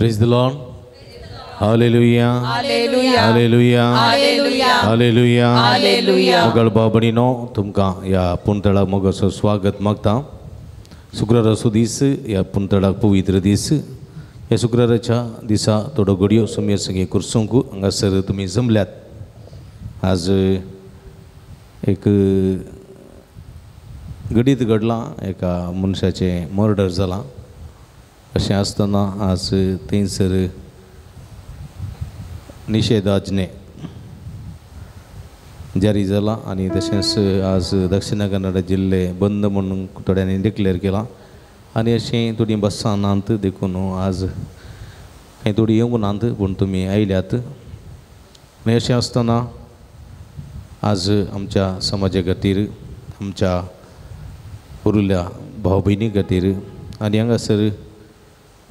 Praise the Lord. Hallelujah. Hallelujah. Hallelujah. Hallelujah. Hallelujah. Hallelujah. मोगाळ भाव भयणीनो, तुमकां ह्या पुंतळाक मोगाचो स्वागत मागता. शुक्राराचो दीस, ह्या पुंतळाक पवित्र दीस. ह्या शुक्राराच्या दिसा थोड्यो घडयो सोमया संगी कुर्सूंक हांगासर तुमी जमल्यात. आज एक घडीत घडलां, एका मनशाचें मर्डर जालां. अशें आसतना आज थंयसर निशेधाज्ञे जारी जाला आनी तशेंच आज दक्षिण कन्नड जिल्ले बंद म्हणून थोड्यांनी डिक्लेअर केलां आनी अशें थोडीं बसां नात, देखून आज कांय थोडीं येवंक नात, पूण तुमी आयल्यात. आनी अशें आसतना आज आमच्या समाजा खातीर, आमच्या उरिल्ल्या भाव भयणी खातीर आनी हांगासर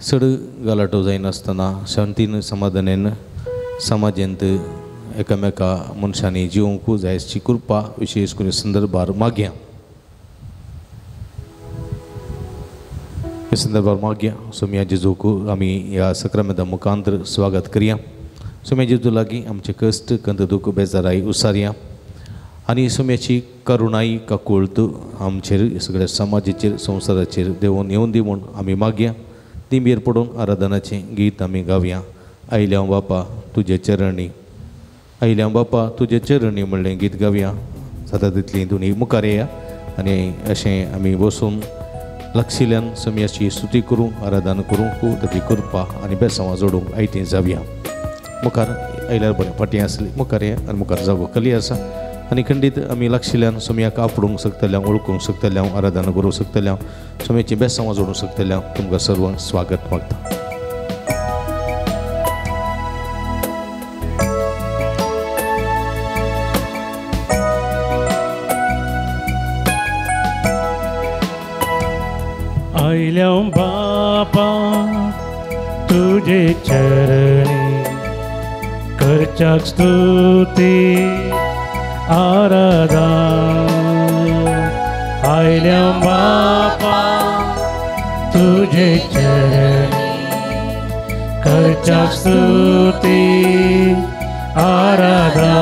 चड गलाटो जायनासतना शांतीन समाधानान समाजेंत एकामेका मनशांनी जिवंक जाय अशी कृपा विशेष करून संदर्भार मागया. हे संदर्भार मागया. सोम्या जेजूक आमी ह्या सक्रामेंता मुखांतर स्वागत करया. सोम्या जेजू लागीं आमचे कश्ट कंत दुख बेजाराय उसारया आनी सोम्याची करुणाई काकुळत आमचेर, सगळ्या समाजाचेर, संवसाराचेर देवून येवन दी म्हूण आमी मागया. दिंबेर पडून आराधनाचें गीत आमी गावया. आयल्या बापा तुजे चरणी, आयल्या बापा तुजे चरणी म्हणलें गीत गावया. जाता तितली दोनी मुखार येया आनी अशें आमी बसून लक्षिल्यान सोम्याची स्तुती करूंक, आराधना करूंक, ताची कृपा आनी बेसांवां जोडूंक आयतें जावया. मुखार आयल्यार बरें, फाटीं आसली मुखार येया आनी मुखार जागो कली आसा आनी खंडीत आमी लक्षिल्यान सोम्याक आपडूंक शकतले, वळखूंक शकतले, आराधना करूंक शकतले, सोम्याची बेसांवां जोडूंक शकतले. तुमकां सर्वांक स्वागत मागता. आयल्या बापा तुजे चरणी करच्याक स्तुती आराधना. आयल्या बापा तुजे चरणी करच्याक स्तुती आराधना.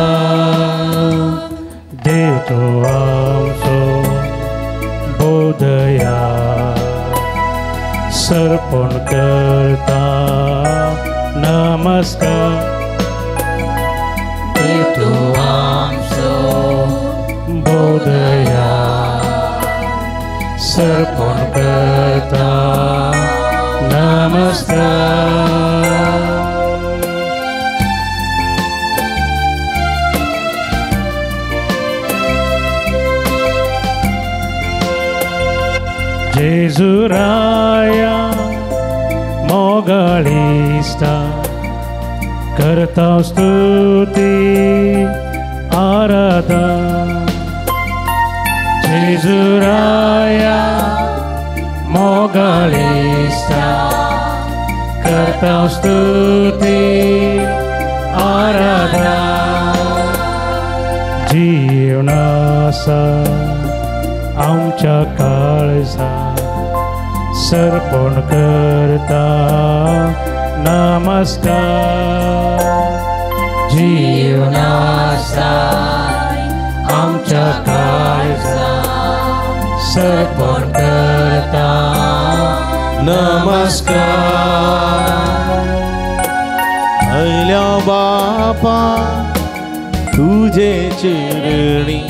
देव तो आमचो बोधया सर्पण करता नमस्कार. देव तो आमचो बोधया सर्पण करता नमस्कार. जेजुराया मोगाळिस्ता करता स्तुती आराधना. जेजुराया मोगाळिस्ता करता स्तुती आराधना. जीवनासा आमच्या काळजा सर्पण करता नमस्कार. जीवनासा आमच्या काळजा सर्पण करता नमस्कार. आयल्या बापा तुजे चरणी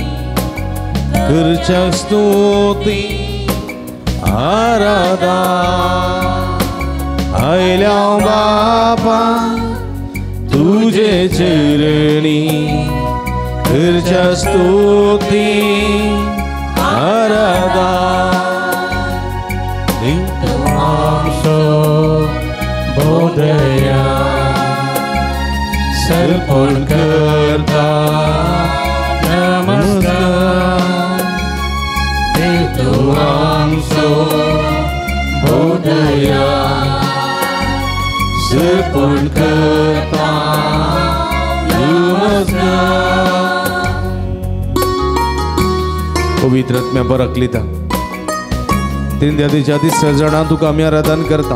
करच्या स्तुती आराधना. आयल्या बापा तुजे चरणी करच्या स्तुती आराधना. आमचो बोधया सर्पण करता नमस्कार. देव तो आमचो बोधया सर्पण करता नमस्कार. पवित्र आत्म्या बरकलिता तीन द्यातीच्या तिसऱ्या जाणां तुका आमी आराधन करता.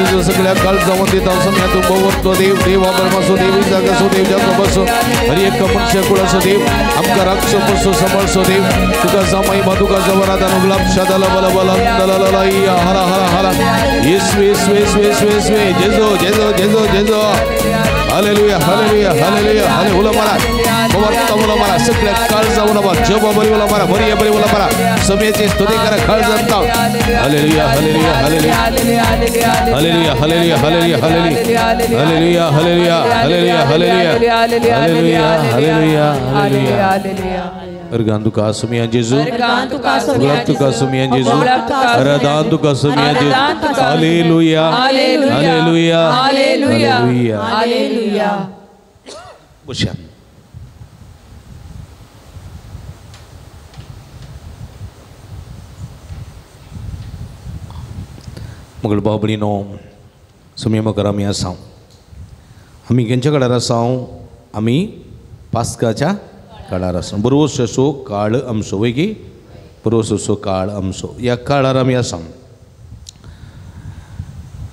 जेजू सगळ्या काळजावन दिता सम्या तूं भोवतो देव देव अब्रामाचो देव इजाकाचो देव जाकोबाचो हर एक मनशा कुळाचो देव आमकां राखचो पोसचो सांबाळचो देव तुका जामाई तुका जवरादान गुलाब शादाला बला बला दला हरा हरा हरा येसू येसू येसू येसू येसू जेजू जेजू जेजू जेजू हालेलुया हालेलुया हालेलुया हाले उलो मारा भोवतो उलो मारा सगळ्या काळजा उलो मारा जबा बरी उलो मारा बरी बरी उलो मारा सम्याची स्तुती करा काळजांत hallelujah hallelujah hallelujah hallelujah hallelujah hallelujah hallelujah hallelujah hallelujah hallelujah hallelujah hallelujah hallelujah organ तुका सुमिया जेजू गुलाब तुका सुमिया जेजू अरदान तुका सुमिया जेजू हालेलुया हालेलुया हालेलुया हालेलुया। बशा मगळ बाबडीनो सुमिया मकर आमी आसा आमी खंयच्या काळार आसा आमी पास्काच्या काळार आसा बरोस असो काळ आमचो वय की बरोस असो काळ आमचो ह्या काळार आमी आसा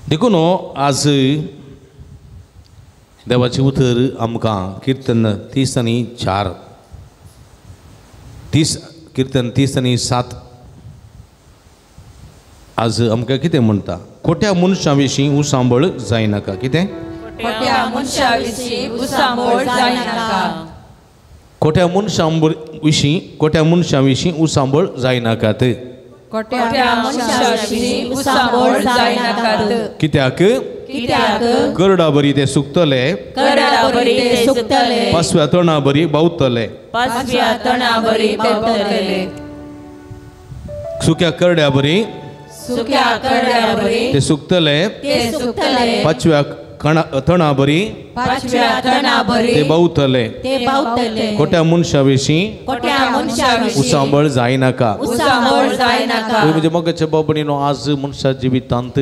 देखून आज देवाचें उतर आमकां किर्तन 30 आनी 4 30 किर्तन 30 आनी 7 आज आमकां कितें म्हणटा खोट्या मनशां विशीं उसांबळ जायनाका कितें खोट्या मनशां विशीं उसांबळ जायनाका खोट्या मनशां विशीं खोट्या मनशां विशीं उसांबळ जायनाकात खोट्या मनशां विशीं उसांबळ जायनाकात कित्याक कित्याक करडा बरी ते सुकतले करडा बरी ते सुकतले पासव्या तणा बरी बावतले पासव्या तणा बरी बावतले सुक्या करड्या बरी सुक्या करड्या बरी ते सुकतले ते सुकतले पाचव्या तणा बरी पाचव्या तणा बरी ते बावतले ते बावतले खोट्या मनशां विशीं खोट्या मनशां विशीं उसांबळ जायनाका उसांबळ जायनाका। म्हणजे मगाच्या बाबणीनो आज मनशा जिवितांत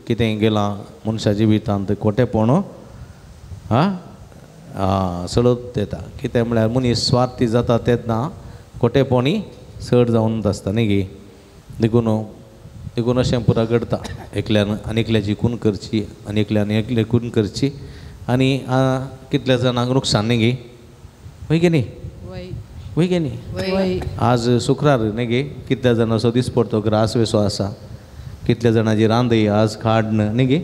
कितें गेलां मनशा जिवितांत खोटेपण हा चडत येता कितें म्हळ्यार मनीस स्वार्थी जाता तेन्ना खोटेपणी चड जावन आसता न्ही गे देखून देखून अशें पुरा घडता एकल्यान आनी एकल्याची खून करची आनी एकल्यान एकले खून करची आनी कितल्या जाणांक नुकसान न्ही गे वय गे न्ही वय गे न्ही आज शुक्रार न्ही गे कितल्या जाणांचो दिसपडतो ग्रास वेसो आसा कितल्या जाणांची रांदय आज खाड न्ही गे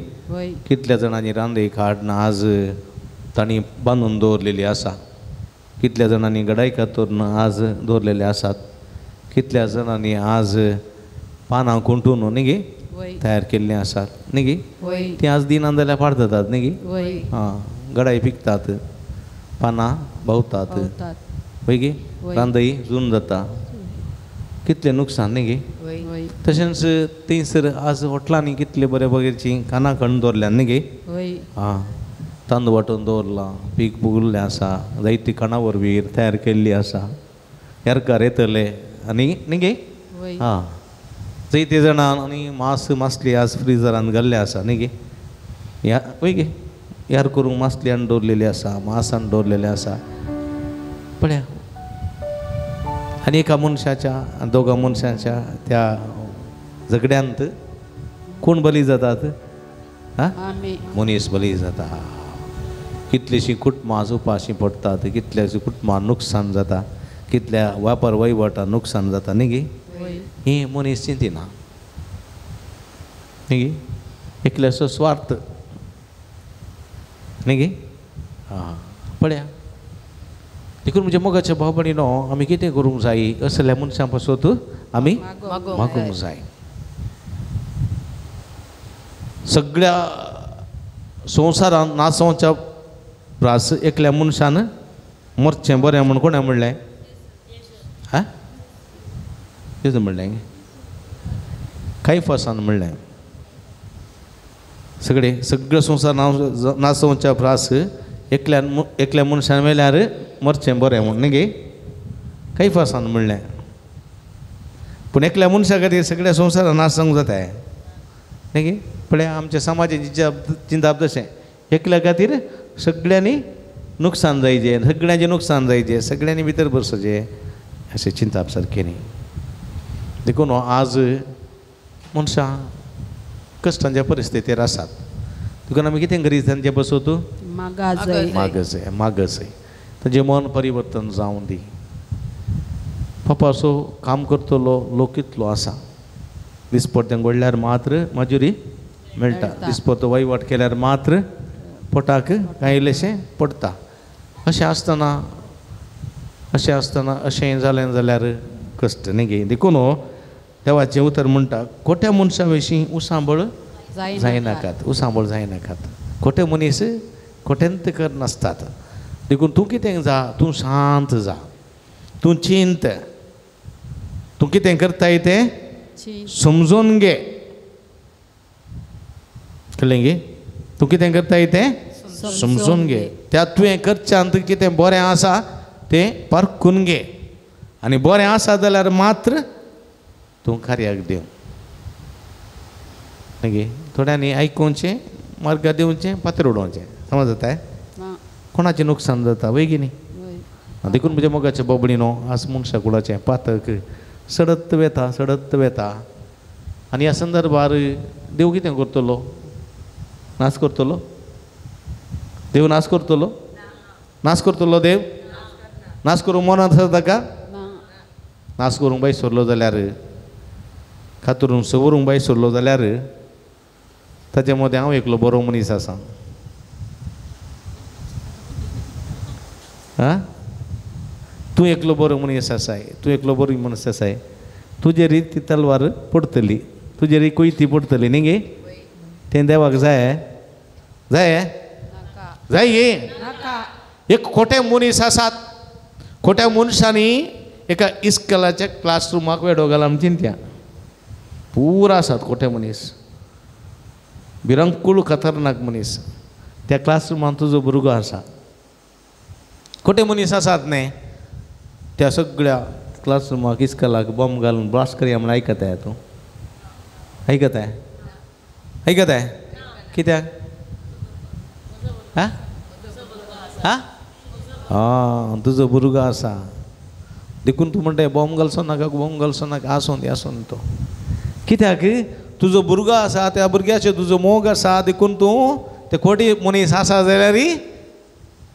कितल्या जाणांची रांदय खाड आज तांणी बांदून दवरलेली आसा कितल्या जाणांनी गडाय कातरून आज दवरलेले आसात कितल्या जाणांनी आज पानां खुंटून न्ही गे तयार केल्लीं आसात न्ही गे तीं आज दिनान जाल्यार पाड जातात न्ही गे आं गडाय पिकतात पानां भोंवतात वय गे रांदय जून जाता कितलें नुकसान न्ही गे तशेंच थंयसर आज हॉटलांनी कितले बरे बगेची कानां खण दवरल्या न्ही गे आं तांदूळ वांटून दवरलां पीक पुगल्लें आसा जायती खाणां वरवीं तयार केल्ली आसा येरकार येतले आनी न्ही गे आं जायते जाणां आनी मांस मासली आज फ्रिजरान घाल्ले आसा न्ही गे ह्या वय गे यार करूंक मासली हाडून दवरलेली आसा मांस हाडून दवरलेलें आसा पळया आनी एका मनशाच्या दोगा मनशाच्या त्या झगड्यांत कोण बली जातात आं मनीस बली जाता कितलींशीं कुटुंबां आज उपाशी पडटात कितल्याशीं कुटुंबां नुकसान जाता कितल्या व्यापार वहिवटां नुकसान जाता न्ही गे ही मनीस चिंतिना न्ही गे एकल्याचो स्वार्थ न्ही गे आं पळया देखून म्हणजे मोगाच्या भाव भयणीनो आमी कितें करूंक जाय असल्या मनशां पासत आमी मागूंक जाय सगळ्या संवसारान नासोवच्या प्रास एकल्या मनशान मरचें बरें म्हूण कोणें म्हणलें आं कितें म्हणलें कायफासान म्हणलें सगळे सगळे संवसार नासोवच्या प्रास एकल्यान एकल्या मनशान मेल्यार मरचें बरें म्हूण न्ही गे कायफासान म्हणलें पूण एकल्या मनशा खातीर सगळ्या संवसारान नासोवंक जाता न्ही गे पळय आमच्या समाजाची चिंताप तशें एकल्या खातीर सगळ्यांनी नुकसान जायचें सगळ्यांचें नुकसान जायचें सगळ्यांनी भितर बसचें अशें चिंताप सारकें न्ही देखून आज मनशां कश्टांच्या परिस्थितीर आसात तुका आमी कितें करीत तांचे बसोत मागजय मागजय तांचें मन परिवर्तन जावं दी. पापा असो काम करतलो लोक कितलो आसा, दिसपट्टें घडल्यार मात्र मजुरी मेळटा, दिसपट्टो वहिवाट केल्यार मात्र पोटाक कांय इल्लेशें पडटा. अशें आसतना अशें आसतना अशें जालें जाल्यार कश्ट न्ही गे. देखून देवाचें उतर म्हणटा खोट्या मनशां विशीं उसांबळ जायनाकात, उसांबळ जायनाकात. खोटे मनीस खोट्यांत करनासतात. देखून तूं कितें जा, तूं शांत जा, तूं चिंत, तूं कितें करताय तें समजून घे. कळ्ळें गे? तूं कितें करताय तें समजून घे. त्या तुवें करच्यांत कितें बरें आसा तें पारखून घे आनी बरें आसा जाल्यार मात्र तूं कार्याक दिव. मागीर थोड्यांनी आयकुचें, मार्गाक दिवचें, पात्र उडोवचें. समज जाता कोणाचें नुकसान जाता वय की न्ही. देखून म्हज्या मोगाच्या बोबडी न्हू आज मनशा कुळाचें पातक सडत वेता सडत वेता. आनी ह्या संदर्भार देव कितें करतलो? नाश करतलो देव? नाश करतलो? नाश करतलो देव? नाश करूंक मनांत आसा ताका? नाश करूंक बाय सरलो जाल्यार, कातरून सवरूंक बाय सरलो जाल्यार ताचे मदें हांव एकलो बरो मनीस आसा. आं, तूं एकलो बरो मनीस आसाय, तूं एकलो बरो मनीस आसाय, तुजेर ती तलवार पडटली, तुजेर कोयती पडटली न्ही गे. तें देवाक जाय जाय जाय गे. एक खोटे मनीस आसात, खोट्या मनशांनी एका इस्कलाच्या क्लासरुमाक वेडो घाला आमी चिंत्या. पुरा आसात खोटे मनीस, भिरंकूळ खतरनाक मनीस. त्या क्लासरुमान तुजो भुरगो आसा. खोटे मनीस आसात न्ही, त्या सगळ्या क्लासरुमाक इस्कलाक बॉम्ब घालून ब्लास्ट करया म्हण आयकताय तूं? आयकताय? आयकताय? कित्याक? आं आं आं तुजो भुरगो आसा देखून तूं म्हणटा बॉम्ब घालचो नाका, बॉम्ब घालचो नाका, आसून दी आसून तो. कित्याक? तुजो भुरगो आसा, त्या भुरग्याचेर तुजो मोग आसा, देखून तूं ते खोटी मनीस आसा जाल्यार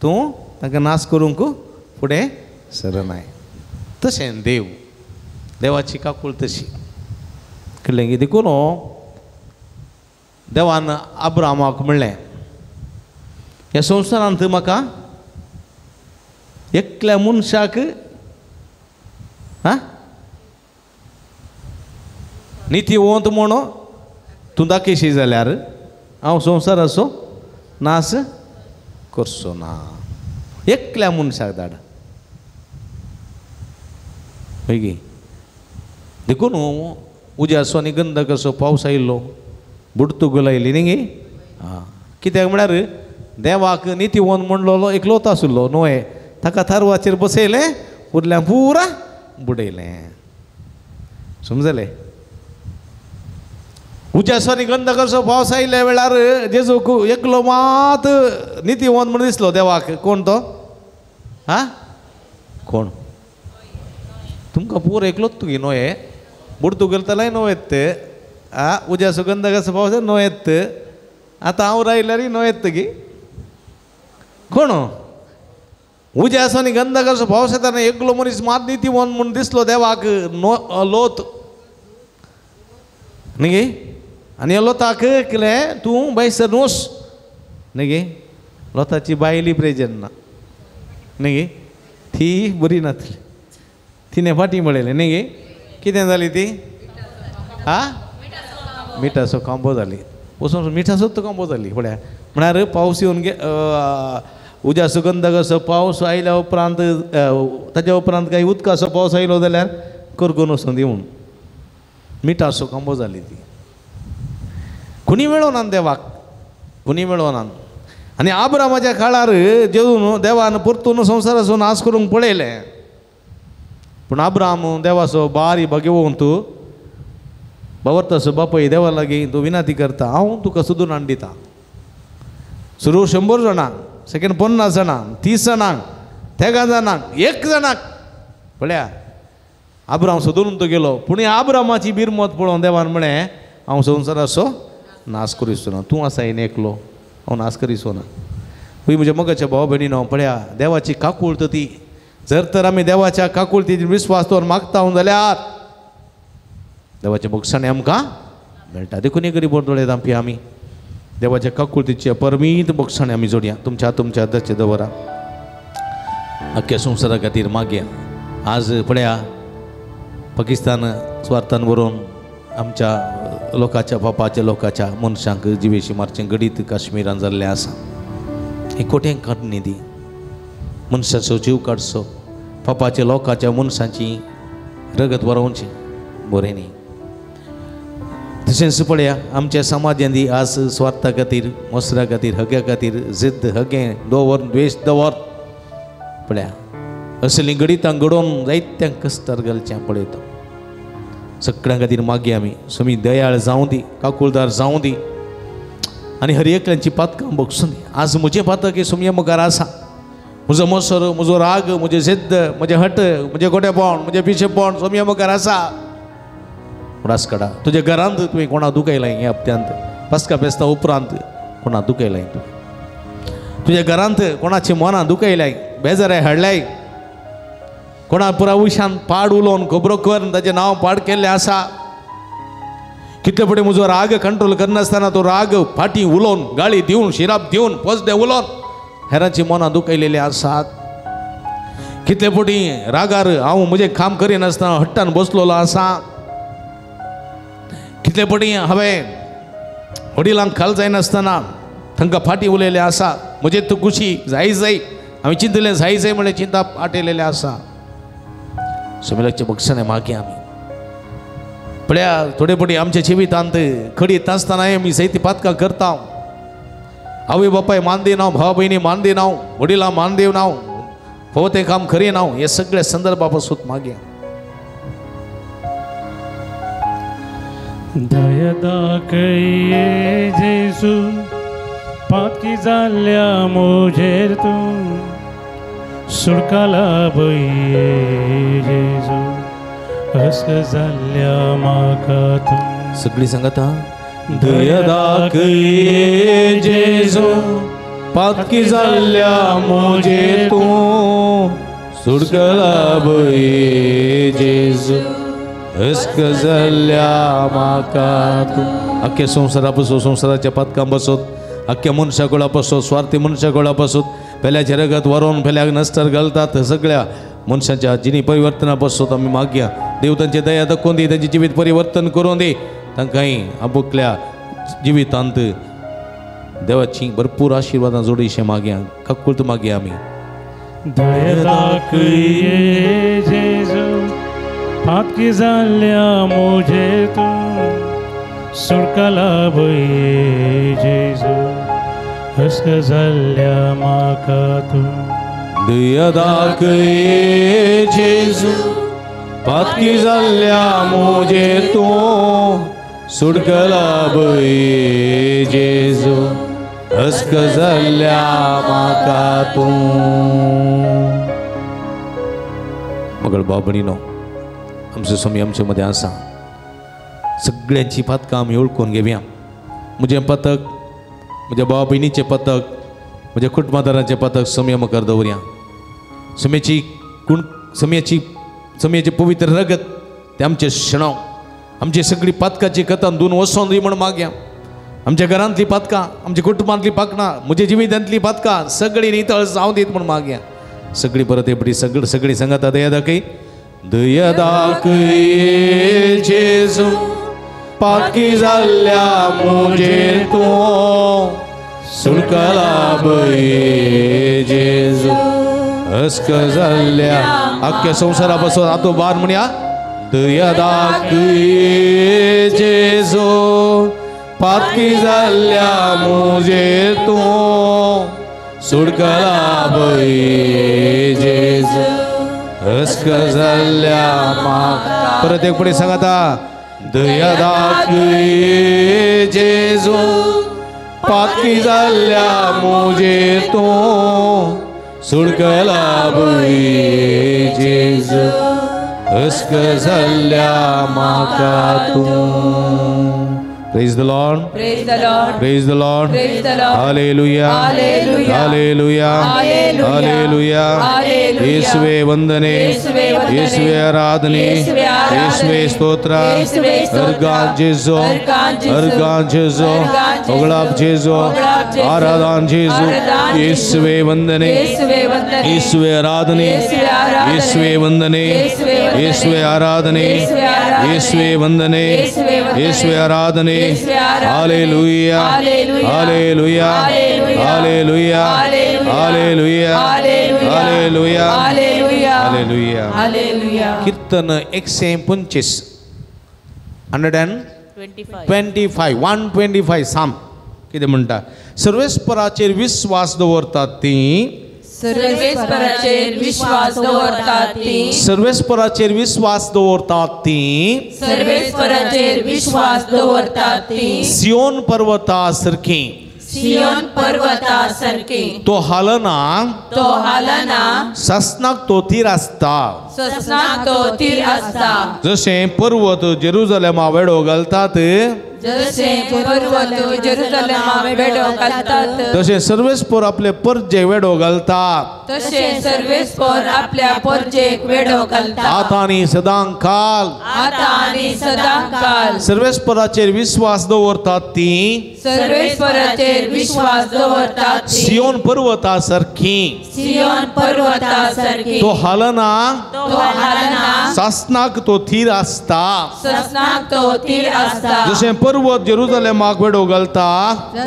तूं तांकां नाश करूंक फुडें सरनाय. तशें देव, देवाची काकूळ तशी. कळ्ळें की? देखून देवान अब्रामाक म्हणलें ह्या संवसारांत म्हाका एकल्या मनशाक आं नितीवंत म्हणून तूं दाखयशी जाल्यार हांव संवसाराचो नाश करचो ना. एकल्या मनशाक धाड. मागीर देखून उज्याचो आनी गंधकाचो पावस आयिल्लो, बुडतुगल आयली न्ही गे. आं, कित्याक म्हळ्यार देवाक नितीवंत म्हणलोलो एकलोच आशिल्लो न्हय, ताका थारवाचेर बसयलें, उरल्या पुरा बुडयलें. समजलें? उज्याचो आनी गंधकाचो पावस आयिल्ल्या वेळार जेजूक एकलो मात नितीवंत म्हण दिसलो देवाक. कोण तो? आं, कोण? तुमकां पुरो एकलोच तुगे न्हय, बुडतुगल जाल्यार न्हय येत ते, आं उज्याचो गंधकाचो पावस न्हय येत, आतां हांव रायल्यार न्हय येत गी. कोण? उज्याचो आनी गंधकाचो पावस येतना एकलो मनीस मात नितीवंत म्हूण दिसलो देवाक, नो लोत न्ही गे. आनी ह्या लोताक कितें तूं भायसर वच न्ही गे. लोताची बायली प्रेजन ना न्ही गे, ती बरी नासली, तिणें फाटीं पळयलें न्ही गे. कितें जाली ती? आं, मिठाचो कांबो जाली. वचून मिठाचोच कांबो जाली. पळया म्हळ्यार पावस येवन गे, उज्याचो गंधकाचो पावस आयल्या उपरांत ताच्या उपरांत कांय उदकाचो पावस आयलो जाल्यार करगून वचून दी म्हूण मिठाचो कांबो जाली ती. कोणी मेळोना देवाक, कोणी मेळोना. आनी आब्रामाच्या काळार जेजून देवान परतून संवसाराचो नाश करूंक पळयलें, पूण आब्राम देवाचो बारी भाग्यवंत बावरतासो बापय देवा लागीं तूं विनंती करता, हांव तुका सोदून हाडून दिता. सुरू 100 जाणांक, सेकंड 50 जाणांक, 30 जाणांक, 3 जाणांक, 1 जाणाक. पळया आब्राम सोदून तो गेलो. पूण आब्रामाची बिरमत पळोवन देवान म्हळें हांव संवसाराचो नाश करीत ना, तूं आसा न्ही एकलो, हांव नास करीसो ना. हय म्हज्या मोगाच्या भावा भयणीनो, पळया देवाची काकूळत ती. जर तर आमी देवाच्या काकुळतीचेर विस्वास दवरून मागता जाल्यार देवाचे बक्षाणे आमकां मेळटा. देखून एक गरीब दोळे धांपी आमी देवाच्या काकुळतीचे परमीत बक्षाणे आमी जोडया. तुमच्या तुमच्या दचे दवरा अख्ख्या संवसारा खातीर मागया. आज पळया पाकिस्तान स्वार्थान बरोवन आमच्या लोकाच्या बापाच्या लोकाच्या मनशांक जिवेशी मारचें घडीत काश्मीरान जाल्लें आसा. हें कोट्यांक काडणी ती मनशाचो जीव काडचो, पापाच्या लोकाच्या मनशांची रगत बरोवचें बरें न्ही. तशेंच पळया आमच्या समाजांत आज स्वार्था खातीर, मसरा खातीर, हग्या खातीर जिद्द, हगें दवर, द्वेश दवर. पळया असलीं घडितां घडोवन जायत्यांक कश्टार घालचें पळयता. सगळ्यां खातीर मागया आमी स्वामी दयाळ जावं दी, काकुळदार जावं दी आनी हर एकल्यांची पातकां बगसूं दी. आज म्हजें पातक हें सोमये मुखार आसा. म्हजो मसर, म्हजो राग, म्हजें जिद्द, म्हजें हट, म्हजें गोडेपण, म्हजें पिशेपण सोमये मुखार आसा. उडास काडा तुज्या घरांत तुवें कोणा दुखयलां ह्या हप्त्यांत, पास्का फेस्ता उपरांत कोणा दुखयलां तुवें? तुज्या घरांत कोणाची मनां दुखयलाय, बेजाराय हाडल्याय, कोणा पुरा उशान पाड उलोवन खबरो करून ताचें नांव पाड केल्लें आसा. कितले फुडें म्हजो राग कंट्रोल करनासतना तो राग फाटीं उलोवन, गाळी दिवन, शिराप दिवन, पोसडे उलोवन हेरांची मनां दुखयलेलीं आसात. कितले फावटी रागार हांव म्हजें काम करिनासतना हट्टान बसलेलो आसा. कितले फावटी हांवें वडिलांक खाल जायनासतना तांकां फाटीं उलयलें आसा. म्हजें तूं खुशी जाय जाय हांवें चिंतलें जाय जाय म्हणलें चिंता आटयलेलें आसा. सुमिलाचे बक्षाणे मागीर आमी पळया थोडे फावटी आमच्या जिवितांत खडीत आसतनाय आमी जायतीं पातकां करता. आवय बापाय मान दिना, भाव भयणी मान दिना, वडिलां मान दिना, फावो तें काम करिना. हे सगळे संदर्भा पासून मागया. दया दाखय जेजू पातकी जाल्ल्या म्हजेर तूं सुडकाला बये जेजू अस्क जाल्ल्या म्हाका तूं. सगळी सांगता. दया दाखय जेजू पातकी जाल्ल्या म्हजेर तूं सुडकला बये जेजू अस्क जाल्ल्या म्हाका तूं. अख्ख्या संवसारा पसून, संवसाराच्या पातकां पासून, अख्ख्या मनशा गोळा पासून, स्वार्थी मनशा गोळा पासून, पेल्याचे रगत वरोवन पेल्याक नस्तर घालतात सगळ्या मनशाच्या जिणी परिवर्तना पासून आमी मागया. देव तांचे दया दाखोवन दी, तांचें जिवीत परिवर्तन करून दी. तांकांय आपुकल्या जिवितांत देवाची भरपूर आशिर्वादां जोडीशें मागया, काकुळत मागया आमी. दया दाखय जेजू पातकी जाल्ल्या म्हजेर तूं सुडकाला बये जेजू अस्क जाल्ल्या म्हाका तूं. दया दाखय जेजू पातकी जाल्ल्या म्हजेर तूं सुडकला बये जेजू अस्क जाल्ल्या म्हाका तूं. मगळ भाव भयणीनो, आमचो स्वामी आमचे मदें आसा. सगळ्यांची पातकां आमी वळखून घेवया. म्हजें पथक, म्हज्या भाव भयणीचें पथक, म्हज्या कुटुंबादारांचें पथक स्वामी मुखार दवरया. स्वामीची कुण स्वामीची स्वामीचें पवित्र रगत तें आमचें शेणोव, आमची सगळी पातकाची कथान धुवन वचोन दी म्हण मागया. आमच्या घरांतली पातकां, आमच्या कुटुंबांतली पातकां, म्हज्या जिवितांतली पातकां सगळीं नितळ जावं दीत म्हण मागया. सगळी परत एपडी सगळी सगळी सांगता. दया दाखय दया दाखय जेजू पातकी जाल्ल्या म्हजेर तूं सुडकला बये जेजू अस्क जाल्ल्या अख्ख्या संवसारा पासून आतां बार म्हणया. दया दाखय जेजू पातकी जाल्ल्या म्हजेर तूं सुडकला बये जेजू अस्क जाल्ल्या म्हाका. परत एक फुडें सांगता. दया दाखय जेजू पातकी जाल्ल्या म्हजेर तूं सुडकला बये जेजू अस्क जाल्ल्या म्हाका तूं. Praise the Lord. Praise the Lord. Praise the Lord. Praise the Lord. Hallelujah. Hallelujah. Hallelujah. Hallelujah. Hallelujah. ಯೇಸುವೇ ವಂದನೆ, ಯೇಸುವೇ ಆರಾಧನೆ, ಯೇಸುವೇ ಸ್ತೋತ್ರ. Argon ಜೇಸು, argon ಜೇಸು, ಹೊಗಳಾಪ್ ಜೇಸು, Aradhan ಜೇಸು. ಯೇಸುವೇ ವಂದನೆ, ಯೇಸುವೇ ಆರಾಧನೆ, ಯೇಸುವೇ ವಂದನೆ, ಯೇಸುವೇ ಆರಾಧನೆ, ಯೇಸುವೇ ವಂದನೆ, ಯೇಸುವೇ ಆರಾಧನೆ. Hallelujah, hallelujah, hallelujah, hallelujah, hallelujah, hallelujah. ಕೀರ್ತನ 125, 125, 125 साम कितें म्हणटा? सर्वेस्पराचेर विश्वास दवरतात ती, सर्वेस्पराचेर विश्वास दवरतात ती, सर्वेस्पराचेर विश्वास दवरतात ती, सर्वेस्पराचेर विश्वास दवरतात ती, सियोन पर्वता सारखी, सियोन पर्वता सारखी, तो हालना, तो हालना, ससनाक तो थीर आसता, ससनाक तो थीर आसता. जशें पर्वत जेरुजलेमा वेडो घालतात, जशें पर्वत जेरुजलेमा वेडो घालतात, तशें सर्वेस्पर आपले परजे वेडो घालता, तशें सर्वेस्पर आपल्या परजेक वेडो घालता. आतां आनी सदांकाल, आतां आनी सदांकाल. सर्वेस्पराचेर विश्वास दवरतात ती, सर्वेस्पराचेर विश्वास दवरतात ती, सियोन पर्वता सारखी, सियोन पर्वता सारखी, तो हालना, तो हालना, सासनाक तो थीर आसता, ससनाक तो थीर आसता. जशें पर्वत जेरुजलेमाक वेडो घालता,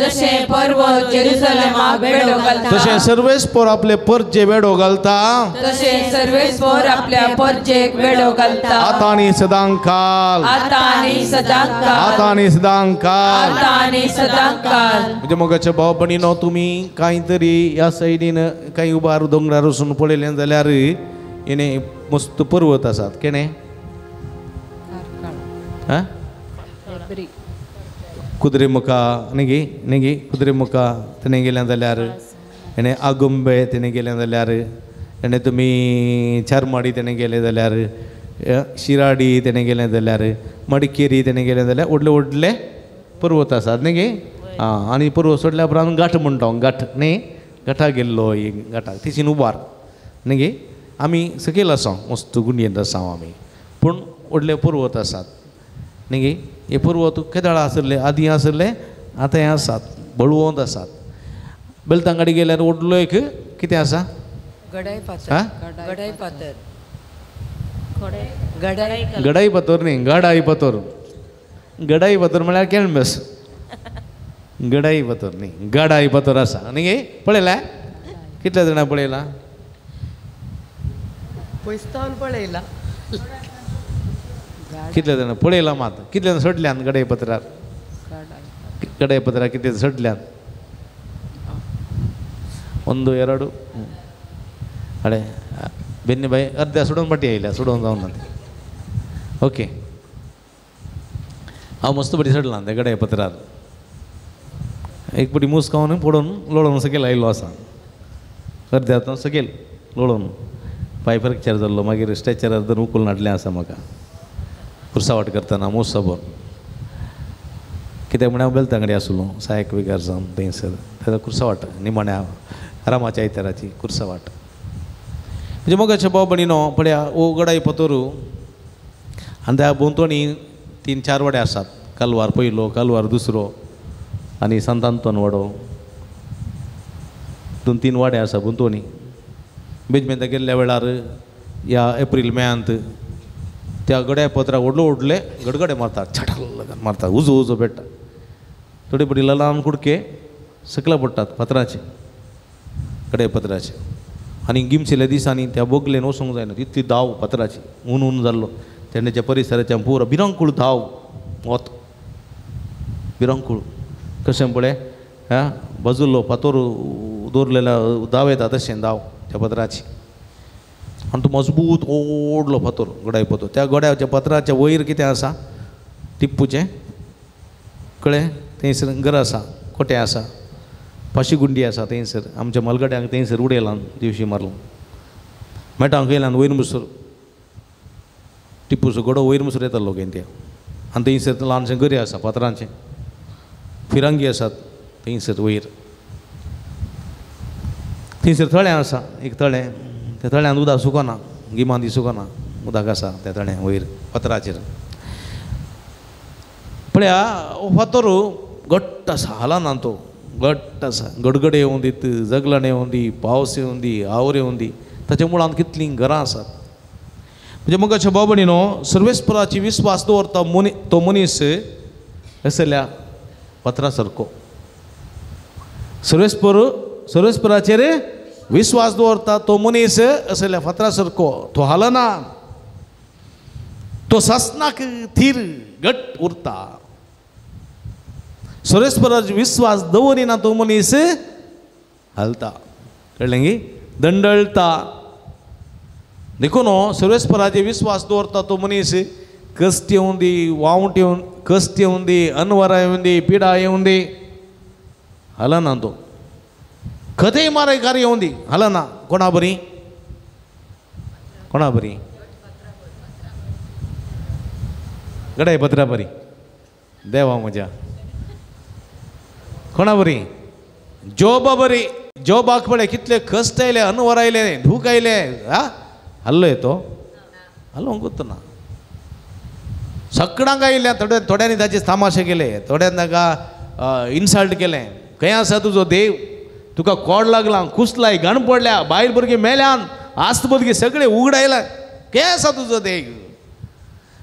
जशें पर्वत जेरुजलेमाक वेडो घालता, तशें सर्वेस्पर आपले परजे वेडो घालता, तशें सर्वेस्पर आपल्या परजेक वेडो घालता. आतां आनी सदांकाल, आतां आनी सदांकाल, आतां आनी सदांकाल, आतां आनी सदांकाल. म्हणजे मोगाचे भाव भयणीनो, तुमी कांय तरी ह्या सायडीन कांय उबार दोंगरार वचून पळयलें जाल्यार हेणे मस्त पर्वत आसात. केणे आं कुद्रेमुखा न्ही न्ही कुद्रेमुखा तेणे गेलें जाल्यार, हेणे आगुंबे तेणे गेलें जाल्यार, हेणे तुमी चारमाडी तेणे गेले जाल्यार, शिराडी तेणे गेलें जाल्यार, मडिकेरी तेणे गेलें जाल्यार व्हडले व्हडले पर्वत आसात न्ही गे. आं, आनी पर्वत सोडल्या उपरांत घाट म्हणटा, घाट न्ही, घाटा गेल्लो एक घाटाक तेशीन उबार न्ही गे. आमी सकयल आसा, मस्त गुंडयेंत आसा आमी, पूण व्हडले पर्वत आसात न्ही गे. हे पर्वत केदळा आसले, आदीं आसले, आतां हे आसात, बळवंत आसात. बेलतांगाडी गेल्यार व्हडलो एक कितें आसा? गडाय फातर. गडाय फातर, गडाय फातर न्ही, गडाय फातर. गडाय फातर म्हळ्यार कॅनवस. गडाई पतर न्ही, गडाई पतर आसा न्ही गे. पळयला कितल्या जाणां पळयला? पयसतावन पळयला. कितले जाणां पळयला? मात कितले जाणां सोडल्यान गडाई पत्रार? गडाई पत्रार कितले सोडल्यान? 1 2 अडे बेन्नी बाई अर्द्या सोडून पाटी आयल्या, सोडून जावन ना. ओके, हांव मस्त बरी सोडलां त्या गडाई पत्रार. एक पटी मूस खावन पडोवन लोळोन सकयल आयिल्लो आसा, अर्द्या सकयल लोळोन पांय फ्रॅक्चर जाल्लो. मागीर स्ट्रेचरार धरून उखलून हाडलें आसा म्हाका कुर्सावाट करतना मूस साबोन. कित्याक म्हळ्यार हांव बेलतांगडी आसलो सहायक विगार जावन थंयसर तेका कुर्सावाट निमाण्या रामाच्या आयताराची कुर्सावाट. म्हणजे मोगाच्या भाव भयणीनो, पळया हो गडाई पतोरू आनी त्या भोंवतणी 3 4 वाडे आसात. कालवार पयलो, कालवार दुसरो आनी सांत आंतोन वाडो, 2 3 वाडे आसा भोंवतणी. बेजमेंता गेल्ल्या वेळार ह्या एप्रील मेयांत त्या गड्या पत्राक व्हडले व्हडले गडगडे मारतात, छटाल मारतात, उजो उजो पेट्टा. थोडे पटी ल्हान कुडके सकला पडटात पत्राचे, गड्या पत्राचे. आनी गिमशिल्ल्या दिसांनी त्या बोगलेन वचूंक जायना, तितली धांव पत्राची, ऊन ऊन जाल्लो तेन्नाच्या परिसराच्या पुरो भिरांकूळ धांव वत, भिरांकूळ. कशें पळय आं, बाजुलो फातोर दवरलेलो धांव येता तशें धांव त्या पत्राची. आनी तो मजबूत व्हडलो फातोर गडाय फातोर. त्या गड्याच्या पत्राच्या वयर कितें आसा? टिप्पूचें कळ्ळें, थंयसर घर आसा, कोटें आसा, पाशी गुंडी आसा थंयसर. आमच्या मलगड्यांक थंयसर उडयलां दिवशी मारलो मेटांक येयल्यान वयर मुसर टिप्पूचो गडो वयर मुसर येतालो खंय ते. आनी थंयसर ल्हानशें गरी आसा फातरांचें. फिरंगी आसात थंयसर वयर थंयसर तळें आसा एक तळें त्या तळ्यांत उदक सुकना गिमान ती सुकना उदक आसा त्या तळ्यां वयर फातराचेर पळया हो फातर घट्ट आसा हालना तो घट्ट आसा गडगडे येवन दीत जगलण येवन दी पावस येवन दी आवर येवन दी ताच्या मुळांत कितलीं घरां आसात. म्हणजे मोगाच्या भाव भयणीनो सर्वेस्पराची विस्वास दवरता मनी तो मनीस असल्या फातरा सारको सर्वेस्पर सर्वेस्पराचेर विस्वास दवरता तो मनीस असल्या फातरा सारको तो हालना तो सासनाक थीर घट उरता. सर्वेस्पराचेर विस्वास दवरिना तो मनीस हालता कळ्ळें गी दंडळटा. देखून सर्वेस्पराचेर विस्वास दवरता तो मनीस कश्ट येवन दी वावट येवन कश्ट येवन दी अनवरां येवन दी पिडा येवन दी हालना तो खतेय माराय कार्य येवन दी हालना. कोणा बरी कोणा बरी गडाय पत्रा बरी देवा म्हज्या कोणा बरी जोबा बरी जोबाक पळय कितले कश्ट आयले अनवर आयले धूक आयले हा हाल्लो येतो हालोवंकूच ना. सगळ्यांक आयल्या थोड्या थोड्यांनी ताचे तामाशे केले थोड्यांनी ताका इन्सल्ट केलें खंय आसा तुजो देव तुका कोड लागला कुसलाय घाण पडल्या बायल भुरगीं मेल्यान आस्त भुरगीं सगळें उगडायला खंय आसा तुजो देव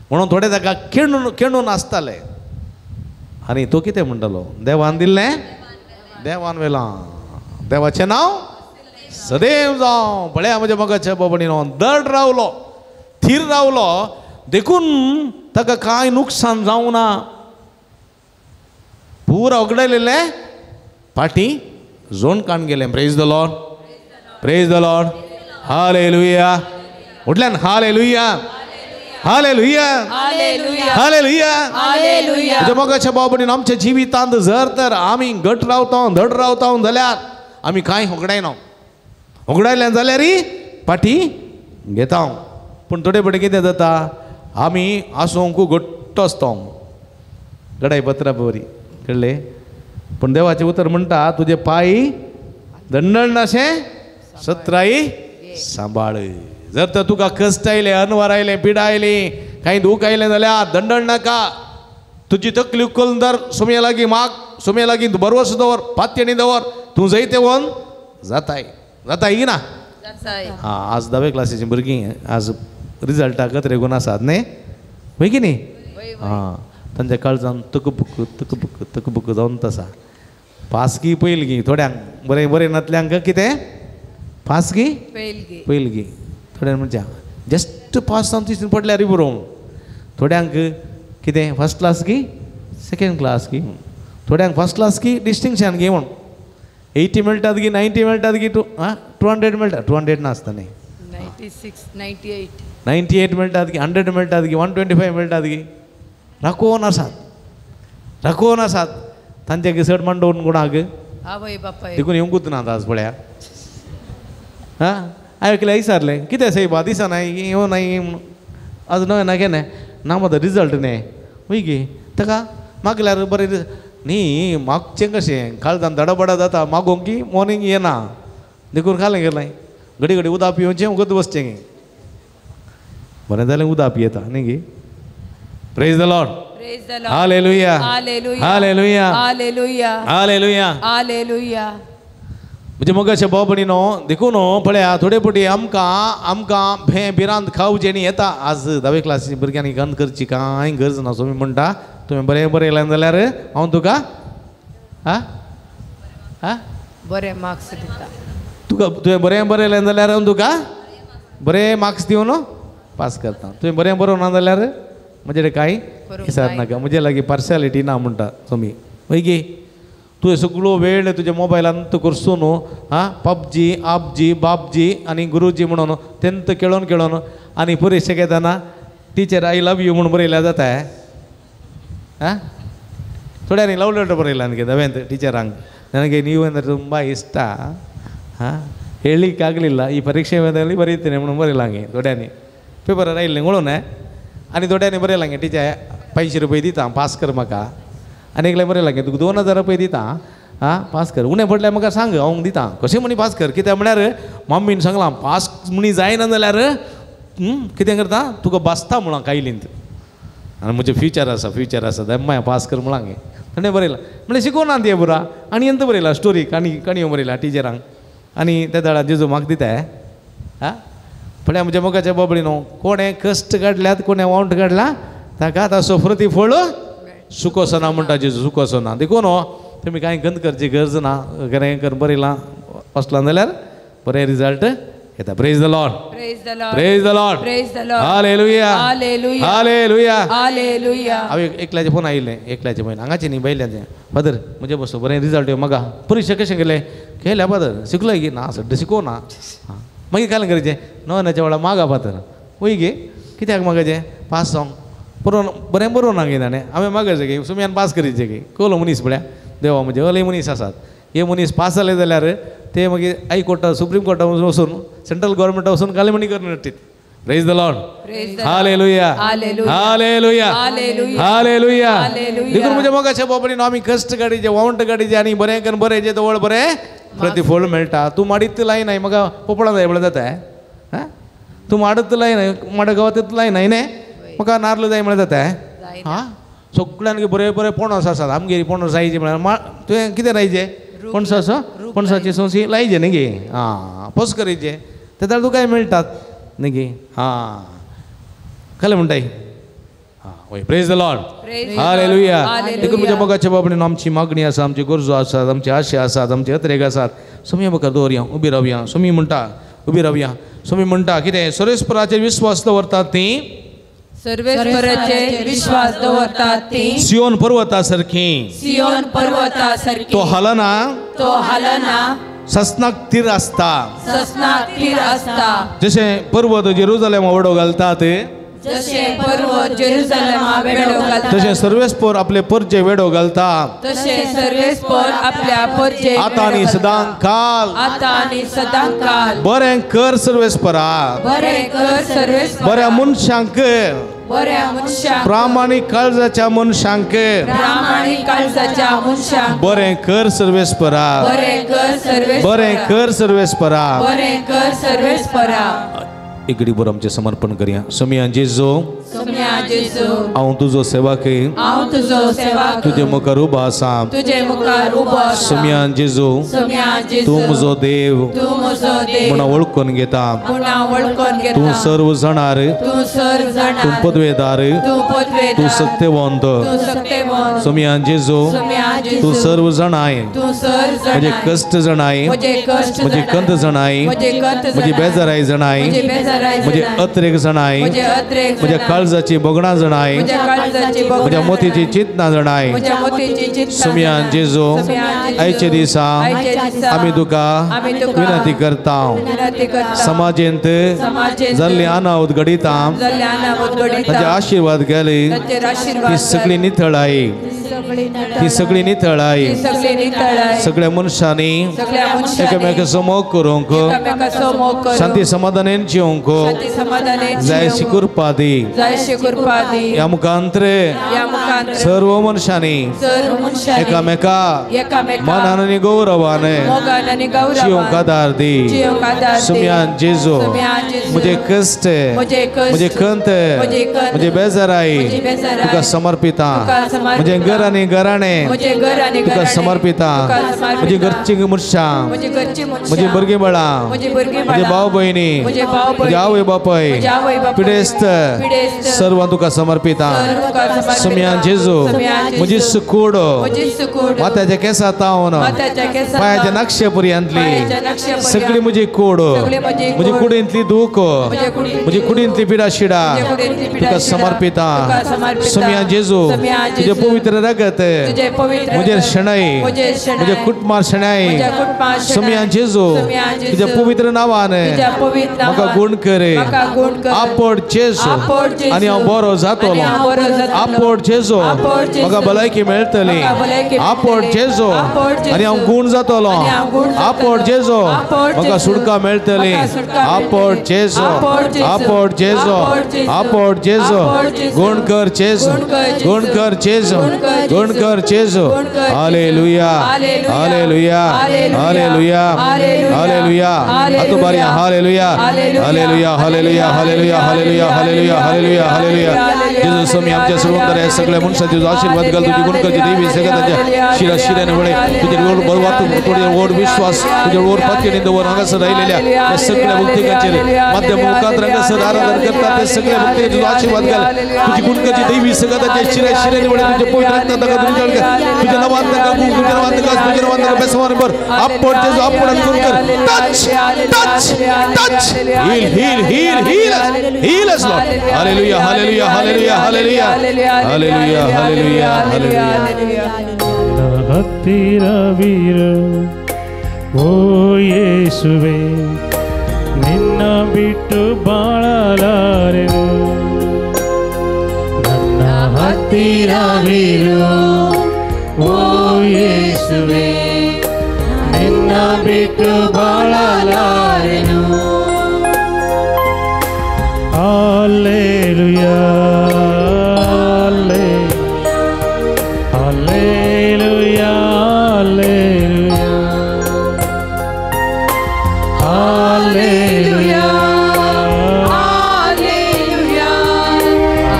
म्हणून थोडे ताका खेणून खेणून आसताले. आनी तो कितें म्हणटालो देवान दिल्लें देवान व्हेलां देवाचें नांव सदैव जावं. पळया म्हज्या मोगाच्या बाबणीनो दड रावलो थीर रावलो देखून ताका कांय नुकसान जावं ना. पुरा उगडायलेलें फाटीं जोण काण गेलें. Praise the Lord praise the Lord hallelujah उठल्यान hallelujah hallelujah hallelujah. म्हज्या मोगाच्या भाव आमच्या जिवितांत जर तर आमी घट रावता धड रावता जाल्यार आमी कांय होगडायना होगडायल्यान जाल्यार फाटीं घेता. पूण थोडे फावटी कितें जाता आमी आसूंक घट्ट आसता गडाय पत्रा बरी कळ्ळें. पूण देवाचें उतर म्हणटा तुजे पांय दंडणाशें सत्राई सांबाळ. जर तर तुका कश्ट आयले अनवर आयले पिडा आयली कांय दूख आयलें जाल्यार दंडण नाका. तुजी तकली उखलून धर सोम्या लागीं माग सोम्या लागीं तूं बरवस दवर पातयेणी दवर तूं जैते वोन जाताय जाताय की ना. हां आज धावे क्लासीचीं भुरगीं आज रिजल्टाक रेगून आसात न्ही वय की न्ही. हां तांच्या काळजान तुकबुक तुकबुक तुकबुक जावन आसा. पास की पयलगी थोड्यांक बरें बरें नातल्यांक कितें पास की पयलगी थोड्यांक म्हणजे जस्ट पास जावन तितून पडल्यार बरो. थोड्यांक कितें फर्स्ट क्लास की सेकेंड क्लास की थोड्यांक फर्स्ट क्लास की डिस्टिंक्शन घे म्हूण 80 मेळटात की 90 मेळटात की 200 मेळटा 200 नासता न्ही 96 98 98 मेळटात की 100 मेळटात की 125 मेळटात की राखोवन आसात राखोवन आसात तांचे चड मांडोवन कोणाक आवय बापाय देखून येवंकूच ना आज पळया. हां हांवें एकल्याक विचारलें कितें सायबा दिसना येवं नाय म्हणून आज नवें ना केन्ना ना म्हाजो रिजल्ट न्ही वय गे ताका मागल्यार बरें न्ही मागचें कशें काळजान धडबडा जाता मागोवंक की मॉर्निंग येना देखून खालें गेलें घडी घडी उदक पिवचें उगत बसचें गे बरें जालें उदक पियेता न्ही गे. Praise the Lord hallelujah hallelujah hallelujah hallelujah. म्हणजे मोगाच्या भाव भयणीनो देखून पळया थोडे फावटी आमकां आमकां भें भिरांत खावजेणी येता. आज धावे क्लासी भुरग्यांनी गंद करची कांय गरज ना. सो मी म्हणटा तुवें बरें बरयलें जाल्यार हांव तुका आं आं बरें मार्क्स दिता तुका तुवें बरें बरयलें जाल्यार हांव तुका बरें मार्क्स दिवन पास करता. तुवें बरें बरोवना ना जाल्यार म्हजे कांय विचार नाका म्हजे लागीं पार्शालिटी ना म्हणटा सोमी वय गे. तुवें सगळो वेळ तुज्या मोबायलान तूं करसून न्हू आं पबजी आपजी बापजी आनी गुरुजी म्हणून तेंत खेळोन खेळोन आनी परिक्षेक येतना टिचर I love you म्हणून बरयल्यार जाता आं. थोड्यांनी लव लेटर बरयला गे धवेंत ಟಿಚರಾಂಗ್ ನನಗೆ ನೀವು ಅಂದರೆ ತುಂಬ ಇಷ್ಟ ಹಾಂ ಹೇಳಲಿಕ್ಕಾಗಲಿಲ್ಲ ಈ ಪರೀಕ್ಷೆ ವೇದದಲ್ಲಿ ಬರೀತೇನೆ म्हणून ಬರೀಲಾಂಗೆ थोड्यांनी पेपरार आयिल्लें म्हणून आनी थोड्यांनी बरयलांगे टिचर 5 रुपये दिता पास कर म्हाका आनी एकलें बरयलां की तुका 2000 रुपये दिता आं पास कर उणें पडल्यार म्हाका सांग हांव दिता कशें म्हणी पास कर कित्याक म्हळ्यार मम्मीन सांगलां पास म्हणी जायना जाल्यार कितें करता तुका बासता म्हणा कायलींत आनी म्हजें फ्युचर आसा फ्युचर आसा दम्माय पास कर म्हळां गे ताणें बरयलां म्हणलें शिकोवना ते पुरा आनी एंत बरयलां स्टोरी काणी काणयो बरयला टिचरांक आनी ते दाडा जेजू म्हाका दिता आं पळया म्हज्या मोगाच्या बाबडी न्हू कोणें कश्ट काडल्यात कोणें वावंट काडला ताका ताचो प्रतिफळ सुकोसो ना म्हणटा जेजू सुकोसो ना देखून हो तुमी कांय गंद करची गरज ना बरें करून बरयलां वाचलां जाल्यार बरें रिजल्ट येता. Praise the Lord. Praise the Lord. Praise the Lord. Praise the Lord. Hallelujah. Hallelujah. Hallelujah. Hallelujah. हांवें एकल्याचें फोन आयिल्लें एकल्याचें पयन हांगाचें न्ही बैल्याचें फादर म्हजें बसो बरें रिजल्ट येवं म्हाका परिक्षा कशें केलें केल्या फादर शिकलो गे ना सड्डें शिकोवना आं मागीर काल करचें नवनाच्या वेळार मागा फादर वय गे कित्याक मागाचें पास जावंक बरोवन बरें बरोवना गे ताणें हांवें मागाचें गे सुमयान पास करीचें गे कोलो मनीस पळया देवा म्हणजे अले मनीस आसात हे मनीस पास जाले जाल्यार ते मागीर हायकोर्टा सुप्रीम कोर्टा वचून सेंट्रल गव्हर्मेंटा वचून कालेमणी करून हाडटीत. Praise the Lord. Hallelujah. Hallelujah. Hallelujah. देखून म्हज्या मोगाच्या बाबडीन आमी कश्ट काडीचे वावंट काडीचे आनी बरें करून बरें जें तवळ बरें प्रतिफळ मेळटा. तूं माडीत लायनाय म्हाका पोपळां जाय म्हळ्यार जाता आं तूं माडत लायनाय माड गांवात लायनाय न्ही म्हाका नार्ल जाय म्हळ्यार जाता आं सगळ्यांक बरें बरें पणस आसात आमगेर पणस जायचे म्हळ्यार तुवें कितें लायचें पणसाचो पणसाची सोंशी लायचे न्ही गे आं पोस करीचे ते जाल्यार तुका मेळटात न्ही गे आं कळ्ळें म्हणटाय आं वय. Praise the Lord. Hallelujah. देखून म्हज्या मोगाच्या बाबडीन आमची मागणी आसा आमची गरजो आसात आमची आशा आसात आमचे अत्रेक आसात सोमी मुखार दवरया उबी रावया. सोमी म्हणटा उबी रावया. सोमी म्हणटा कितें सर्वेस्पराचेर विस्वास दवरतात ती सर्वेस्पराचेर विश्वास दवरतात ती सियोन पर्वता सारखी सियोन पर्वता सारखी तो हालना तो हालना ससनाक थीर आसता ससनाक थीर आसता जशें पर्वत जेरुजलेमा वडो घालतात जशें पर्वत जेरुजलेमा वेडो घालता तशें सर्वेस्पर आपले परजे वेडो घालता तशें सर्वेस्पर आपल्या परजे आतां आनी सदां काल आतां आनी सदां काल बरें कर सर्वेस्परा बरें कर सर्वेस्परा बऱ्या मनशांक बऱ्या मनशांक प्रामाणीक काळजाच्या मनशांक प्रामाणीक काळजाच्या मनशांक बरें कर सर्वेस्परा बरें कर सर्वेस्परा बरें कर सर्वेस्परा बरें कर सर्वेस्परा. एक घडी भर आमचें समर्पण करया. सोमिया जेजू सोमिया जेजू हांव तुजो सेवक हांव तुजो सेवक तुजे मुखार उबो आसा तुजे मुखार उबो आसा. सोमिया जेजू सोमिया जेजू तूं म्हजो देव तूं म्हजो देव म्हूण हांव वळखून घेता म्हूण हांव वळखून घेता. तूं सर्व जाणार तूं सर्व जाणार तूं पदवेदार तूं पदवेदार तूं सत्यवंत तूं सत्यवंत. सोमिया जेजू सोमिया जेजू तूं सर्व जाणाय तूं सर्व जाणाय म्हजे कश्ट जाणाय म्हजे कश्ट म्हजी कंत जाणाय म्हजे कंत म्हजी बेजाराय जाणाय म्हजी बेजाराय म्हजे अत्रेक जाणाय म्हज्या काळजाची भोगणां जाणाय म्हज्या मोतीची चिंतना जाणाय. सोमिया जेजू आयचे दिसा आमी तुका विनंती करता समाजेंत जाल्ली अनावत घडिता ताचे आशिर्वाद गेले ती सगळी नितळाय ती सगळी नितळाय सगळ्या मनशांनी एकामेकाचो मोग करूंक शांती समाधानेन जिवंक जायशी कृपा दी. ह्या मुखांतरे सर्व मनशांनी एकामेका मनान आनी गौरवान जिवंक आदार दी. सोमियान जेजू म्हजे कश्ट म्हजे कंत म्हजे बेजाराय तुका समर्पिता म्हजें घर आनी घराणें तुका समर्पिता म्हजी घरची मनशां म्हजी भुरगीं बाळां म्हजे भाव भयणी म्हजे आवय बापाय पिडेस्त सर्वां तुका समर्पिता. सोमिया जेजू म्हजी सुकूड माथ्याच्या केसा तावन पांयाच्या नक्षे पर्यंतली सगळी म्हजी कूड म्हजी कुडींतली दूख म्हजी कुडींतली पिडा शिडा तुका समर्पिता. सोमिया जेजू तुजें पवित्र रगत म्हजेर शणै म्हज्या कुटुंबार शणै. सोमिया जेजू तुज्या पवित्र नांवान म्हाका गुण कर आपोड जेजू आनी हांव बरो जातलो. आपोड जेजू म्हाका भलायकी मेळटली. आपोड जेजू आनी हांव गुण जातलो. आपोड जेजू म्हाका सुटका मेळटली. आपोड जेजू आपोड जेजू आपोड जेजू गुण कर जेजू गुण कर जेजू गुणकर जेजू. Hallelujah hallelujah hallelujah hallelujah. हातू बारया. Hallelujah hallelujah hallelujah hallelujah hallelujah hallelujah hallelujah hallelujah. जेजू स्वामी आमच्या सर्वांतर ह्या सगळ्या मनशांचे तुजो आशीर्वाद घाल. तुजी गुणकरची देवी सगळ्या शिरा शिऱ्याने वळे तुझे बरवात तुझे ओढ विश्वास तुझे ओढ पातळी दवर हांगासर राहिलेल्या त्या सगळ्या भक्तिकांचेर माध्यम मुखात रंगासर आराधन करतात ते सगळ्या भक्तिकांचे तुझा आशीर्वाद घाल. तुझी गुणकरची देवी सगळ्या शिऱ्या शिऱ्याने वळे तुझे पवित्र रक्तात तुझ्या नावात नका तुझ्या नावात नका तुझ्या नावात नका बेसवान बर आपण जेजू आपण गुणकर. Touch touch touch heal heal heal heal heal us Lord. Hallelujah hallelujah hallelujah hallelujah hallelujah hallelujah hallelujah. ಹತ್ತಿರವಿರು ಓ ಯೇಸುವೆ, ನಿನ್ನ ಬಿಟ್ಟು ಬಾಳಲಾರೆನು. ನನ್ನ ಹತ್ತಿರವಿರು ಓ ಯೇಸುವೆ, ನಿನ್ನ ಬಿಟ್ಟು ಬಾಳಲಾರೆನು. Hallelujah hallelujah hallelujah hallelujah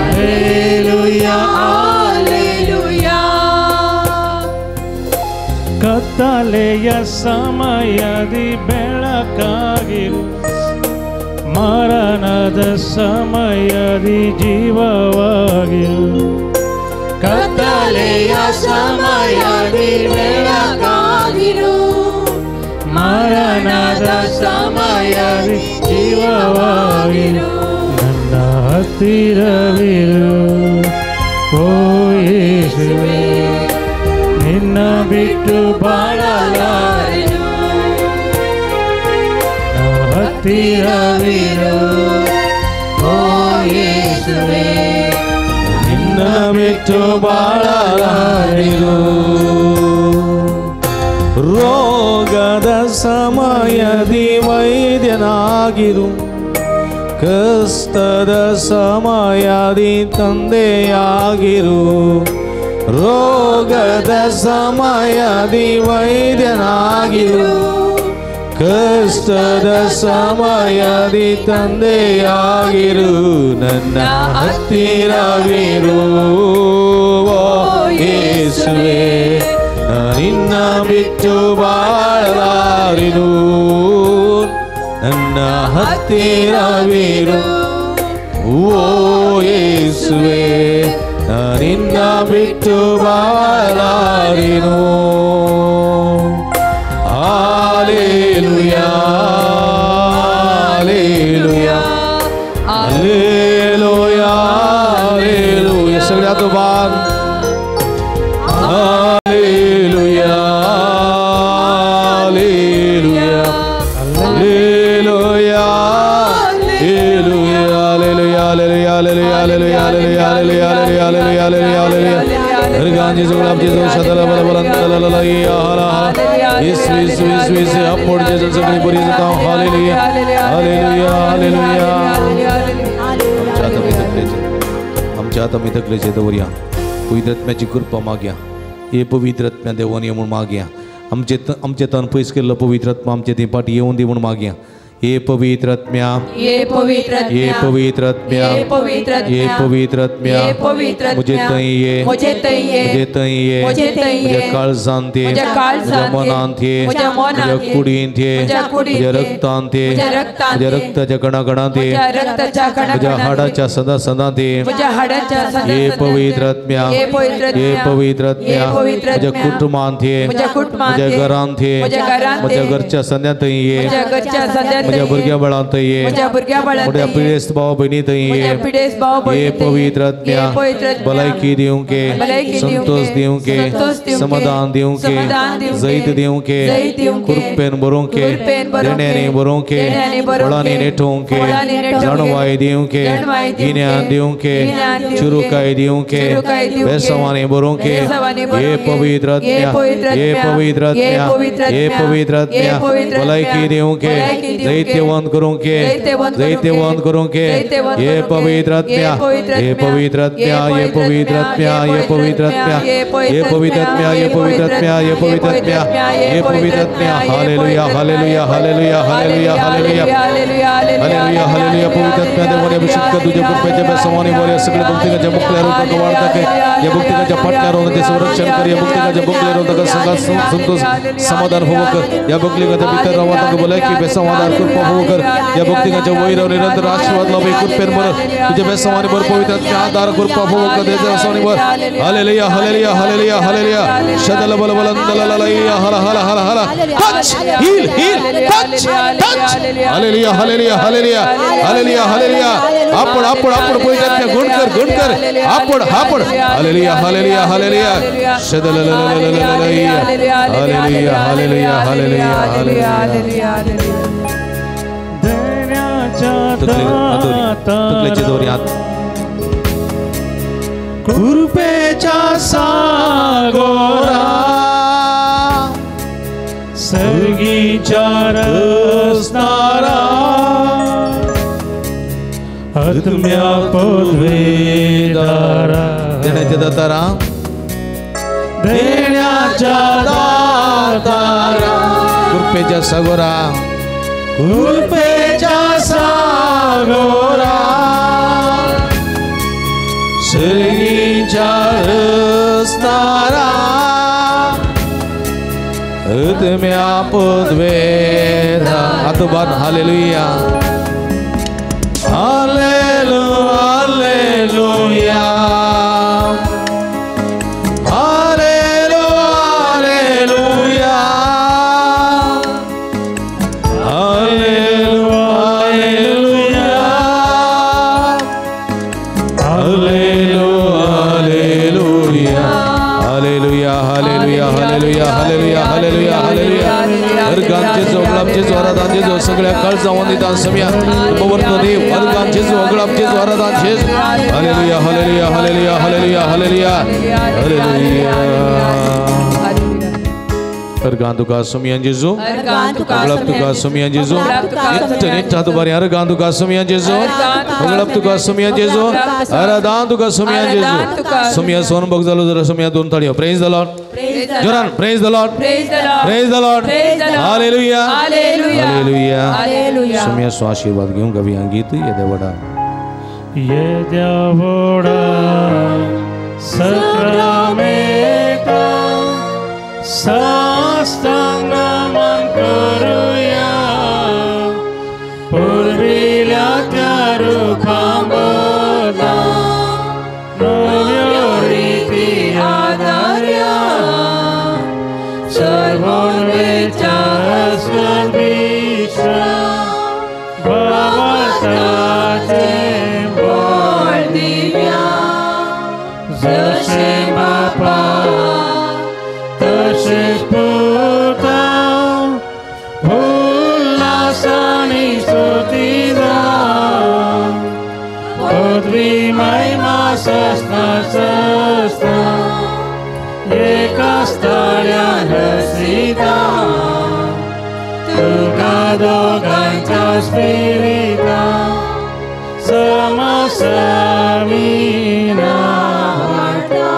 hallelujah hallelujah. ಕತ್ತಲೆಯ ಸಮಯದಿ ಬೆಳಕಾಗಿರು, ಮರಣದ ಸಮಯದಿ ಜೀವವಾಗಿರು. ಕತ್ತಲೆಯ ಸಮಯದಿ ಬೆಳಕಾಗಿರು, ಮರಣದ ಸಮಯದಿ ಜೀವವಾಗಿರು. ನನ್ನ ಹತ್ತಿರವಿರು ಓ ಯೇಸುವೆ, ನಿನ್ನ ಬಿಟ್ಟು ಬಾಳಲಾರೆನು. ಹತ್ತಿರವಿರು ಓ ಯೇಸುವೆ, ನಿನ್ನ ಬಿಟ್ಟು ಬಾಳಲಾರೆನು. ರೋಗದ ಸಮಯದಿ ವೈದ್ಯನಾಗಿರು, ಕಷ್ಟದ ಸಮಯದಿ ತಂದೆಯಾಗಿರು. ರೋಗದ ಸಮಯದಿ ವೈದ್ಯನಾಗಿರು, ಕಷ್ಟದ ಸಮಯದಿ ತಂದೆಯಾಗಿರು. ನನ್ನ ಹತ್ತಿರವಿರು ಓ ಯೇಸುವೆ, ನಿನ್ನ ಬಿಟ್ಟು ಬಾಳಲಾರೆನು. ನನ್ನ ಹತ್ತಿರವಿರು ಓ ಯೇಸುವೆ, ನಿನ್ನ ಬಿಟ್ಟು ಬಾಳಲಾರೆನು. Hallelujah hallelujah hallelujah hallelujah. सगळे हातोबार. Hallelujah hallelujah hallelujah hallelujah hallelujah hallelujah hallelujah hallelujah hallelujah hallelujah hallelujah hallelujah. हरगांजी जुगलाब जेजू शतला बल बल लला या हला यीशु यीशु यीशु यीशु. आपण जेजू सगळी बरी जाता. Hallelujah hallelujah hallelujah. आमच्या आतां थकलेचे आमच्या आतां थकलेचे दवरया. पवित्र आत्म्याची कृपा मागया. हे पवित्र आत्म्या देवान ये म्हूण मागया. आमचे आमचे तन पयस केल्लो पवित्र आत्मा आमचे थंय फाटी येवन दी म्हूण मागया. हे पवित्र आत्म्या, हे पवित्र हे पवित्र आत्म्या, हे पवित्र हे पवित्र आत्म्या, मुझे थंय ये, मुझे थंय ये, मुझे थंय ये, मुझे थंय ये, म्हज्या काळजांत ये, म्हज्या म्हज्या मनांत ये, म्हज्या म्हज्या मनांत ये, कुडींत ये, म्हज्या कुडींत म्हज्या ये, रक्तांत ये, म्हज्या रक्तांत म्हज्या ये, रक्ताच्या कणाकणांत ये, म्हज्या रक्ताच्या म्हज्या कणाकणांत ये, हाडाच्या सदा सदांत ये. म्हज्या हाडाच्या सदा हे सदांत पवित्र ये, आत्म्या, हे पवित्र हे आत्म्या, पवित्र आत्म्या, हे पवित्र म्हज्या आत्म्या, कुटुंबांत ये, म्हज्या कुटुंबांत म्हज्या ये, घरांत ये, म्हज्या घरांत म्हज्या ये, घरच्या संद्यांत ये, म्हज्या घरच्या संद्यांत म्हज्या ये, भुरग्या बाळांत ये, म्हज्या भुरग्या बाळांत म्हज्या ये, पिडेस्त भाव भयणी थंय ये, म्हज्या पिडेस्त भाव हे भयणी थंय ये, पवित्र आत्म्या, हे पवित्र आत्म्या, भलायकी दिवंके, भलायकी दिवंके, संतोष दिवंके, संतोष दिवंके, समाधान दिवंके, समाधान दिवंके, जैत दिवंके, जैत दिवंके, कृपेन भरोंके, कृपेन भरोंके, देण्यानी भरोंके, देण्यानी भरोंके, फळांनी नेटोवंके, फळांनी नेटोवंके, जाणवाय दिवंके, जाणवाय दिवंके, गिन्यान दिवंके, गिन्यान दिवंके, चुरुकाय दिवंके, चुरुकाय दिवंके, बेसवानी भरोंके, बेसवानी हे भरोंके, पवित्र हे आत्म्या, पवित्र हे आत्म्या, पवित्र हे आत्म्या, पवित्र हे आत्म्या, पवित्र हे आत्म्या, पवित्र आत्म्या, भलायकी दिवंके, भलायकी दिवंके, जैत्यवंत करूंक, जैत्यवंत करूंक। हे पवित्र आत्म्या, हे पवित्र आत्म्या, हे पवित्र आत्म्या, हे पवित्र आत्म्या, हे पवित्र आत्म्या, हे पवित्र आत्म्या, हे पवित्र आत्म्या, हे पवित्र आत्म्या। Hallelujah, hallelujah, hallelujah, hallelujah, hallelujah, hallelujah, hallelujah. पवित्र आत्म्या देवाने अभिषेक कर, तुझ्या कृपेच्या बेसमाने वर सगळे भक्तिकाच्या मुखल्यावर वाढ दाखय, या भक्तिकाच्या पाटल्यावर ते संरक्षण कर, या भक्तिकाच्या मुखल्यावर सगळा संतोष समाधान होवो कर, या भक्तिकाच्या भितर रावा तांकां भलायकी बेसमाधान कृपा होवो कर, या भक्तिकाच्या वैरव निरंतर आशीर्वाद लाभ कृपेन बर तुझ्या बेसमाने बर पवित्र आत्म्या आधार कृपा होवो कर देवाने बर। Hallelujah, hallelujah, hallelujah, hallelujah. शदल बल बलंदलललया हला हला हला हला। Touch, heal, heal, touch, touch. Hallelujah, hallelujah, hallelujah, hallelujah, hallelujah. आपण आपण आपण पवित्र आत्म्या गुण कर, गुण कर, आपण आपण। Hallelujah, hallelujah, hallelujah. शदलललललया। Hallelujah, hallelujah, hallelujah, hallelujah. तकलेची दोरी हात कृपेच्या सागोरा सर्गीच्या रसनारा आत्म्या पदवेदारा देण्याच्या दातारा, देण्याच्या दातारा कृपेच्या सागोरा, कृपेच्या सागोरा सर्गीच्या रसनारा आत्म्या पदवेदारा। हातोबार hallelujah, hallelujah, hallelujah, hallelujah, hallelujah, hallelujah, hallelujah, hallelujah, hallelujah, hallelujah, hallelujah, hallelujah. अर्गांचे जो अगळापचे जो आराधांचे जो सगळ्या काळजा वंदितां समिया पवर्त देव अर्गांचे जो अगळापचे जो आराधांचे। Hallelujah, hallelujah, hallelujah, hallelujah, hallelujah, hallelujah. अर्गां तुका सुमियां जेजू, अगळाप तुका सुमियां जेजू, नित्य नित्य हात उबारी। अर्गां तुका सुमियां जेजू, अगळाप तुका सुमियां जेजू, आराधान तुका सुमियां जेजू। सुमिया सोन बग जालो जरा सुमिया दोन ताळयो। प्रेज the Lord, जोरान praise the Lord, praise the Lord. Hallelujah, hallelujah. सुमिया सो आशीर्वाद घेऊन कवी गीत ये देवडा ये देवडा सक्रामेंत साष्टांग नमन करूया, पुर्विल्या त्या रुखांबला नव्यो रिती आदार्या, सर्वोन्वेच्या भावार्थाचे बळ दिव्या, जशें बापा तशेंच पुता उल्हासानी स्तुती जावं, पदवी महिमा सस्ना सस्ना एका स्थळ्यान रसिता, तुका दोगांच्या स्पिरिता समसमीना वाटा।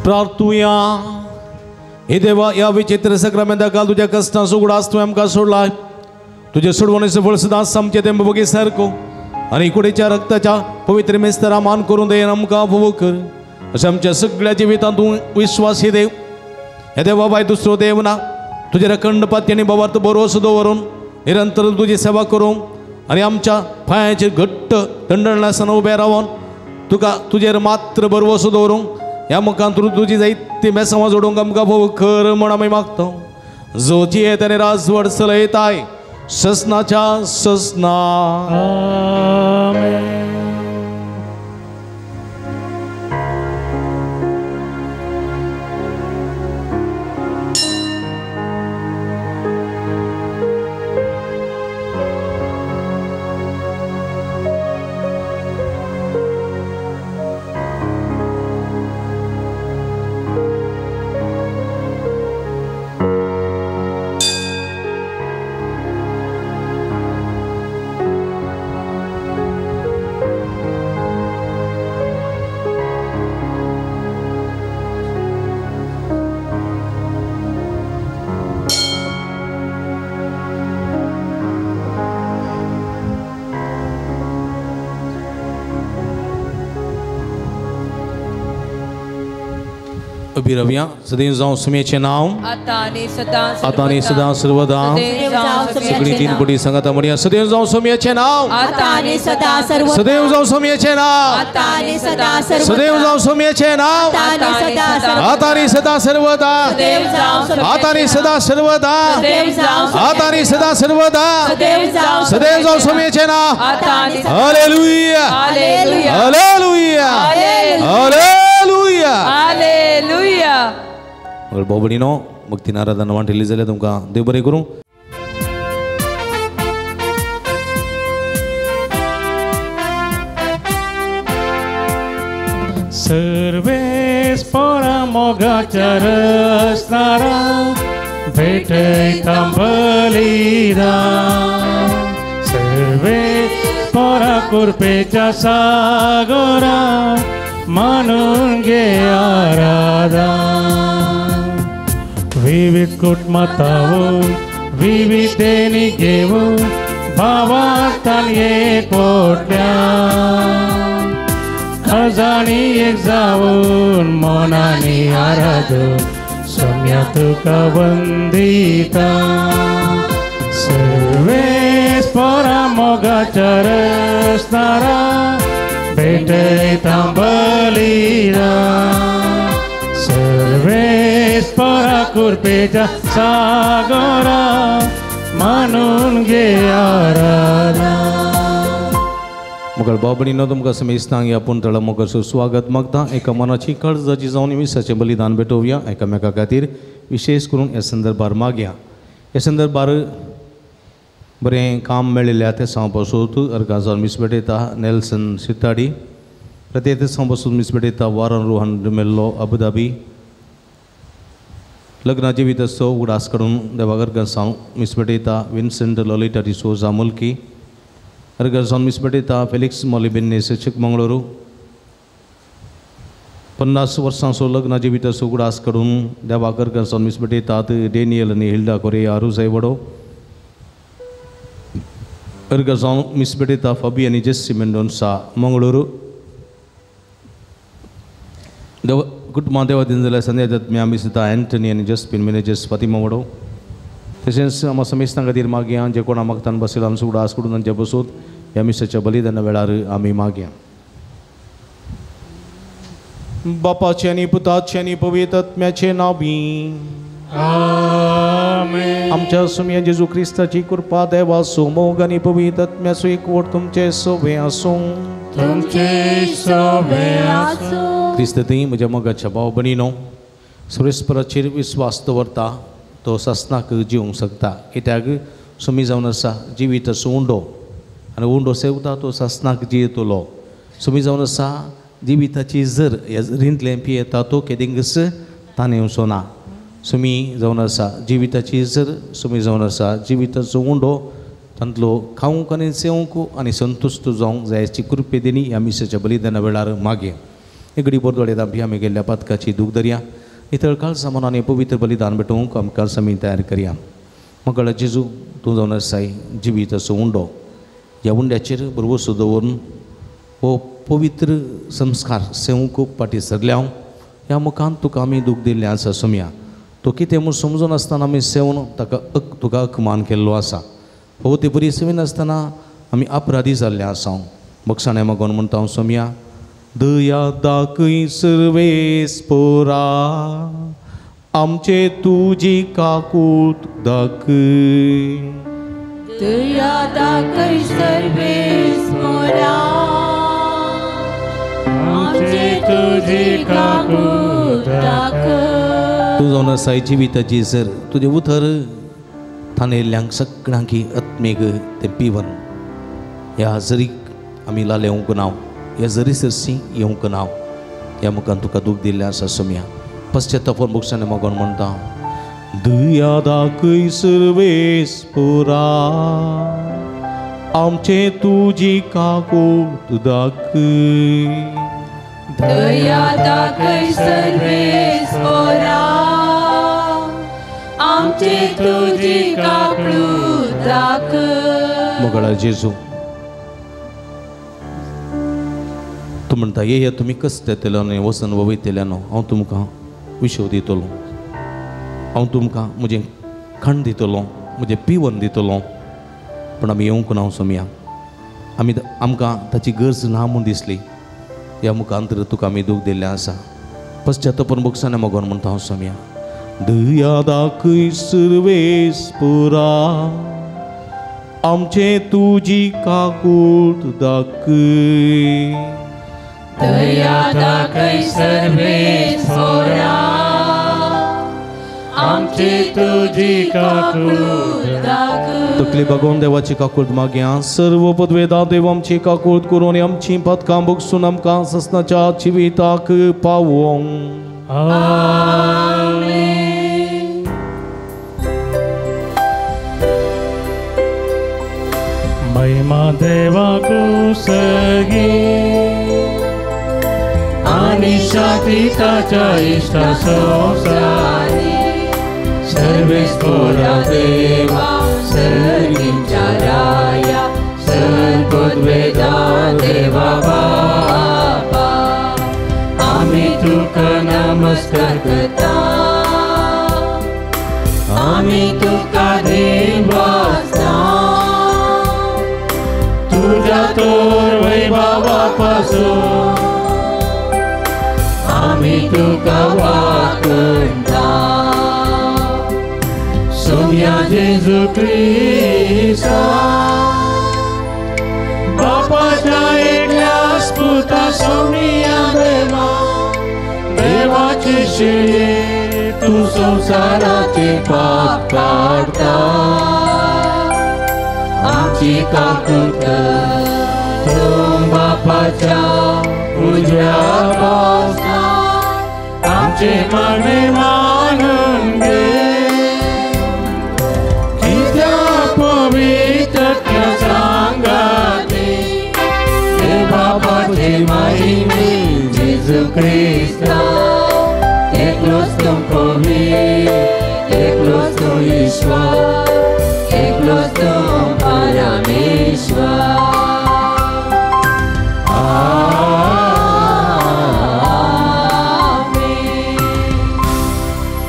प्रार्थुया। हे देवा, या विचित्र सक्रामेंता काल तुझ्या कष्टांचो उगडास तुवें आमकां सोडला, तुझे सोडवणेचो फळ सदांच आमचे तेंब बगी सारको आनी कुडीच्या रक्ताच्या पवित्र मेस्तरा मान करून दे आमकां भोव कर। अशें आमच्या सगळ्या जिवितांत तूं विश्वासी देव, हे देवा बाय दुसरो देव ना, तुजेर अखंड पाती आनी भावार्थ भरोसो दवरून निरंतर तुजी सेवा करूंक आनी आमच्या पांयाचेर घट्ट दंडण उबें रावन तुका तुजेर मात्र भरवसो दवरूंक ह्या मुखान तूं तुजी जायती बेसांवां जोडूंक आमकां भोव कर म्हूण आमी मागता। जो जियेत आनी राजवट चलयताय ससनाच्या ससना। आमेन। उबी रावया. सदैव जावं सुमेचें नांव आतां आनी सदां सर्वदा. सगळीं तीन पटी सांगाता म्हणया. सदैव जावं सुमेचें नांव सदैव जावं सुमेचें नांव सदैव जावं सुमेचें नांव आतां आनी सदां सर्वदा आतां आनी सदां सर्वदा आतां आनी सदां सर्वदा सदैव जावं सुमेचें नांव. Hallelujah hallelujah hallelujah hallelujah. मगर भाव भयणीनो भक्तीन आराधना वांटिल्ली जाल्यार तुमकां देव बरें करूं. सर्वेस पोरा मोगाच्या रसनारा भेटयता बलिदान. सर्वेस पोरा कृपेच्या सागरा मानून घे आराधन. विविध कुटमतावून विविधतेनी घेऊन भावार्थान एकवटल्या. खजानी एक जाऊन मनानी आराधून सम्या तुका वंदिता. सर्वेस पोरा मोगाच्या रसनारा भेटयता बलिदान. सर्वेस पोरा कृपेच्या सागरा मानून घे आराधना. मुखार भाव भयणीनो तुमकां समेस्तांक ह्या पुंतळा मुखार स्वागत मागता. एका मनाची काळजाची जावन मिसाचें बलिदान भेटोवया एकामेका खातीर, विशेष करून ह्या संदर्भार मागया. ह्या संदर्भार बरें काम मेळिल्लें तें पासून अर्गां जावन मीस भेटयता नेल्सन सिताडी, प्रत्येक तेसांव पासून मीस भेटयता वारन रोहन डिमेल्लो अबुधाबी. लग्ना जिवीत असो उगडास काडून देवाक अर्गां जावन मीस भेटयता विन्सेंट लोलिटा डिसोजा मुल्की. अर्गां जावन मीस भेटयता फेलिक्स मोली बेन्नेस चिकमंगळुरू. 50 वर्सांचो लग्न जिवीत असो उगडास काडून देवाक अर्गां जावन मीस भेटयतात डेनियल आनी हिल्डा कोरेया रुजायवडो. अर्गां जावन मीस भेटयता फाबी आनी जेस्सी मेंडोन्सा मंगळुरू. देव कुटुंबां देवा दिन जाल्यार संध्या दत्म्या मिसता एंटनी आनी जस्पिन मिनेजस फातिमा वडो. तशेंच आमकां समेस्तां खातीर मागया जे कोणा मागतान बसयला आमचो उगडास करून तांचे बसूत ह्या मिसाच्या बलिदाना वेळार आमी मागया. बापाचें आनी पुताचें आनी पवित्र आत्म्याचें नांवी आमेन. आमच्या सुमया जेजू क्रिस्ताची कृपा देवाचो मोग आनी पवित्र आत्म्याचो एकवट तुमचे सवे आसूं. तुमचे सवे आसूं. क्रिस्त थंय म्हज्या मोगाच्या भाव भयणीनो परस्पराचेर विस्वास दवरता तो सासनाक जिवंक शकता. कित्याक सुमी जावन आसा जिवीत असो उंडो आनी उंडो सेवता तो सासनाक जियेतलो. सुमी जावन आसा जिविताची जर ह्या जरींतलें पियेता तो केदिंगस ताणें ना. सुमी जावन आसा जिविताची जर सुमी जावन आसा जिविताचो उंडो तांतलो खावंक आनी सेवंक आनी संतुश्ट जावंक जायची कृपे दिनी ह्या मिसाच्या बलिदाना वेळार मागें. घडी बोरदोडे दांपी आमी गेल्ल्या पातकाची दूख धरया. नितळ काळजा मनान पवित्र बलिदान भेटोवंक आमकां समी तयार करया. मंगळ जेजू तूं जावन आसाय जिवीत असो उंडो. ह्या उंड्याचेर भरवसो दवरून हो पवित्र संस्कार सेवंक फाटीं सरल्या. ह्या मुखान तुका आमी दूख दिल्लें आसा सोमया. तो कितें म्हूण समजून आसतना आमी सेवन ताका तुका अकमान केल्लो आसा. हो ते बरी सेविनासतना आमी अपराधी जाल्ले आसा. बक्षाणे मागोन म्हणटा हांव सोमया. दया दाखय सर्वेस पोरा आमचे तुजी काकूत दाखय. दया दाखय सर्वेस पोरा आमचे तुजी काकूत दाखय. तूं जावन आसाय जिविताची सर तुजें उतर थानेल्ल्यांक सगळ्यांकी आत्मीक तें पिवन ह्या जरीक आमी लालेवंक ना, ह्या जरी सरशी येवंक ना. ह्या मुखान तुका दूख दिल्लें आसा सोमया. पश्चातापान बक्षाने मागोन म्हणटा दया दाखय सर्वेस पोरा आमचे तुजी काकूत दाखय. दया दाखय सर्वेस पोरा आमचे तुजी काकूत दाखय. मोगळा जेजू तूं म्हणटा ये तुमी कश्ट येतले आनी वचन वयतल्यानो हांव तुमकां विशव दितलो, हांव तुमकां म्हजें खण दितलो, म्हजें पिवन दितलो, पूण आमी येवंक ना सोमया, आमी आमकां ताची गरज ना म्हूण दिसली, ह्या मुखांतर तुका आमी दूख दिल्लें आसा, पश्चातापून भोगसाने मगोन म्हणटा हांव सोमया। दया दाखय सर्वेस्पुरा आमचे तुजी काकूट दाखय, दया दाखय सर्वेस्पुरा आमचे तुजी काकूट दाखय। तकली बागोवन देवाची काकूट मागया। सर्व पदवेदा देव आमची काकूट करून आमची पदकां भोगसून आमकां ससनाच्या जिविताक पावोवंक। आमेन। महिमा देवाकू सगी आनी शांती ताच्या इश्टा संवसारी सर्वेस्पोरा देवा सर्गींच्या राया सर्वपदवेदा देवा बापा आमी तुका नमस्कार करता, आमी तुका देवासता, तुज्या तोर वैभवापासून आमी तुका वाकणता। सोम्या जेजू क्रिस्ता बापाच्या एकल्याच पुता सोम्या देवा देवाचे शिळे तूं संवसाराचे पाप काडटा, आमची काकूट कर, तूं बापाच्या उजव्या बाजून आमचे मागणे मानून घे, कित्याक पवित्र सांगाते बापाचे महिमे जेजू क्रिस्ता एकलोच तूं पवित्र, एकलोच तूं ईश्वर, एकलोच तूं परमेश्वर।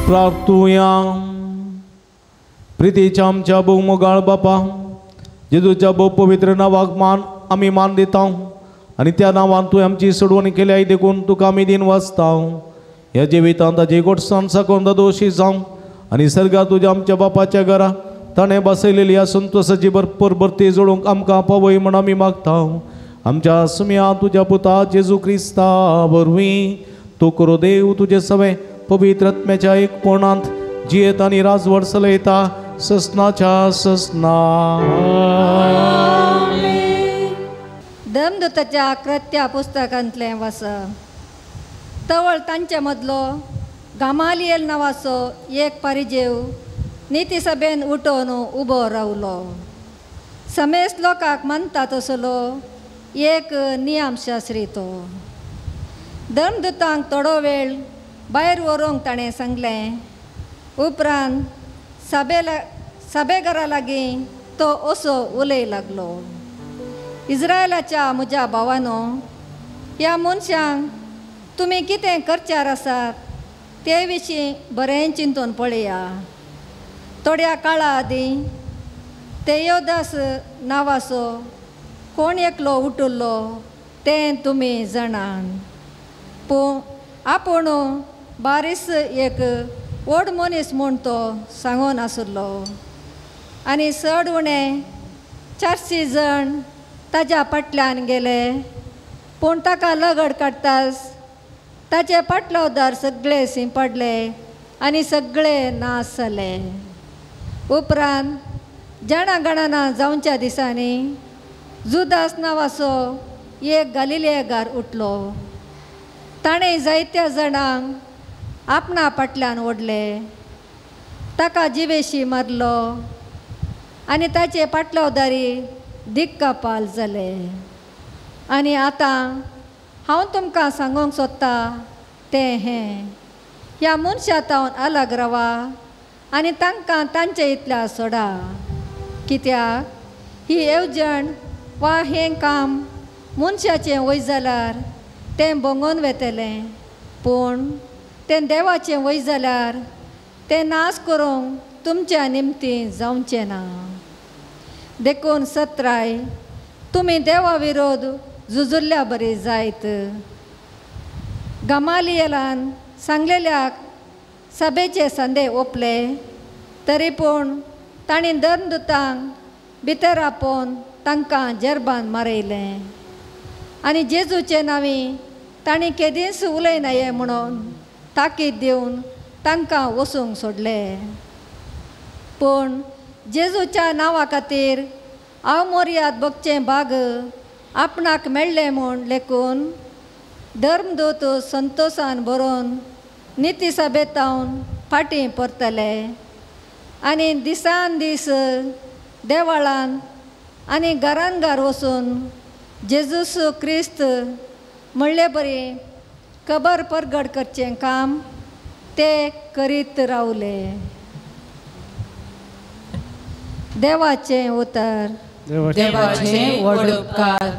प्रार्थुया। प्रितीच्या आमच्या भोव मोगाळ बापा, जेजूच्या भोव पवित्र नांवाक मान आमी मान दिता आनी त्या नांवान तुवें आमची सोडवण केल्या देखून तुका आमी दिन वाचता। ह्या जिवितांत ताची गोडसाण साकून दोशी जावं आनी सर्गात तुज्या आमच्या बापाच्या घरा ताणें बसयलेली ह्या संतोसाची भरपूर भरती जोडूंक आमकां पावय म्हण आमी मागता। आमच्या सुम्या तुज्या पुता जेजू क्रिस्ता वरवीं तूं करो देव तुजे सवे पवित्र आत्म्याच्या एकपणांत जियेत आनी राजवट चलयता ससनाच्या ससना। धर्मदूताच्या कृत्या पुस्तकांतलें वस तवळ तांचे मदलो गामालियल नांवाचो एक परिजेव नितीसभेन उठोवन उबो रावलो। समेस्त लोकांक मानता तसलो एक नियमशास्त्री तो। धर्मदूतांक थोडो वेळ भायर व्हरूंक ताणें सांगलें। उपरांत सभेघरा लागीं तो असो उलय लागलो, इस्रायलाच्या म्हज्या भावानो, ह्या मनशांक तुमी कितें करच्यार आसात ते विशीं बरें चिंतून पळया। थोड्या काळा आदीं तेयोदास नांवाचो कोण एकलो उठुल्लो तें तुमी जाणान, पूण आपूण बारीस एक व्हड मनीस म्हूण तो सांगून आशिल्लो आनी चड उणें 400 जाण ताज्या फाटल्यान गेले, पूण ताका लगड काडटाच ताचे पाटलावदार सगळे शिंपडले आनी सगळे नाश जाले। उपरांत जाणा जावच्या दिसांनी जुदास नांवाचो एक गालिलेगार उठलो, ताणें जायत्या जाणांक आपणा फाटल्यान ओडले, ताका जिवेशी मारलो आनी ताचे पाटलावदारी दिक्कापाल जाले। आनी आतां हांव तुमकां सांगूंक सोदता तें हें, ह्या मनशा तावन अलग रावा आनी तांकां तांचे इतल्या सोडा, कित्याक ही येवजण वा हें काम मनशाचें वय जाल्यार तें भोंगोन वेतलें, पूण तें देवाचें वय जाल्यार तें नाश करूंक तुमच्या निमतीं जावचें ना. देखून सत्राय तुमी देवा विरोध झुजुल्ल्या बरी जायत. गमालियलान सांगलेल्याक सभेचे संदे ओपले तरी पूण तांणी धर्मदुतांक भितर आपोवन तांकां जर्बान मारयलें आनी जेजूचे नांवी तांणी केदींच उलयनाये म्हणून ताकीद दिवन तांकां वचूंक सोडले. पूण जेजूच्या नांवा खातीर हांव मोर्याद भोगचें भाग आपणाक मेळ्ळें म्हूण लेखून धर्मदूत संतोशान बरोवन निती सभेतावन फाटीं परतले आनी दिसान दीस देवळान आनी घरान घर वचून जेजूस क्रिस्त म्हणले बरी खबर परगट करचें काम ते करीत रावले. देवाचें उतर. देवाचे व्हड उपकार.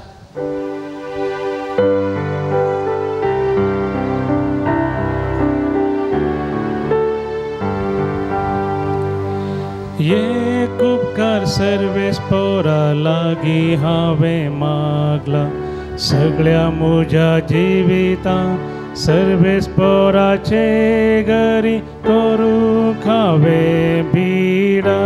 एक उपकार सर्वेस पोरा लागीं हांवें मागला सगळ्या म्हज्या जिवितांत सर्वेस पोराचे घरी करूंक हांवें बिडा.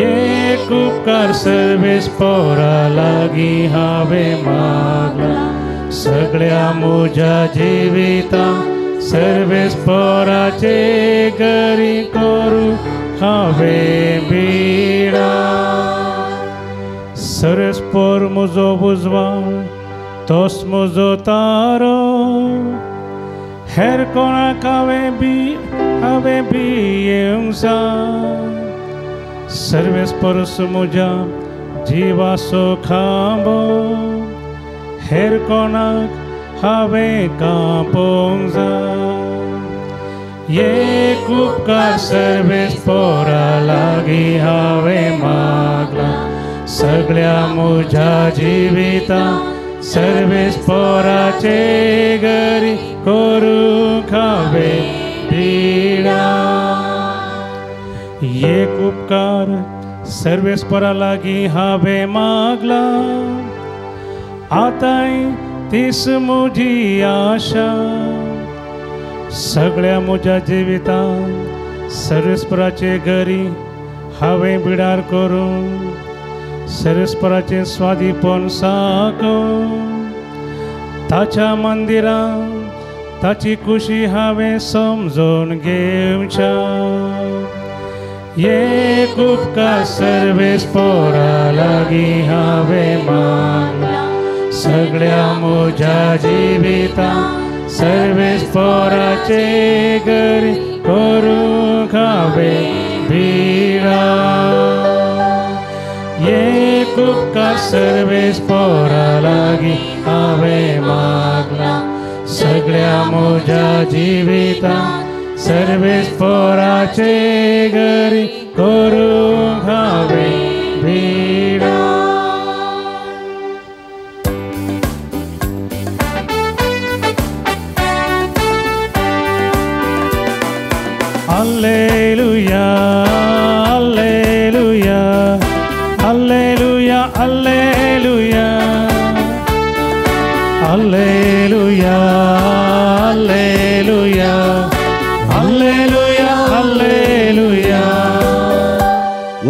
एक उपकार सर्वेस पोरा लागीं हांवें मागला सगळ्या म्हज्या जिवितांत सर्वेस पोराचे घरी करूंक हांवें बिडा. सर्वेस पोर म्हजो उजवाड तोच म्हजो तारो हेर कोणाक हांवें भियेवंक जाय. सर्वेस पोरस म्हज्या जिवाचो खांबो हेर कोणाक हांवें कांपोवंक जाय. एक उपकार सर्वेस पोरा लागीं हांवें मागला सगळ्या म्हज्या जिवितांत सर्वेस पोराचे घरी करूंक हांवें बिडा. एक उपकार सर्वेस पोरा लागीं हांवें मागला आतांय तीस म्हजी आशा सगळ्या म्हज्या जिवितांत सर्वेस्पराचे घरी हांवें बिडार करून सर्वेस्पराचें स्वादीपण साकोवन ताच्या मंदिरांत ताची खुशी हांवें समजून घेवच्या. एक उपकार सर्वेस पोरा लागीं हांवें मागला सगळ्या म्हज्या जिवितांत सर्वेस पोराचे घरी करूंक हांवें बिडा. एक उपकार सर्वेस पोरा लागीं हांवें मागला सगळ्या म्हज्या जिवितांत सर्वेस पोराचे घरी करूंक हांवें बिडा. Alleluia, Alleluia, Alleluia, Alleluia, Alleluia, Alleluia, Alleluia, Alleluia.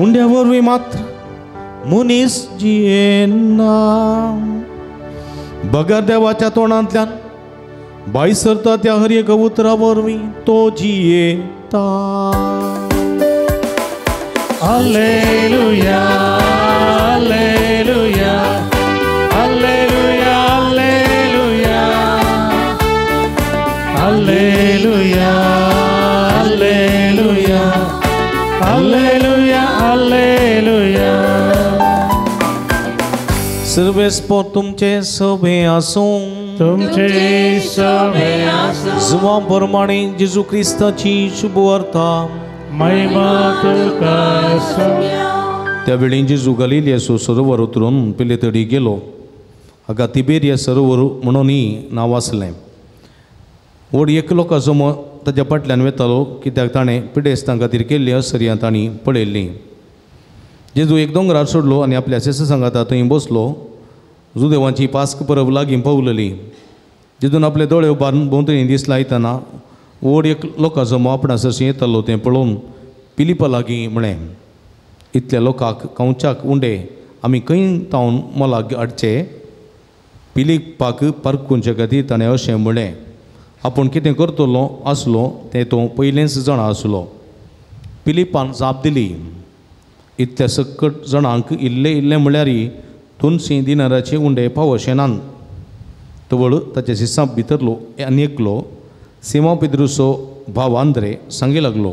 उंड्या वरवीं मात्र मनीस जियेना बगर देवाच्या तोंडांतल्यान भायर सरता त्या हर एका उतरा वरवीं तो जियेता. Alleluia, Alleluia, Alleluia, Alleluia, Alleluia, Alleluia, Alleluia, Alleluia. Sarves पोर तुमचे सभे आसूं तुमचे सभे आसूं. जुवां प्रमाणे जेजू क्रिस्ताची शुभवार्ता. महिमा तुका आसूं. त्या वेळी जेजू गलिलियाचो सरोवर उतरून पेले तडी गेलो. हाका तिबेरिया सरोवर म्हणूनय नांव आसलें. व्हड एक लोकांचो ताच्या फाटल्यान वेतालो कित्याक ताणें पिडेस्तां खातीर केल्ली असर्यां तांणी पळयल्ली. जेजू एक दोंगरार सोडलो आनी आपल्या शिश्या सांगाता थंय बसलो. जुदेवांची पास्क परब लागीं पावलेली. जेजून आपले दोळे उबारून भोंवतणी दीस लायतना व्हड एक लोकांचो आपणा सरशीं येतालो तें पळोवन पिलिपा लागीं म्हळें, इतल्या लोकांक खावच्याक उंडे आमी खंय तावन मोलाक हाडचे? पिलिपाक पारखुंचे खातीर ताणें अशें म्हळें, आपूण कितें करतलो आसलो तें तो पयलेंच जाणा आसलो. पिलिपान जाप दिली, इतल्या सकट जाणांक इल्ले इल्ले म्हळ्यार 200 दिनाराचे उंडे पावशे नात. तवळ ताच्या शिसां भितरलो आनी एकलो सिमा पिद्रुसो भाव आंद्रे सांगी लागलो,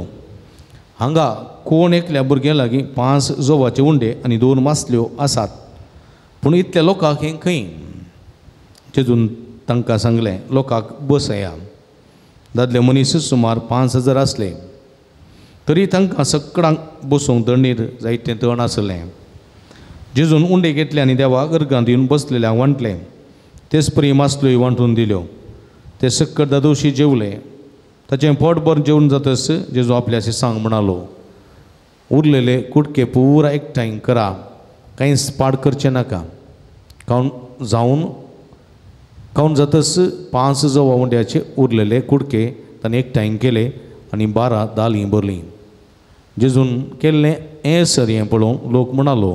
हांगा कोण एकल्या भुरग्यां लागीं 5 जोवाचे उंडे आनी 2 मासल्यो आसात, पूण इतल्या लोकांक हें खंय? जेजून तांकां सांगलें, लोकांक बसया. दादले मनीस सुमार 5000 आसले तरी तांकां सगळ्यांक बसूंक दंडीर जायतें तण आसलें. जेजून उंडे घेतले आनी देवाक अर्गां दिवन बसलेल्यांक वांटलें. तेच परी मासल्योय वांटून दिल्यो. ते सक्कड दादोशी जेवले. ताचें पोटभर जेवण जातच जेजू आपल्या शिसांक म्हणालो, उरलेले कुटके पुरा एकठांय करा, कांयच पाड करचें नाका. खावन जातच 5 जवा उंड्याचे उरलेले कुडके ताणें एकठांय केले आनी 12 दालीं भरलीं. जेजून केल्लें हें सरयें पळोवन लोक म्हणालो,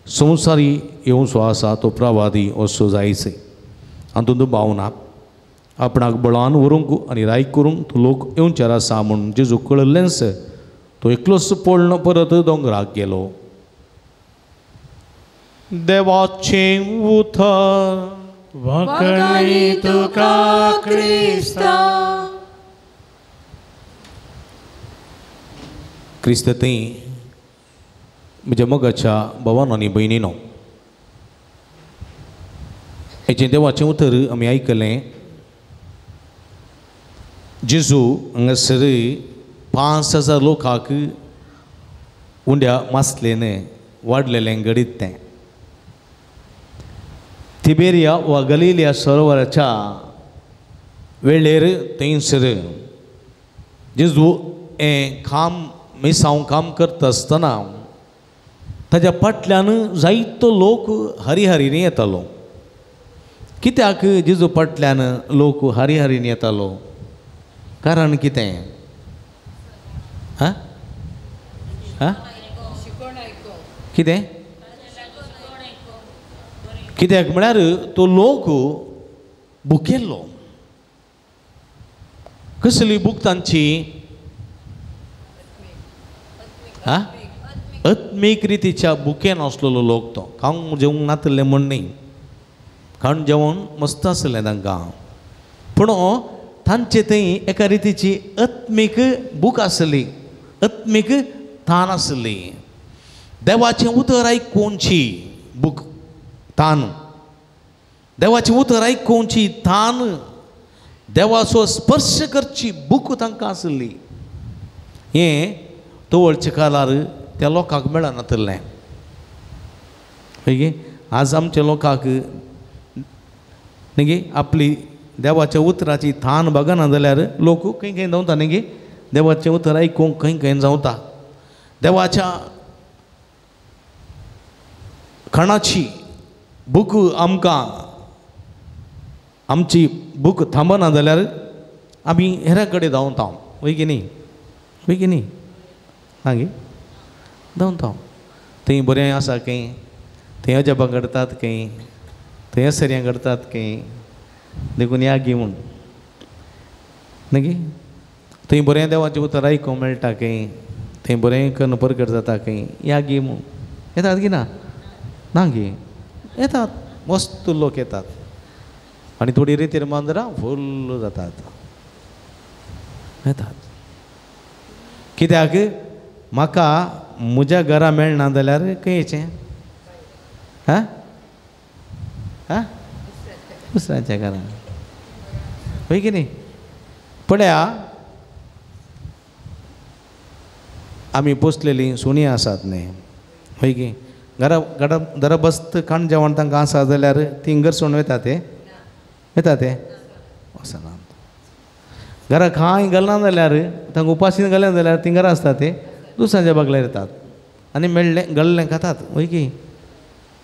संवसारी येवचो आसा तो प्रवादी असो जायचे. हातूंत भावना आपणाक बळान व्हरूंक आनी रायक करूंक तो लोक येवचेर आसा म्हूण जेजू कळिल्लेंच तो एकलोच पळोवन परत दोंगराक गेलो. देवाचें उतर. वाखाणी तुका क्रिस्ता. क्रिस्त थंय म्हज्या मोगाच्या भावान आनी भयणीनो, हेचें देवाचें उतर आमी आयकलें. जेजू हांगासर 5000 लोकांक उंड्या मासलेन वाडलेलें घडीत तें तिबेरिया वा गलिलिया सरोवराच्या वेळेर थंयसर जेजू हें काम मिसांव काम करता आसतना ताज्या फाटल्यान जायतो लोक हरिहरीन येतालो. कित्याक जेजू फाटल्यान लोक हरिहरीन येतालो? कारण कितें? आं कितें? कित्याक म्हळ्यार तो लोक भुकेल्लो. कसली भूक तांची? आं, आत्मीक रितीच्या भुकेन आसलेलो लोक तो. खावंक जेवंक नातलें म्हण न्ही, खाण जेवण मस्त आसलें तांकां, पूण तांचे थंय एका रितीची आत्मीक भूक आसली, आत्मीक तान आसली. देवाचें उतर आयकुची भूक तान, देवाचें उतर आयकुची तान, देवाचो स्पर्श करची भूक तांकां आसली. हें तवळच्या काळार त्या लोकांक मेळनातलें. गे आज आमच्या लोकांक न्ही आपली देवाच्या उतराची थान बगना जाल्यार लोक खंय खंय धांवता न्ही गे, देवाचें उतर आयकूंक खंय खंय धांवता. देवाच्या खाणाची भूक आमकां, आमची भूक थांबना जाल्यार आमी हेरा कडेन धांवता. वय की न्ही? वय की न्ही? ना गे, धांवता. थंय बरें आसा खंय, थंय अजापां घडतात खंय, थंय असर्यां घडतात खंय, देखून या गी म्हूण न्ही. थंय बरें देवाचें उतर आयकूंक मेळटा खंय, थंय बरें कन्न परगट जाता खंय, या गी म्हूण येतात गी ना? ना गी येतात, मस्त लोक येतात आनी थोडी रेतीर मांजरां फुल्ल जातात, येतात. कित्याक म्हाका म्हज्या घरा मेळना जाल्यार खंय येचें? आं आं दुसऱ्यांच्या घरा हय की न्ही? पळया आमी पोसलेलीं सुणीं आसात न्ही, हय की? घरा घरा घरा बसत खाण जेवण तांकां आसा जाल्यार तीं घर सोडून वयता ते? वयता ते? वचनात. घरा कांय घालना जाल्यार तांकां उपाशीन घालना जाल्यार ती घरा आसता ते दुसऱ्यांच्या बागल्यार येतात आनी मेळ्ळें गळ्ळें खातात वय की.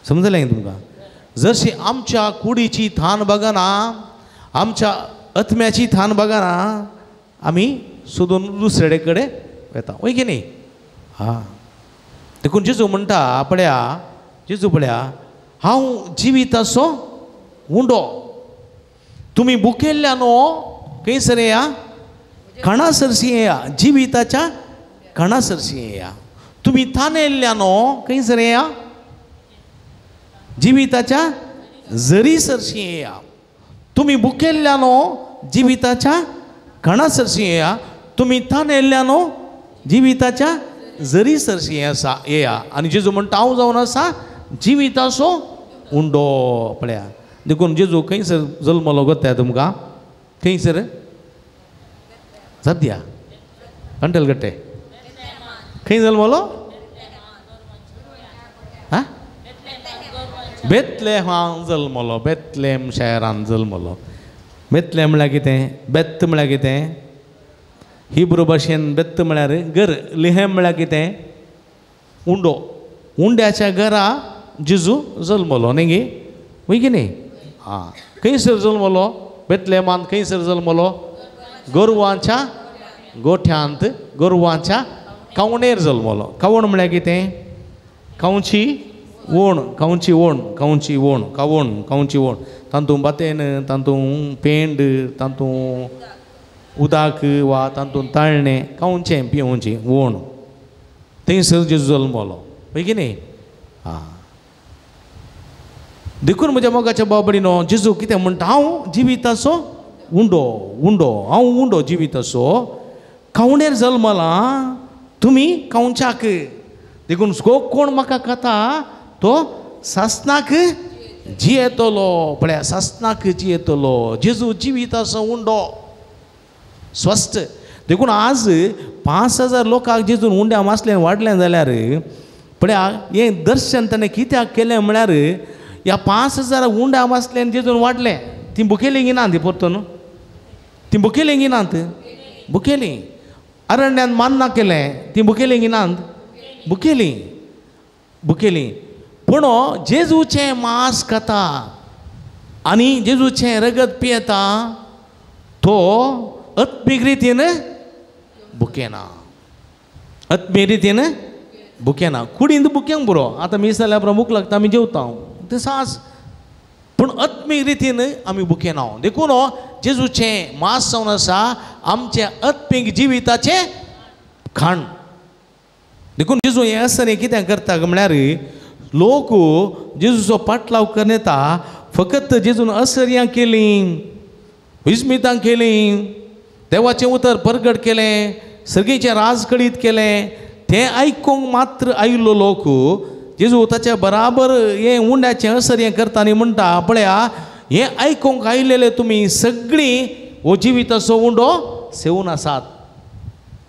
समजलें तुमकां? जशी आमच्या कुडीची थान बगना, आमच्या आत्म्याची थान बगना, आमी सोदून दुसरे कडेन वेता वय की न्ही. हा, देखून जेजू म्हणटा पळया, जेजू पळया, हांव जिविताचो उंडो, तुमी भुकेल्ल्या न्हू खंयसर येया, खाणा सरशी येया, जिविताच्या खाणा सरशी येया. तुमी तानेल्ल्या न्हू खंयसर येया, जिविताच्या जरी सरशी येया. तुमी भुकेल्ल्या न्हू जिविताच्या खाणा सरशी येया, तुमी तानेल्ल्या न्हू जिविताच्या जरी सरशी आसा येया. आनी जेजू म्हणटा हांव जावन आसा जिविताचो उंडो. पळया, देखून जेजू खंयसर जल्मलो गोत्ता तुमकां? खंयसर? सद्या कंटलगट्टे. खंय जल्मलो? हा, बेतलेहान जल्मलो, बेतलेम शहरान जल्मलो. बेतलेम म्हळ्यार कितें? बेत म्हळ्यार कितें? हिब्रू भाशेन बेत म्हळ्यार घर, लिहेम म्हळ्यार कितें? उंडो. उंड्याच्या घरा जेजू जल्मलो न्ही गे, वय की न्ही? आं, खंयसर जल्मलो? बेतलेमान खंयसर जल्मलो? गोरवांच्या गोठ्यांत, गोरवांच्या कावणेर जल्मलो. कावण म्हळ्यार कितें? कावची ओण, कावची ओण, कावची ओण, कावण, कावची ओण. तातूंत बातेन, तातूंत पेंड, तातूंत उदक वा तातूंत ताळणें, कावचें पिवचें ओण. थंयसर जेजू जल्मलो वय की न्ही. आं, देखून म्हज्या मोगाच्या बाबडीनो, जेजू कितें म्हणटा? हांव जिविताचो उंडो, उंडो, हांव उंडो जिविताचो, कावणेर जल्मला तुमी कावच्याक. देखून कोण म्हाका खाता तो सासनाक जियेतलो. पळया, सासनाक जियेतलो. जेजू जिविताचो उंडो, स्वस्थ. देखून आज 5000 लोकांक जेजून उंड्या मासलें वाडलें जाल्यार पळया, हें दर्शन ताणें कित्याक केलें म्हळ्यार ह्या 5000 उंड्या मासल्यान जेजून वाडलें. ती भुकेली ना ती परतून, ती भुकेली नात, भुकेली. अरण्यान मान्ना केलें, ती भुकेली नात, भुकेली, भुकेली. पूण जेजूचें मांस खाता आनी जेजूचें रगत पियेता तो आत्मीक रितीन भुकेना, आत्मीक रितीन भुकेना. कुडींत भुकेंक बरो, आतां मीस जाल्यार उपरांत भूक लागता, आमी जेवता तें सास, पूण आत्मीक रितीन आमी भुकेना. देखून जेजूचें मांस जावन आसा आमचें आत्मीक जिविताचें खाण. देखून जेजू हें आसतना कितें करता म्हळ्यार लोक जेजूचो पाटलाव करून येता, फकत जेजून असर्यां केलीं, विस्मितां केलीं, देवाचें उतर परगट केलें, सर्गीचें राज कळीत केलें, तें आयकूंक मात्र आयिल्लो लोक जेजू ताच्या बराबर हें उंड्याचें असर हें करता आनी म्हणटा पळया, हें आयकूंक आयिल्ले तुमी सगळीं हो जिविताचो उंडो सेवून आसात.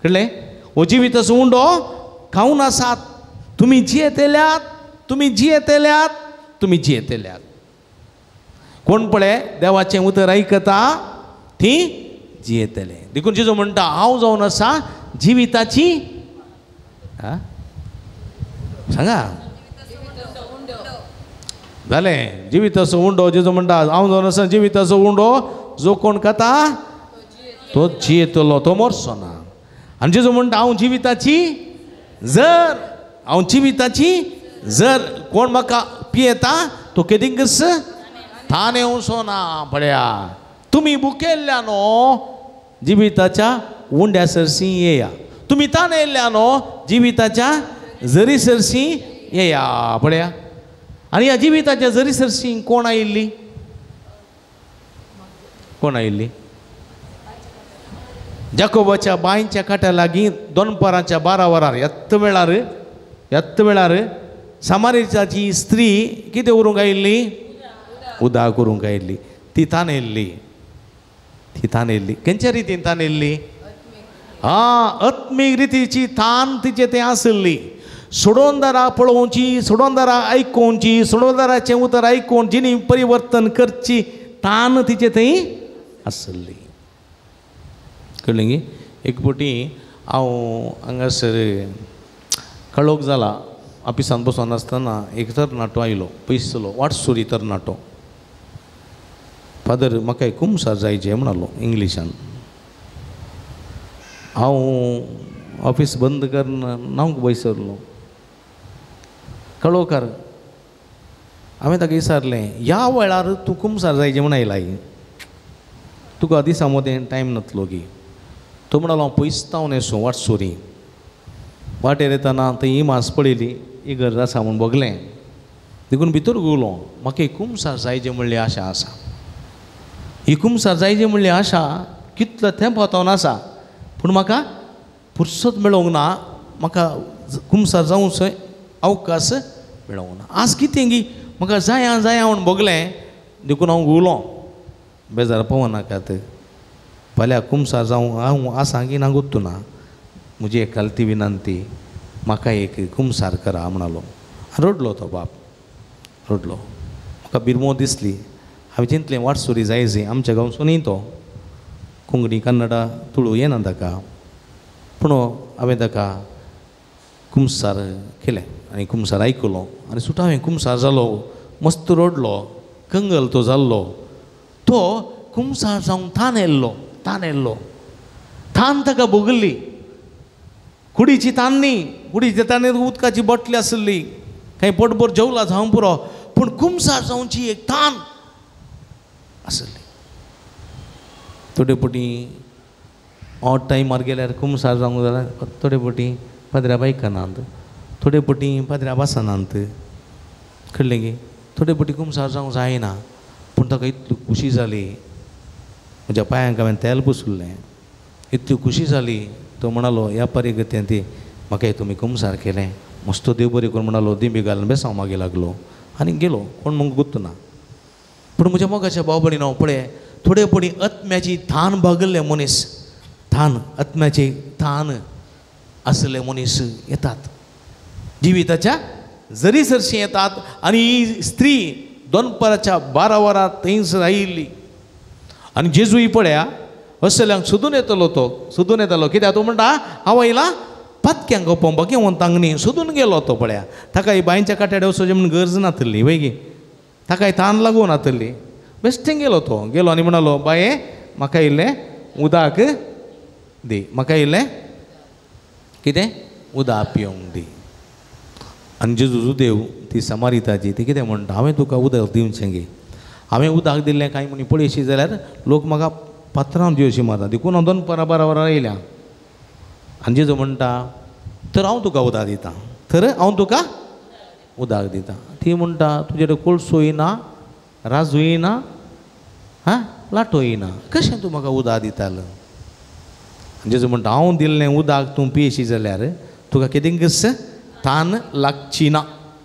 कळ्ळें? हो जिविताचो उंडो खावन आसात. तुमी जियेतल्यात, तुमी जियेतल्यात, तुमी जियेतल्यात. कोण पळय देवाचें उतर आयकता ती जियेतले. देखून जेजू म्हणटा हांव जावन आसा जिविताची, सांगा जालें, जिविताचो उंडो. जेजू म्हणटा हांव जावन आसा जिविताचो उंडो, जो कोण खाता तो जियेतलो, तो मरचो ना. आनी जेजू म्हणटा हांव जिविताची जर, हांव जिविताची जर, कोण म्हाका पियेता तो केदींकच ताण येवचो ना. पळया, तुमी भुकेल्ल्या न्हू जिविताच्या उंड्या सरशी येया, तुमी ताण येयल्ल्या न्हू जिविताच्या जरी सरशी येया. पळया, आनी ह्या जिविताच्या जरी सरशी कोण आयिल्ली? कोण आयिल्ली? जाकोबाच्या बांयच्या काट्या लागीं दोनपारांच्या 12 वरार येत्त वेळार, येत्त वेळार सामारीची स्त्री कितें उरूंक आयिल्ली? उदक उरूंक आयिल्ली. ती तानेल्ली, ती तानेल्ली. खंयच्या रितीन तानेल्ली? आं, आत्मीक रितीची तान तिचे तें आसली. सोडोनदारा पळोवची, सोडोनदारा आयकोवची, सोडोनदाराचें उतर आयकून जिणी परिवर्तन करची तान तिचे थंय आसली. कळ्ळें गी? एक फावटी हांव हांगासर कळोख जाला ऑफिसान बसून आसतना एक तरणाटो आयलो पयसलो वाटसुरी तरणाटो. फादर म्हाका एक कुमसार जायचें म्हणालो इंग्लिशान. हांव ऑफीस बंद करून न्हावंक बयसरलो. कळोवकार हांवें ताका विचारलें ह्या वेळार तूं कुमसार जायचें म्हूण आयला तुका दिसा मदें टायम नातलो की. तो म्हणालो हांव पयस तावन येसो वाटसुरी वाटेर येतना थंय इमाज पळयली इगर्ज आसा म्हूण भोगलें देखून भितर गेलो. म्हाका एक कुमसार जायचें म्हणली आशा आसा. ही कुमसार जायची म्हणली आशा कितलो तेंपा तावन आसा पूण म्हाका फुरसत मेळोंक ना. म्हाका कुमसार जावंक अवकाश मेळोंक ना. आज कितें गी म्हाका जाया जाया म्हूण भोगलें देखून हांव गुलो. बेजार पळोवनाकात फाल्यां कुमसार जावं हांव आसा की ना गोत्तू ना. म्हजी एक खालती विनंती म्हाका एक कुमसार करा म्हणालो. रडलो तो बाप रडलो. म्हाका बिरमो दिसली. हांवें चिंतलें वाटसुरी जायजी आमच्या गांवचो न्ही तो कोंकणी कन्नडा तुळू येना ताका. पूण हांवें ताका कुमसार केलें आनी कुमसार आयकलो आनी सुटा हांवें कुमसार जालो. मस्त रडलो कंगल तो जाल्लो. तो कुमसार जावन तान येयल्लो तान येयल्लो तान ताका भोगल्ली. कुडीची तान न्ही कुडीच्या तानेर उदकाची बोटली आसली कांय पोटभर जेवला जावं पुरो पूण कुमसार जावची एक तान आसली. थोडे फावटी ऑड टायमार गेल्यार कुमसार जावंक जाल्यार थोडे फावटी पाद्र्या बायकनात थोडे फावटी पाद्र्या बसनात कळ्ळें गी? थोडे फावटी कुमसार जावंक जायना. पूण ताका इतली खुशी जाली म्हज्या पांयांक हांवें तेल पुसलें इतली खुशी जाली. तो म्हणालो ह्या परिगतेन ती म्हाका तुमी कुमसार केलें. मस्तो देव बरी करून म्हणालो दिंबी घालून बेसांव मागीर लागलो आनी गेलो. कोण म्हूण गुत्त ना. पूण म्हज्या मोगाच्या भाव भयणीनो पळय थोडे फावटी आत्म्याची थान भागल्ले मनीस थान आत्म्याची थान आसले मनीस येतात जिविताच्या जरी सरशी येतात. आनी ही स्त्री दनपाराच्या 12 वरां थंयसर आयिल्ली आनी जेजू पळया असल्यांक सोदून येतलो तो सोदून येतालो. कित्याक तो म्हणटा हांव आयला पातक्यांक पोंपाक घेवन तांगणी सोदून गेलो तो. पळया ताका ही बांयच्या काट्याडे वचोचें म्हूण गरज नातली वय गी ताका तान लागूं नातली. बेश्टें गेलो तो गेलो आनी म्हणालो बाये म्हाका इल्लें उदक दी म्हाका इल्लें कितें उदक पिवंक दी. आनी जेजू देव ती समारिताची ती कितें म्हणटा हांवें तुका उदक दिवचें गे हांवें उदक दिल्लें कांय म्हूण पळयशी जाल्यार लोक म्हाका पात्रांव दिवशी मारता देखून हांव दनपारां 12 वरां येयल्या. आनी जेजू म्हणटा तर हांव तुका उदक दितां तर हांव तुका उदक दिता. ती म्हणटा तुजे कडेन कोळसोय ना राजूय ना हा लाटोय ना कशें तूं म्हाका उदक दितालो. जेजू म्हणटा हांव दिल्लें उदक तूं पियेशी जाल्यार तुका कितें कस तान लागची ना.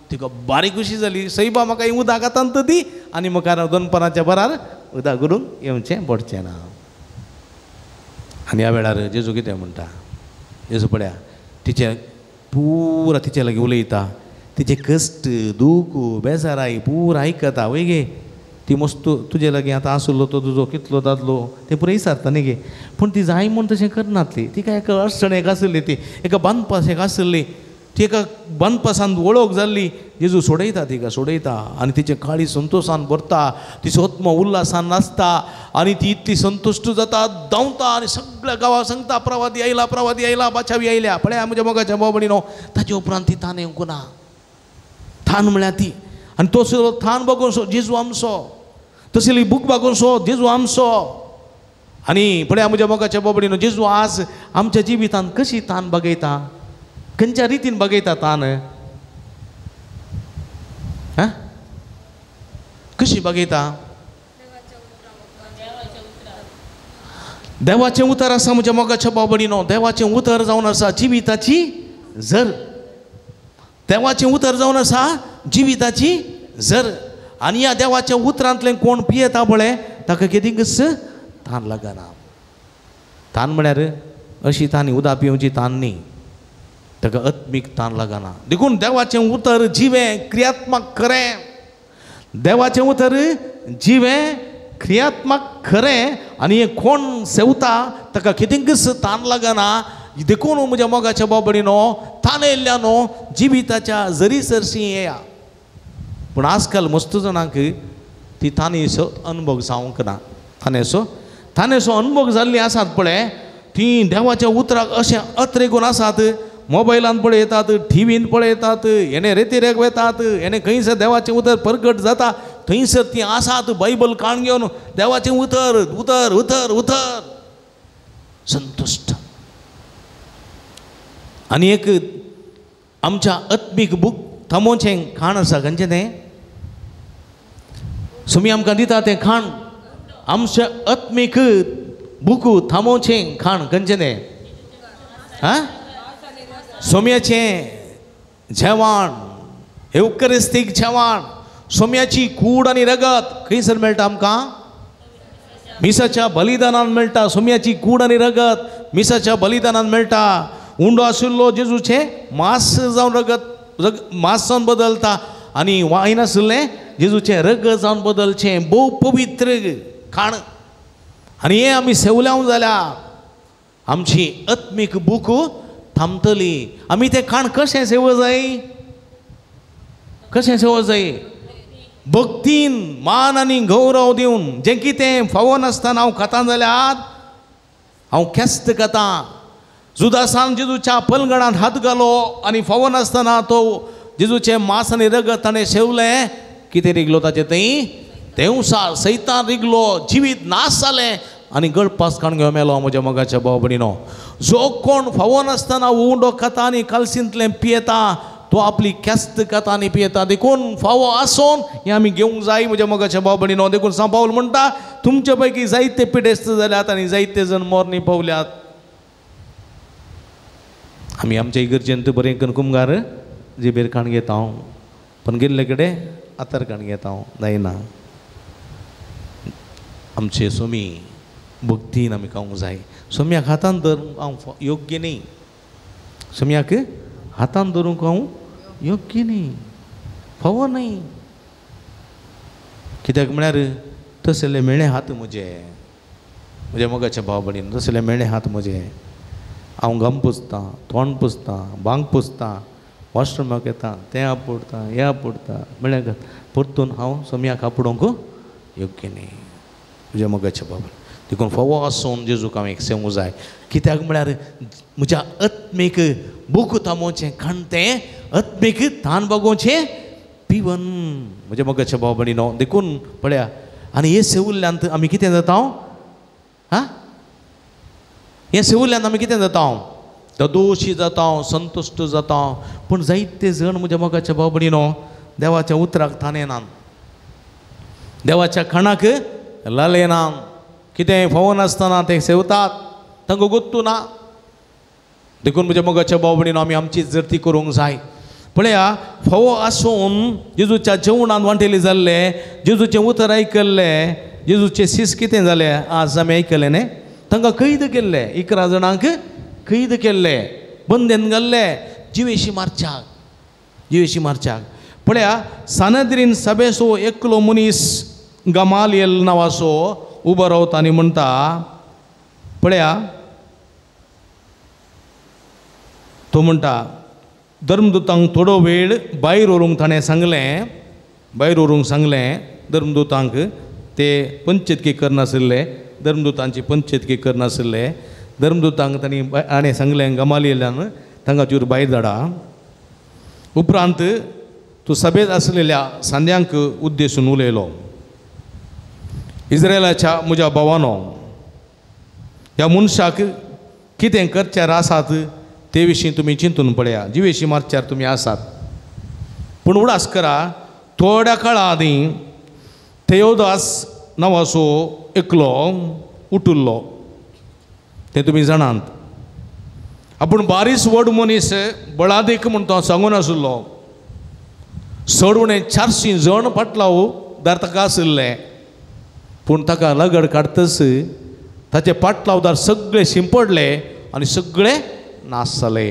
तिका बारीक खुशी जाली सैबा म्हाका हें उदक आतां दी आनी मुखार दनपाराच्या बरार उदक करून येवचें पडचें ना. आनी ह्या वेळार जेजू कितें म्हणटा जेजू पळया तिचें पुरा तिचे लागीं उलयता तिचे कश्ट दूख बेजाराय पुरा आयकता वय गे. ती मस्त तुजे लागीं आतां आसलो तो तुजो कितलो दादलो तें पुराय विचारता न्ही गे. पूण ती जाय म्हूण तशें करनातली. तिका एका अडचण एक आसली ती एका बांदपास एक आसली ती एका बांदपासान वळख जाल्ली. जेजू सोडयता तिका सोडयता आनी तिचें काळी संतोशान भरता तिचो आत्मो उल्हासान नाचता आनी ती इतली संतुश्ट जाता धांवता आनी सगळ्या गांवाक सांगता प्रवादी आयला प्रवादी आयला बाचावी आयल्या. पळया म्हज्या मोगाच्या भाव भयणीनो ताचे उपरांत ती तान येवंक ना. थान म्हळ्यार ती आनी तो थान बगोवचो जेजू आमचो तसली भूक बागोवचो जेजू आमचो. आनी पळया म्हज्या मोगाच्या भाव भयणीनो जेजू आज आमच्या जिवितांत कशी तान बगयता खंयच्या रितीन बगयता तान हा कशी बगयता. देवाचें उतर आसा म्हज्या मोगाच्या भाव भयणीनो देवाचें उतर जावन आसा जिविताची झर देवाचें उतर जावन आसा जिविताची झर. आनी ह्या देवाच्या उतरांतलें कोण पियेता पळय ताका कितें कस तान लागना. तान म्हळ्यार अशी तान उदक पिवची तान न्ही ताका आत्मीक तान लागना. देखून देवाचें उतर जिवें क्रियात्मक खरें देवाचें उतर जिवें क्रियात्मक खरें आनी हें कोण सेवता ताका कितेंकच तान लागना. देखून म्हज्या मोगाच्या बाबडीनो तान येयल्ल्यानो जिविताच्या जरी सरशी येया. पूण आजकाल मस्त जाणांक ती तानेचो अनुभव जावंक ना. तानेचो अनुभव जाल्ली आसात पळय ती देवाच्या उतराक अशें अत्रेगून आसात. मोबायलान पळयतात, टिवीन पळयतात, हेणे रेतिरेक वेतात, हेणे खंयसर देवाचें उतर परगट जाता थंयसर ती आसात बायबल काण घेवन देवाचें उतर उतर उतर उतर संतुश्ट. आनी एक आमच्या आत्मीक बूक थांबोवचें खाण आसा. खंयचें तें? सुमी आमकां दिता तें खाण. आमच्या आत्मीक बूक थांबोवचें खाण खंयचें तें? आं, सोम्याचें जेवण, एवकरिस्तीक जेवण, सोम्याची कूड आनी रगत खंयसर मेळटा आमकां? मिसाच्या बलिदानान मेळटा. सोम्याची कूड आनी रगत मिसाच्या बलिदानान मेळटा. उंडो आशिल्लो जेजूचें मांस जावन रगत मांस जावन बदलता आनी वायन आशिल्लें जेजूचें रगत जावन बदलचें. भोव पवित्र खाण. आनी हें आमी सेवल्याव जाल्यार आमची आत्मीक भूक थांबतली. आमी तें खाण कशें सेव जाय? कशें सेव जाय? भक्तीन मान आनी गौरव दिवन. जें कितें फावो नासतना हांव खाता जाल्यार हांव खेस्त खाता. जुदासान जेजूच्या पलगणांत हात घालो आनी फावो नासतना तो जेजूचें मांस आनी रगत ताणें शेवलें. कितें रिगलो ताचें थंय? देवसार सैतान रिगलो, जिवीत नाश जालें आनी गळपास काण घेवन मेलो. म्हज्या मोगाच्या भाव भयणीनो, जो कोण फावो नासतना उंडो खाता आनी कालसींतलें पियेता तो आपली खेस्त खाता आनी पियेता. देखून फावो आसून हें आमी घेवंक जाय म्हज्या मोगाच्या भाव भयणीनो. देखून सांव पावल म्हणटा तुमचे पैकी जायते पिडेस्त जाल्यात आनी जायते जण मोरणी पावल्यात. आमी आमच्या इगर्जेंत बरें करून कुमगार जिबेर काण घेता हांव, पण गेल्ले कडेन आतार काण घेता हांव. जायना. आमचे सोमी भक्तीन आमी खावंक जाय. सोम्याक हातान धरूंक हांव योग्य न्ही. सोम्याक हातान धरूंक हांव योग्य न्ही, फावो न्ही. कित्याक म्हळ्यार तसले मेळ्ळे हात म्हजे, म्हज्या मोगाच्या भाव भयणीन तसले मेळ्ळे हात म्हजे. हांव गम पुसतां, तोंड पुसतां, बांग पुसतां, वॉशरुमाक येता, तें आपोडटा, हें आपोडटा, म्हळ्यार परतून हांव सोम्याक आपोडूंक योग्य न्ही म्हज्या मोगाच्या भाव. देखून फावो आसून जेजूक हांव एक सेवूंक जाय. कित्याक म्हळ्यार म्हज्या आत्मीक भूक थांबोवचें खाण तें आत्मीक तान भागोवचें पिवन म्हज्या मोगाच्या भाव भयणीनो. देखून पळया आनी हे सेवुल्ल्यांत आमी कितें जाता? हां, हें सेवुल्ल्यान आमी कितें जाता? ददोशी जाता, संतुश्ट जाता. पूण जायते जण म्हज्या मोगाच्या भाव भयणीनो देवाच्या उतराक तान येना, देवाच्या खाणाक लाल येना. कितें फावो नासतना तें सेवतात, तांकां गोत्तू ना. देखून म्हज्या मोगाच्या भाव भयणीनो आमी आमची जर्ती करूंक जाय. पळया फावो आसून जेजूच्या जेवणान वांटेली जाल्ले, जेजूचें उतर आयकल्लें, जेजूचें सीस कितें जालें आज आमी आयकलें न्ही. तांकां कैद केल्ले, 11 जाणांक कैद केल्ले, बंदेन घाल्ले जिवेशी मारच्याक, जिवेशी मारच्याक. पळया सानद्रीन सभेचो एकलो मनीस गमालियल नांवाचो उबो रावता आनी म्हणटा, पळया तो म्हणटा धर्मदूतांक थोडो वेळ भायर व्हरूंक ताणें सांगलें, भायर व्हरूंक सांगलें धर्मदूतांक. ते पंचेतकी करनाशिल्ले, धर्मदूतांची पंचेतकी करनाशिल्ले. धर्मदूतांक तांणी हाणें सांगलें गमालियलान तांकां चूर भायर धाडा. उपरांत तूं सभेंत आसलेल्या सांद्यांक उद्देशून उलयलो, इस्रायलाच्या म्हज्या भावानो, ह्या मनशाक कितें करच्यार आसात ते विशीं तुमी चिंतून पळया. जिवेशी मारच्यार तुमी आसात. पूण उडास करा, थोड्या काळा आदीं थेयोदास नांवाचो एकलो उठुल्लो, तें तुमी जाणात. आपूण बारीस व्हड मनीस बळादीक म्हूण तो सांगून आशिल्लो. चड उणें 400 जण पाटलाव दार ताका आशिल्ले. पूण ताका लगड काडतच ताचे पाटलावदार सगळे शिंपडले आनी सगळे नाश जाले.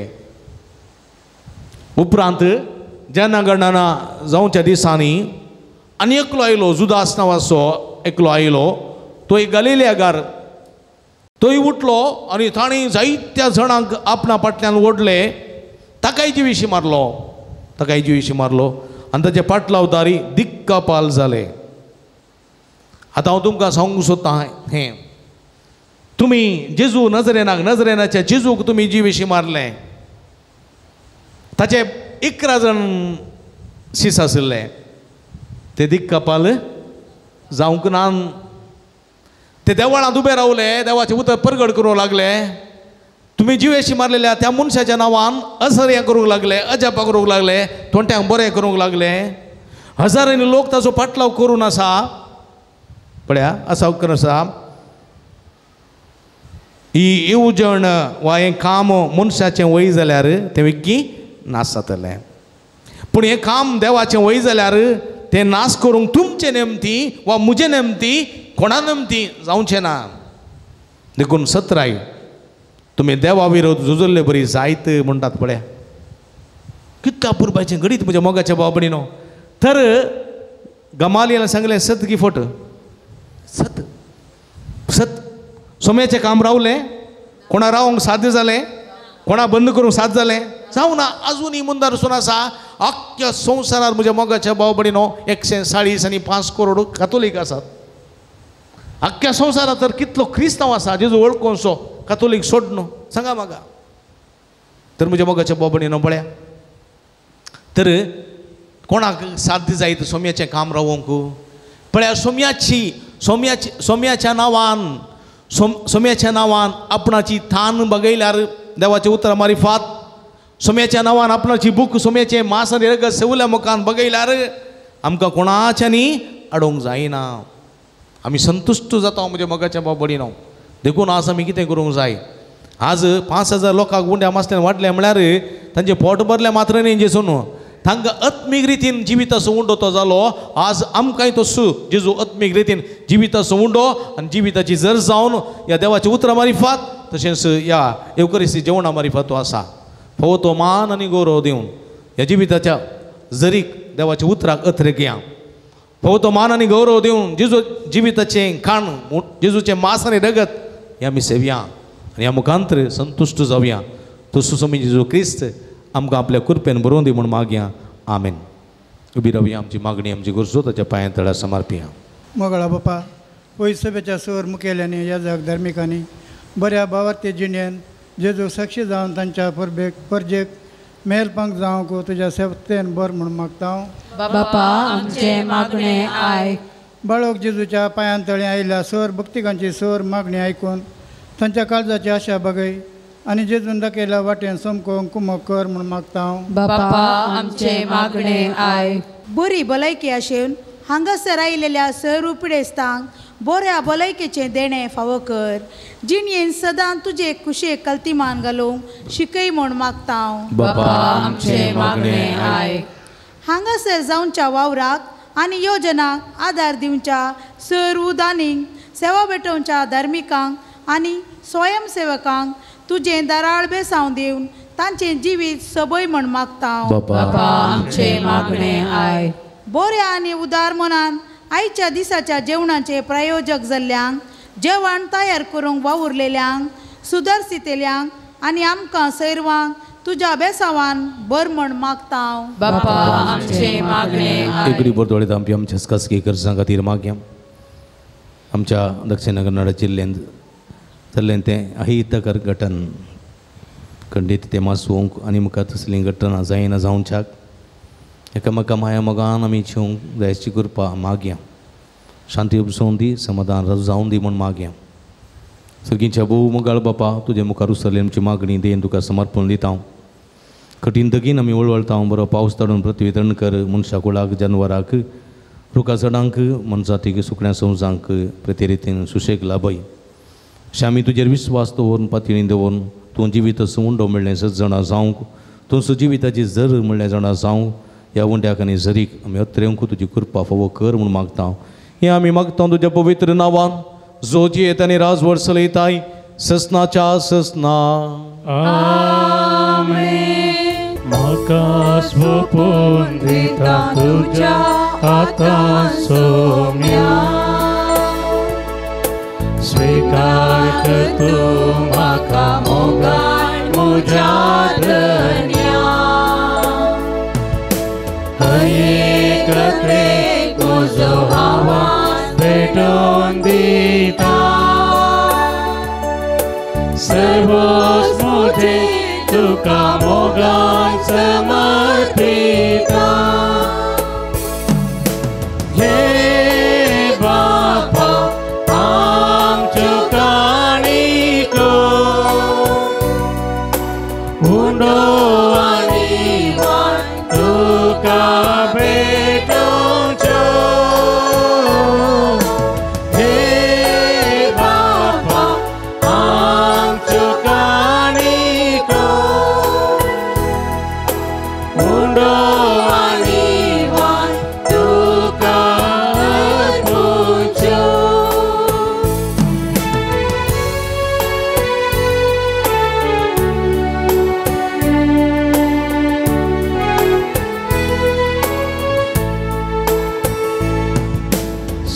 उपरांत जनगणना जावच्या दिसांनी आनी एकलो आयलो जुदास नांवाचो एकलो आयलो, तो एक गलिलियागार, तोय उठलो आनी ताणें जायत्या जाणांक आपणा फाटल्यान ओडले, ताकाय जिविशी मारलो, ताकाय जिविशी मारलो आनी ताचे पाटलावदारी दिक्कापाल जाले. आतां हांव तुमकां सांगूंक सोदतां हें, तुमी जेजू नजरेनाक, नजरेनाच्या जेजूक तुमी जिविशी मारले. ताचे 11 जाण शीस आशिल्ले, ते दिक्कापाल जावंक ना. ते देवळांत उबे रावले, देवाचें उतर परगट करूंक लागले. तुमी जिवेशी मारलेल्या त्या मनशाच्या नांवान असर्या करूंक लागले, अजापां करूंक लागले, तोंट्यांक बरें करूंक लागले. हजारांनी लोक ताचो पाटलाव करून आसा, पळया आसा करून आसा. ही येवजण वा हें काम मनशाचें वय जाल्यार तें विक्की नाश जातलें, पूण हें काम देवाचें वय जाल्यार तें नाश करूंक तुमचे नेमती वा म्हजे नेमती कोणा नेमती जावचें ना. देखून सत्राय तुमी देवा विरोध झुजल्ले बरी जायत म्हणटात पळया. कितल्या पुरबाचें घडीत म्हज्या मोगाच्या भाव भयणीनो. तर गमालियान सांगलें सत की फट? सत सत. सोम्याचें काम रावलें, कोणा रावंक साध्य जालें, कोणा बंद करूंक साध्य जालें? जावं ना. आजुनूय मुंदार सून आसा आख्ख्या संवसारार म्हज्या मोगाच्या भाव भयणीनो 140 आनी 5 करोड कातोलीक आसात. आख्ख्या संवसारात तर कितलो क्रिस्तांव आसा जेजू वळखोनसो कातोलीक सोड न्हू, सांगा म्हाका. तर म्हज्या मोगाच्या भाव भयणीनो पळया, तर कोणाक साध्य जायत सोम्याचें काम रावोंक? पळया सोम्याची सोम्याची सोम्याच्या नांवान सोम्याच्या नांवान आपणाची थान बगयल्यार देवाच्या उतरां मारिफात, सोम्याच्या नांवान आपणाची बूक सोम्याचें मांस आनी रगत सेवल्या मुखान बगयल्यार आमकां कोणाच्यांनी अडोवंक जायना. आमी संतुश्ट जाता म्हज्या मोगाच्या भाव भयणीनो. देखून आज आमी कितें करूंक जाय? आज 5000 लोकांक उंड्या मासल्यान वाडलें म्हळ्यार तांचें पोट भरलें मात्र न्ही जेजून, तांकां आत्मीक रितीन जिविताचो उंडो तो जालो. आज आमकांय तो जेजू आत्मीक रितीन जिविताचो उंडो आनी जिविताची जर जावन ह्या देवाच्या उतरां मारिफात तशेंच ह्या येवकरिस्ती जेवणा मारिफात तो आसा. फावो तो मान आनी गौरव दिवन ह्या जिविताच्या जरीक देवाच्या उतराक अथरेकया. फावो तो मान आनी गौरव दिवन जेजू जिविताचें खाण, जेजूचें मांस आनी रगत हें आमी सेवया आनी ह्या मुखांतर संतुश्ट जावया. तो सुसमी जेजू क्रिस्त आमकां आपल्या कृपेन बरोवन दी म्हूण मागया. आमेन. उबी रावया, आमची मागणी आमची गरजो ताच्या पांयां तळा समर्पिया. मोगळा बापा, पयस सभेच्या सर मुखेल्यांनी याजक धार्मिकांनी बऱ्या भावार्थी जिणेन जेजू साक्षी जावन तांच्या परबेक परजेक मेलपांक जावंक तुज्या सेवतेन बर म्हूण मागता. बापा आमचें मागणें आयक. बाळक जेजूच्या पांयां तळें आयिल्ल्या सर भक्तिकांची सर मागणी आयकून तांच्या काळजाची आशा बगय आनी जेजून दाखयल्या वाटेन समकोंक कुमक कर म्हूण मागता. बापा आमचें मागणें आयक. बरी भलायकी आशेवन हांगासर आयिल्ल्या सर पिडेस्तांक बऱ्या भलायकेचें देणें फावो कर. जिणयेन सदां तुजे कुशेक कल्तिमान घालूंक शिकय म्हूण मागता. बापा आमचें मागणें आयक. हांगासर जावच्या वावराक आनी योजनाक आदार दिवच्या सर्व दानींक, सेवा भेटोवच्या धार्मिकांक आनी स्वयंसेवकांक तुजें दाराळ बेसांव दिवन तांचें जिवीत सबय म्हूण मागता. बापा आमचें मागणें आयक. बऱ्या आनी उदार मनान आयच्या दिसाच्या जेवणाचे प्रायोजक जाल्ल्यांक, जेवण तयार करूंक वावुरलेल्यांक, सुदारसितेल्यांक आनी आमकां सैरवांक तुज्या बेसावान बर म्हूण मागता. बापा आमचें मागणें आयक. एकडे बोरदोळे आमची आमच्या खासगी गरजां खातीर मागया. आमच्या दक्षिण कन्नड जिल्ल्यांत जाल्लें तें अहितकर घटन खंडीत तें मासोवंक आनी मुखार तसलीं घटना जायना जावच्याक एकामेका माया मोगान आमी शिवंक जायची कृपा मागया. शांती उपसोवन दी, समाधान जावन दी म्हूण मागया. सगळींच्या भोव मोगाळ बापा, तुजे मुखार उसरली आमची मागणी देन तुका समर्पण दिता. कठीण दगीन आमी वळवळता, बरो पावस धाडून पृथ्वी तण कर, मनशा कुळाक, जनवराक, रुखा झाडांक, मनजातीक, सुकण्या संवसांक प्रतिरितीन सुशेग लाभय. अशें आमी तुजेर विस्वास दवरून पातयेन दवरून तूं जिवीत उंडो म्हणलें सज्जणां जावंक, तूं सुजिविताची जर म्हणलें जाणां जावंक ह्या उंड्याक आनी जरीक आमी अत्रेवंक तुजी कृपा फावो कर म्हूण मागता. हें आमी मागता तुज्या पवित्र नांवान, जो जियेत आनी राजवट चलयताय ससनाच्या ससना. आमेन. म्हाका स्वपून दिता तुज्या हातान सोम्या. राख तूं म्हाका मोगान म्हज्या धन्या हरेक तुजो आवाज भेटोवन दिता सर्वोच म्हजें तुका मोगान समर्पिता हे बापा आमच्यो काणयो उंडो आनी वाट तुका भेटोवच्यो हे बापा आमच्यो काणयो उंडो आनी वाट तुका अर्पुच्यो.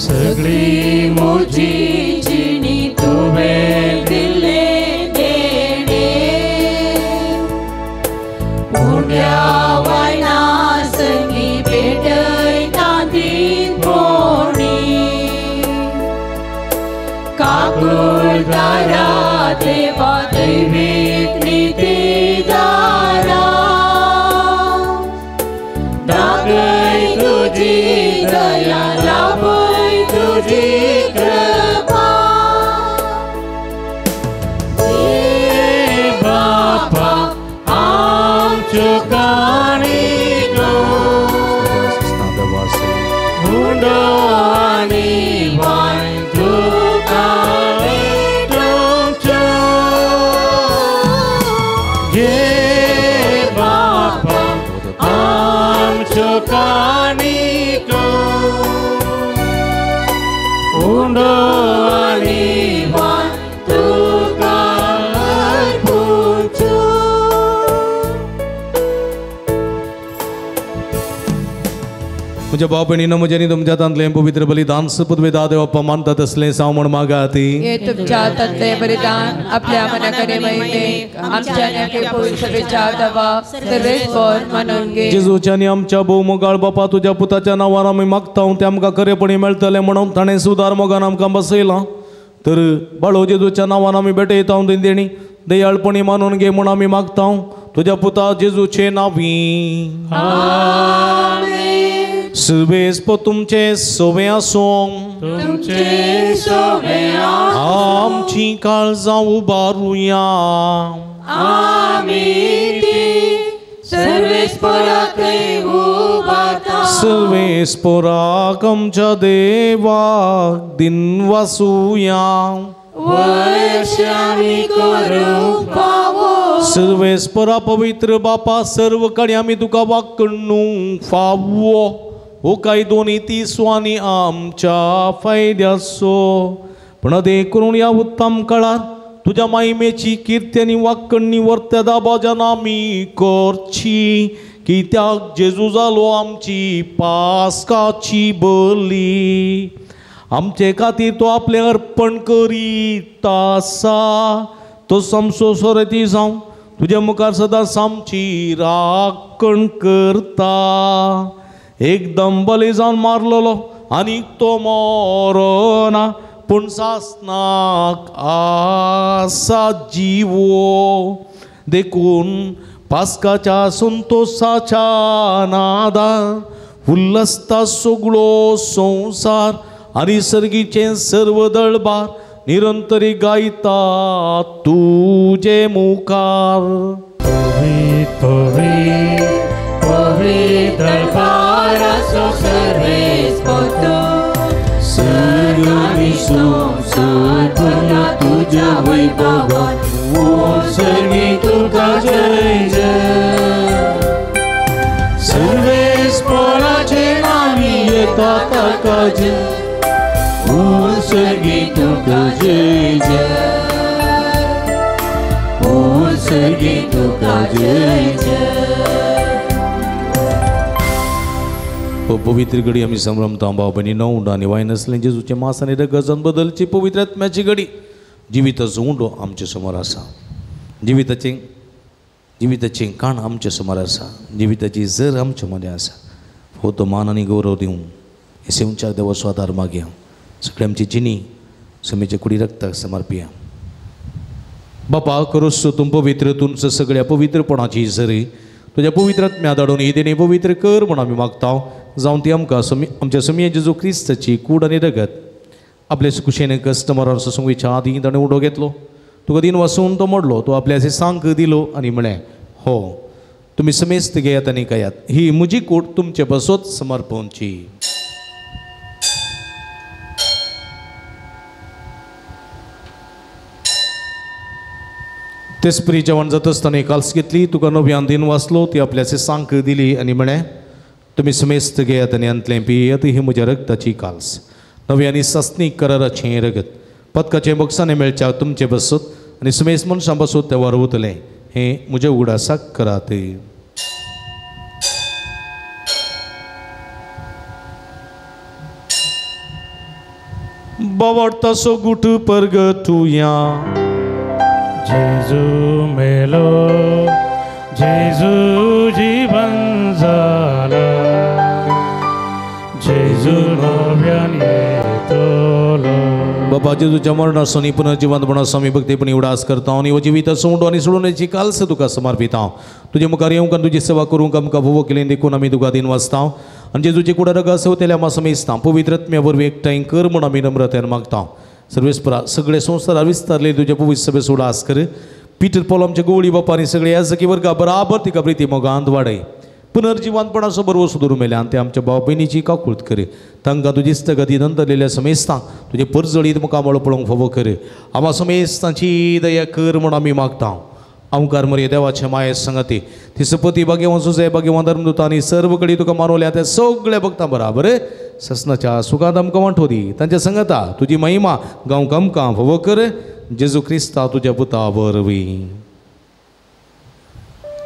सगळी म्हजी जिणी तुवें दिल्लें देणें उंड्या वायना संगी पेटयता ती पोणी काकुळदारा देवा दैवीक नितीदारा दाखय तुजी दया लाभय तुजी कृपा हे बापा आमच्यो काणयो उंडो आनी वाट तुका भेटोवच्यो हे बापा आमच्यो काणयो उंडो आनी वाट तुका अर्पुच्यो. म्हज्या भाव भयणीनो म्हज्या आनी तुमच्या हातांतलें पवित्र बलिदान सपुत देव मानता तसलें साव म्हूण मागाती. हे तुमच्या हातांतलें बलिदान आपल्या मनाकडे महिमेक आमच्या आनी पवित्र सभेच्या दवा सर्वेस्पर मानून घे. जेजूच्या आनी आमच्या भोव मोगाळ बापा तुज्या पुताच्या नांवान आमी मागता तें आमकां खरेपणी मेळटलें म्हणून ताणें सुदार मोगान आमकां बसयलां. तर बाळो जेजूच्या नांवान आमी भेटयता ती देणी दयाळपणी मानून घे म्हूण आमी मागता तुज्या पुता जेजूचे नांवी. सर्वेस्पर तुमचे सोवे आसूं तुमचे सोवे आमची काळजां उबारुया. आमी ती सर्वेस्पराकय उबारता. सर्वेस्पराक आमच्या देवाक दिनवासुया. वर्षांनी करूंक फावो. सर्वेस्परा पवित्र बापा सर्व कडेन आमी तुका वाकडणू फावो हो काय दोनी तिसो आनी आमच्या फायद्याचो. पूण ते करून ह्या उत्तम काळार तुज्या मायमेची किर्ती आनी वाकडणी वर्त्या दाबाजान आमी करची कित्याक जेजू जालो आमची पास्काची बली. आमचे खातीर तो आपलें अर्पण करीत आसा तो सामसो सोरेती जावं तुज्या मुखार सदांच आमची राखण करता. एकदम बली जावन मारलेलो आनी तो मरना पूण सासनाक आसा जिवो. देखून पास्काच्या संतोसाच्या नादान उल्लसता सगळो संवसार आनी सर्गीचें सर्व दळबार निरंतरी गायता तुजे मुखार. पवित्र पवित्र दरबाराचो सर्वेस्पर सर्गानी संवसार भरला तुज्या वैभवान सर्गी तुका जय जय. सर्वेस्पराचे नांवी येता ताका जय सर्गी तुका जय जय ओ सर्गी तुका जय जय. पवित्र घडी आमी संभ्रमता भाव भयणीनो उंडो आनी वायन आसलें जेजूचें मास आनी रगत बदलची पवित्र आत्म्याची घडी. जिविताचो उंडो आमचे समोर आसा, जिविताचें जिविताचें काण आमचे समोर आसा, जिविताची जर आमचे मदें आसा. हो तो मान आनी गौरव दिवं हे सेवच्या देवाचो आदार मागया. सगळी आमची जिणी समेचे कुडी रक्ताक समर्पिया. बापा करोस तूं पवित्र, तुमचं सगळ्या पवित्रपणाची जरी तुज्या पवित्र आत्म्या धाडून ही देणे पवित्र कर म्हूण आमी मागता. जावन ती आमकां आमच्या समी जेजू क्रिस्ताची कूड आनी रगत आपले कुशेन कस्टमरान ससंगीच्या आदी ताणें उडो घेतलो. तुका दिन वासून तो मोडलो, तो आपल्या सांग दिलो आनी म्हळें, हो तुमी समेस्त घेयात आनी खायात, ही म्हजी कूड तुमचे पासत समर्पणची. तेचपरी जेवण जाता आसतना काल्स घेतली, तुका नव्यान दिन वाचलो, ती आपल्या सांक दिली आनी म्हळें, तुमी समेस्त घेयात आनी अंतलें पियेत, ही म्हज्या रगताची काल्स, नवी आनी सासणी कराराचें रगत, पदकाचें बक्षाने मेळच्या तुमचे बसत आनी समेस्त मनशां बसत तें वरवतलें, हें म्हज्या उगडासाक करात. बावडतासो गुट परगटुया. जेजू मेलो, जेजू जीवन जाला, जेजू नव्यान येतलो. बाबा जेजूच्या मरणाचो आनी पुनर्जिवंतपणाचो आमी भक्तीपणी उडास करता आनी हो जिविताचो उंडो आनी सोडून कालस तुका समर्पिता. तुजे मुखार येवंक आनी तुजी सेवा करूंक आमकां भोव केली देखून आमी तुका दिन वाचता आनी जेजूचे कुडा रगा सेवतेल्या आमा समेस्ता पवित्र आत्म्या वरवीं एकठांय कर म्हूण आमी नम्रतेन मागता. सर्वेस्परा सगळे संवसारार विस्तारले तुज्या पवित्र सभेचो उडास कर. पिटर पॉल आमच्या गोवळी बापा आनी सगळे याजकी वर्गा बराबर तिका प्रिती मोगांत वाडय. पुनर्जिवंतपणाचो बरो सुदूर मेल्यान ते आमच्या भाव भयणीची काकूळत कर. तांकां तुजी इश्टगती नंतरलेल्या समेस्तांक तुजे परजळीत मुखामळ पळोवंक फावो कर. आमा समेस्तांची दया कर म्हूण आमी मागता. आमकार मरे देवाचे माये संगती ती सपती भाग्यवान सुजय भाग्यवान धर्मदूत आनी सर्व कडेन तुका मानवल्या त्या सगळ्या भक्तां बराबर ससनाच्या सुखांत आमकां वांटो दी. तांच्या संगता तुजी महिमा गांवक आमकां फावो कर. जेजू क्रिस्ता तुज्या पुता वरवीं.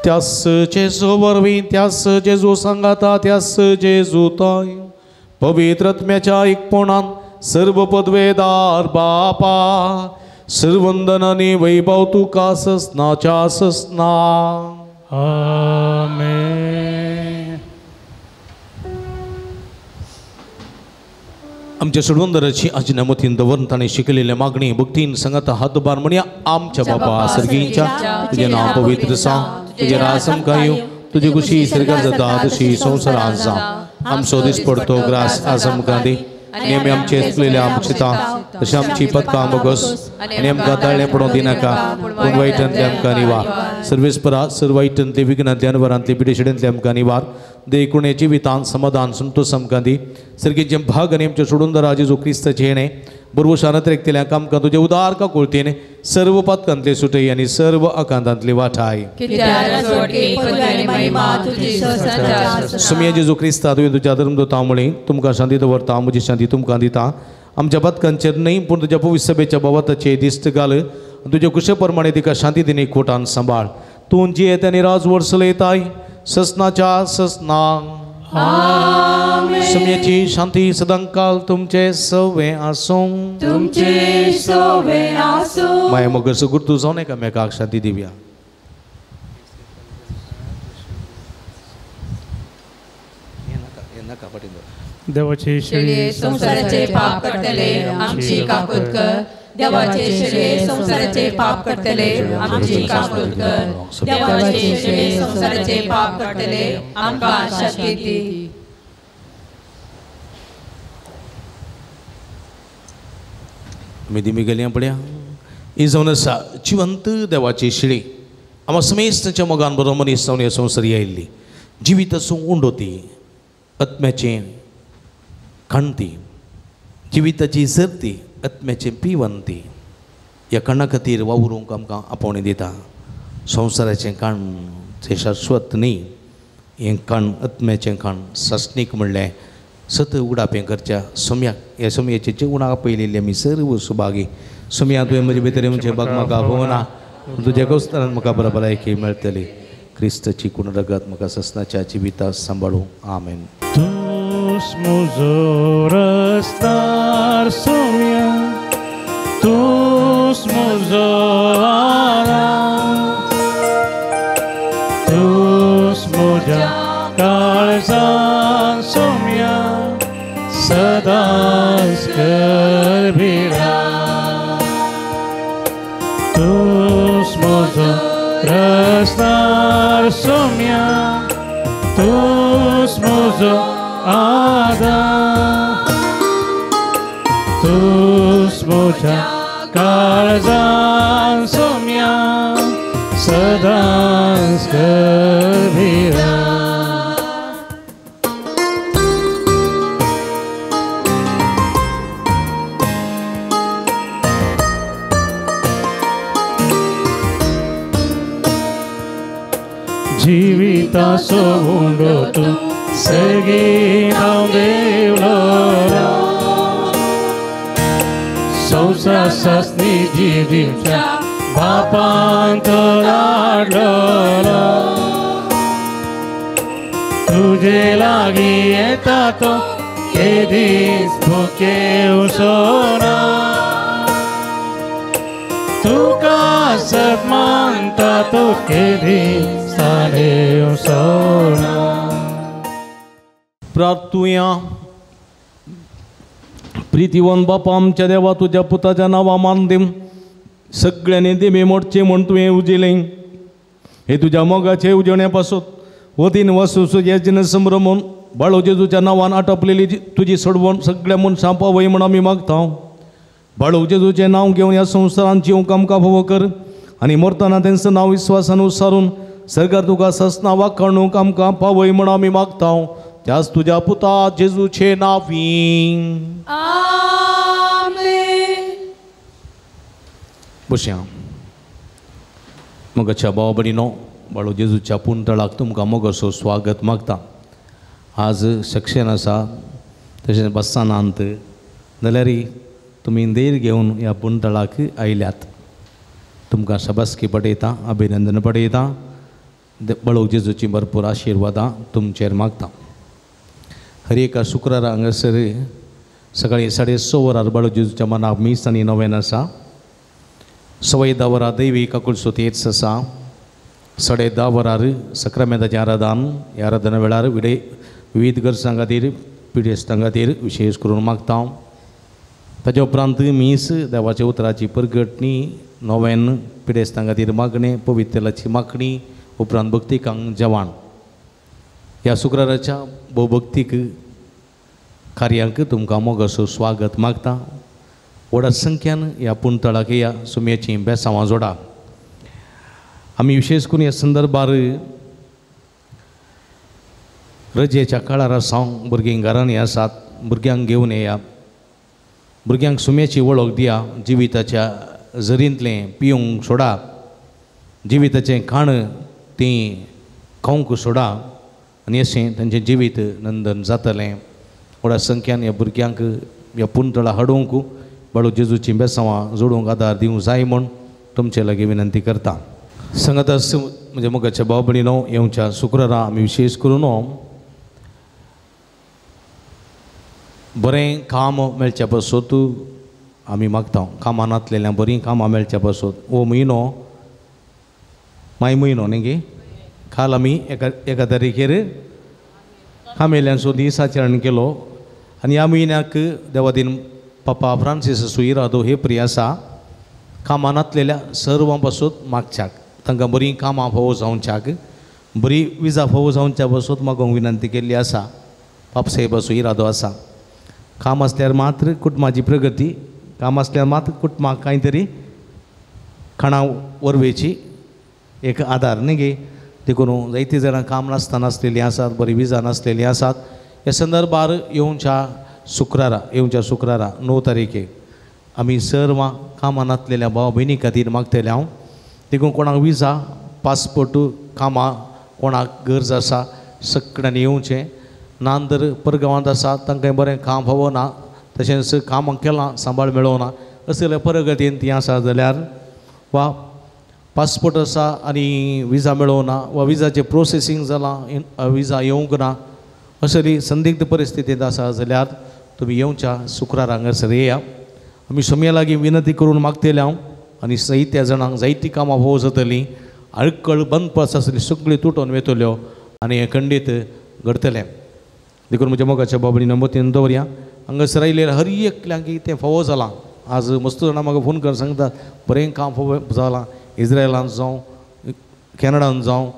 त्यास जेजू वरवीं, त्यास जेजू सांगाता, त्यास जेजू ताय पवित्र आत्म्याच्या एकपणान सर्व पदवेदार बापा सर्वंदन आनी वैभव तुका ससनाच्या ससना. आमेन. आमच्या सोडवंदराची आज्ञा मतीन दवरून ताणें शिकलेल्या मागणी भक्तीन संगता हात उबार म्हणया. आमच्या बापा सर्गींच्या, तुजें नांव पवित्र जावं, तुजें राज आमकां येवं, तुजी खुशी सर्गात जाता तशी संवसारांत जावं. आमचो दिसपडतो ग्रास आज आमकां दी आनी आमी आमचे चुकलेल्या आमक्षिता तशें आमची पदकां बोगस आनी आमकां ताळें पडोवंक दिनाका, पूण वायटांतले आमकां निवार. सर्वेस्परा सर्व वायटांतले विघ्नांतले अनवरांतले पिडेशिडेंतले आमकां निवार. देखून जिवितांत समाधान संतोष आमकां दी. सर्गीचें भाग आनी आमच्या सोडून जेजू क्रिस्ताचें येणें बरोबर नतरेकतेल्या कामकां तुजें उदार काकुळतेन सर्व पातकांतले सुटय आनी सर्व आकांतांतले वाठाय. सुमया जेजू क्रिस्ता तुवें तुज्या धर्मदूता मुळे तुमकां शांती दवरता, म्हजी शांती तुमकां दिता. आमच्या पातकांचेर न्हय पूण तुज्या पवित्र सभेच्या बाबताचेर दिश्ट घाल. तुज्या कुशे प्रमाणे तिका शांती दिनी कोटान सांबाळ. तूं जियेत आनी राज वर्सलयताय ससनाच्या ससना. समयाची शांती सदांकाल तुमचे सवे आसूं. तुमचे सवे आसूं. माया मगर सगुर्तू जावन एकामेकाक शांती दिवया. देवाचे शेळये संवसाराचे पाप करतले आमची काकूत कर. देवाचे शेळये संवसाराचे पाप करतले आमची काकूत कर. देवाचे शेळये संवसाराचे पाप करतले आमकां शांती दी. आमी दिमी गेली पळया ही जावन आसा जिवंत देवाची शेळी. आमा समेस्तांच्या मोगान बरो मनीस जावन ह्या संवसार आयिल्ली जिविताचो उंडो ती आत्म्याचें काणती जिविताची सर्ती आत्म्याचें पिवंती. ह्या काणा खातीर वावरूंक आमकां आपोवणें दिता. संवसाराचें काण तें शाश्वत न्ही, हें काण आत्म्याचें काण सासणीक म्हणलें सत उगडापें करच्या सोम्याक. ह्या सोमयाचें जेवणाक आपयलेली आमी सर्व सुभागी. सोमया तुवें म्हजे भितर येवचें भाग म्हाका आपोवना, तुज्या गोस्तान म्हाका बरोबर भलायकी मेळटली. क्रिस्ताची कुण रगत म्हाका ससनाच्या जिविता सांबाळूं. आमेन. तूस मुजो रस्तार सोम्या, तूस सदांच करबिरा तूंच म्हजो रस्तार सोम्या तूंच म्हजो आदार तूंच म्हज्या काळजान सोम्या सदांच करबिरा. जिविताचो उंडो तूं सगळीं हांव देवलो संवसार सासणी जिवीच्या बापान तो धाडलो तुजे लागीं येता तो केदीच भुकेवचो ना तुका सत मानता तो केदीच ताणेवचो ना. प्रार्थुया. प्रितीवन बापा आमच्या देवा तुज्या पुताच्या नांवा मान दिम सगळ्यांनी दिमी मोडचे म्हूण तुवें उजिलें हे तुज्या मोगाचे उजवण्या पासून वतीन वसू जिन संभ्रमून बाळो जेजूच्या नांवान आटपलेली तुजी सोडवण सगळ्या मनशां पावय म्हूण आमी मागता. बाळो जेजूचें नांव घेवन ह्या संवसारांत जिवंक आमकां फावो कर आनी मरतना तेंचो नांव विस्वासान उसारून सरकार तुका ससना वाखाणूंक आमकां पावय म्हूण आमी मागता. त्याच तुज्या पुता जेजूचे नांवी आमेन. बसया. मोगाच्या भाव भयणीनो, बाळो जेजूच्या पुंतळाक तुमकां मोगाचो स्वागत मागता. आज सेक्शन आसा तशेंच बस्सानांत जाल्यार तुमी धैर्य घेवन ह्या पुंतळाक आयल्यात. तुमकां शाबासकी पडयता, अभिनंदन पडयता. बाळो जेजूची भरपूर आशिर्वादां तुमचेर मागता. हर एका शुक्रारा हांगासर सकाळीं 6:30 वरार बाळो जेजूच्या मनाक मीस आनी नवेन आसा. 10:15 वरां दैवी काकुळसो तेच आसा. 10:30 वरार सक्रामेंताचें आराधन. ह्या आराधना वेळार विविध गरजां खातीर पिडेस्तां खातीर विशेश करून मागता. ताच्या उपरांत मीस, देवाच्या उतराची परगटणी, नोवेन, पिडेस्तां खातीर मागणें, पवित्रलाची मागणी, उपरांत भक्तिकांक जेवण. ह्या शुक्राराच्या भोवभक्तीक कार्यांक तुमकां मोगाचो स्वागत मागता. व्हडा संख्यान ह्या पुंतळाक ह्या सुमयेचीं बेसांवां जोडा. आमी विशेश करून ह्या संदर्भार रजेच्या काळार आसा, भुरगीं घरांनी आसात, भुरग्यांक घेवन येया, भुरग्यांक सुम्याची वळख दिया, जिविताच्या जरींतलें पिवंक सोडा, जिविताचें खाण तीं खावंक सोडा आनी अशें तांचें जिवीत नंदन जातलें. व्हडा संख्यान ह्या भुरग्यांक ह्या पुंतळा हाडूंक बाळू जेजूचीं बेसांवां जोडूंक आदार दिवंक जाय म्हूण तुमचे लागीं विनंती करता. सांगत म्हज्या मोगाच्या भाव भयणीनो, येवच्या शुक्रारा आमी विशेश करून बरें काम मेळच्या पासत आमी मागता. कामां नातलेल्या बरीं कामां मेळच्या पासत हो म्हयनो माय म्हयनो न्ही गे, काल आमी एका तारखेर कामेल्यांचो दीस आचरण केलो आनी ह्या म्हयन्याक देवादीन पापा फ्रांसीस इरादो हे प्रिय आसा कामां नातलेल्या सर्वां पासत मागच्याक, तांकां बरीं कामां फावो जावच्याक, बरी विजा फावो जावच्या पासत मागूंक विनंती केल्ली आसा. पापसाहेबाचो इरादो आसा. काम आसल्यार मात्र कुटुंबाची प्रगती, काम आसल्यार मात्र कुटुंबाक कांय तरी खाणां वरवेची एक आदार न्ही गे. देखून जायतीं जाणां काम नासतना नासलेलीं आसात, बरी विजा नासलेलीं आसात. ह्या संदर्भार येवच्या शुक्रारा 9 तारखेक आमी सर्वां कामां नासलेल्या भाव भयणी खातीर मागतले हांव. देखून कोणाक विजा, पासपोर्ट, कामां कोणाक गरज आसा सगळ्यांनी येवचें. ना तर परगांवांत आसा तांकां बरें काम फावो ना, तशेंच कामां केलां सांबाळ मेळोना असले परगतीन तीं आसा जाल्यार वा पासपोर्ट आसा आनी विजा मेळोना वा विजाचें प्रोसेसींग जालां, विजा येवंक ना असली संदिग्ध परिस्थितींत आसा जाल्यार तुमी येवच्या शुक्रारा हांगासर येया. आमी सोम्या लागीं विनंती करून मागतले हांव आनी जायत्या जाणांक जायतीं कामां फावो जातलीं, आडखळ बंद पस आसली सगळी तुटोन वेतल्यो आनी हें खंडीत घडतलें. देखून म्हज्या मोगाच्या बाबडी नंबर 3 दवरया. हांगासर आयिल्ल्या हर एकल्यांक तें फावो जालां. आज मस्त जाणां म्हाका फोन करून सांगतात बरें काम फावो जालां. इस्रायलान जावं, कॅनडान जावं,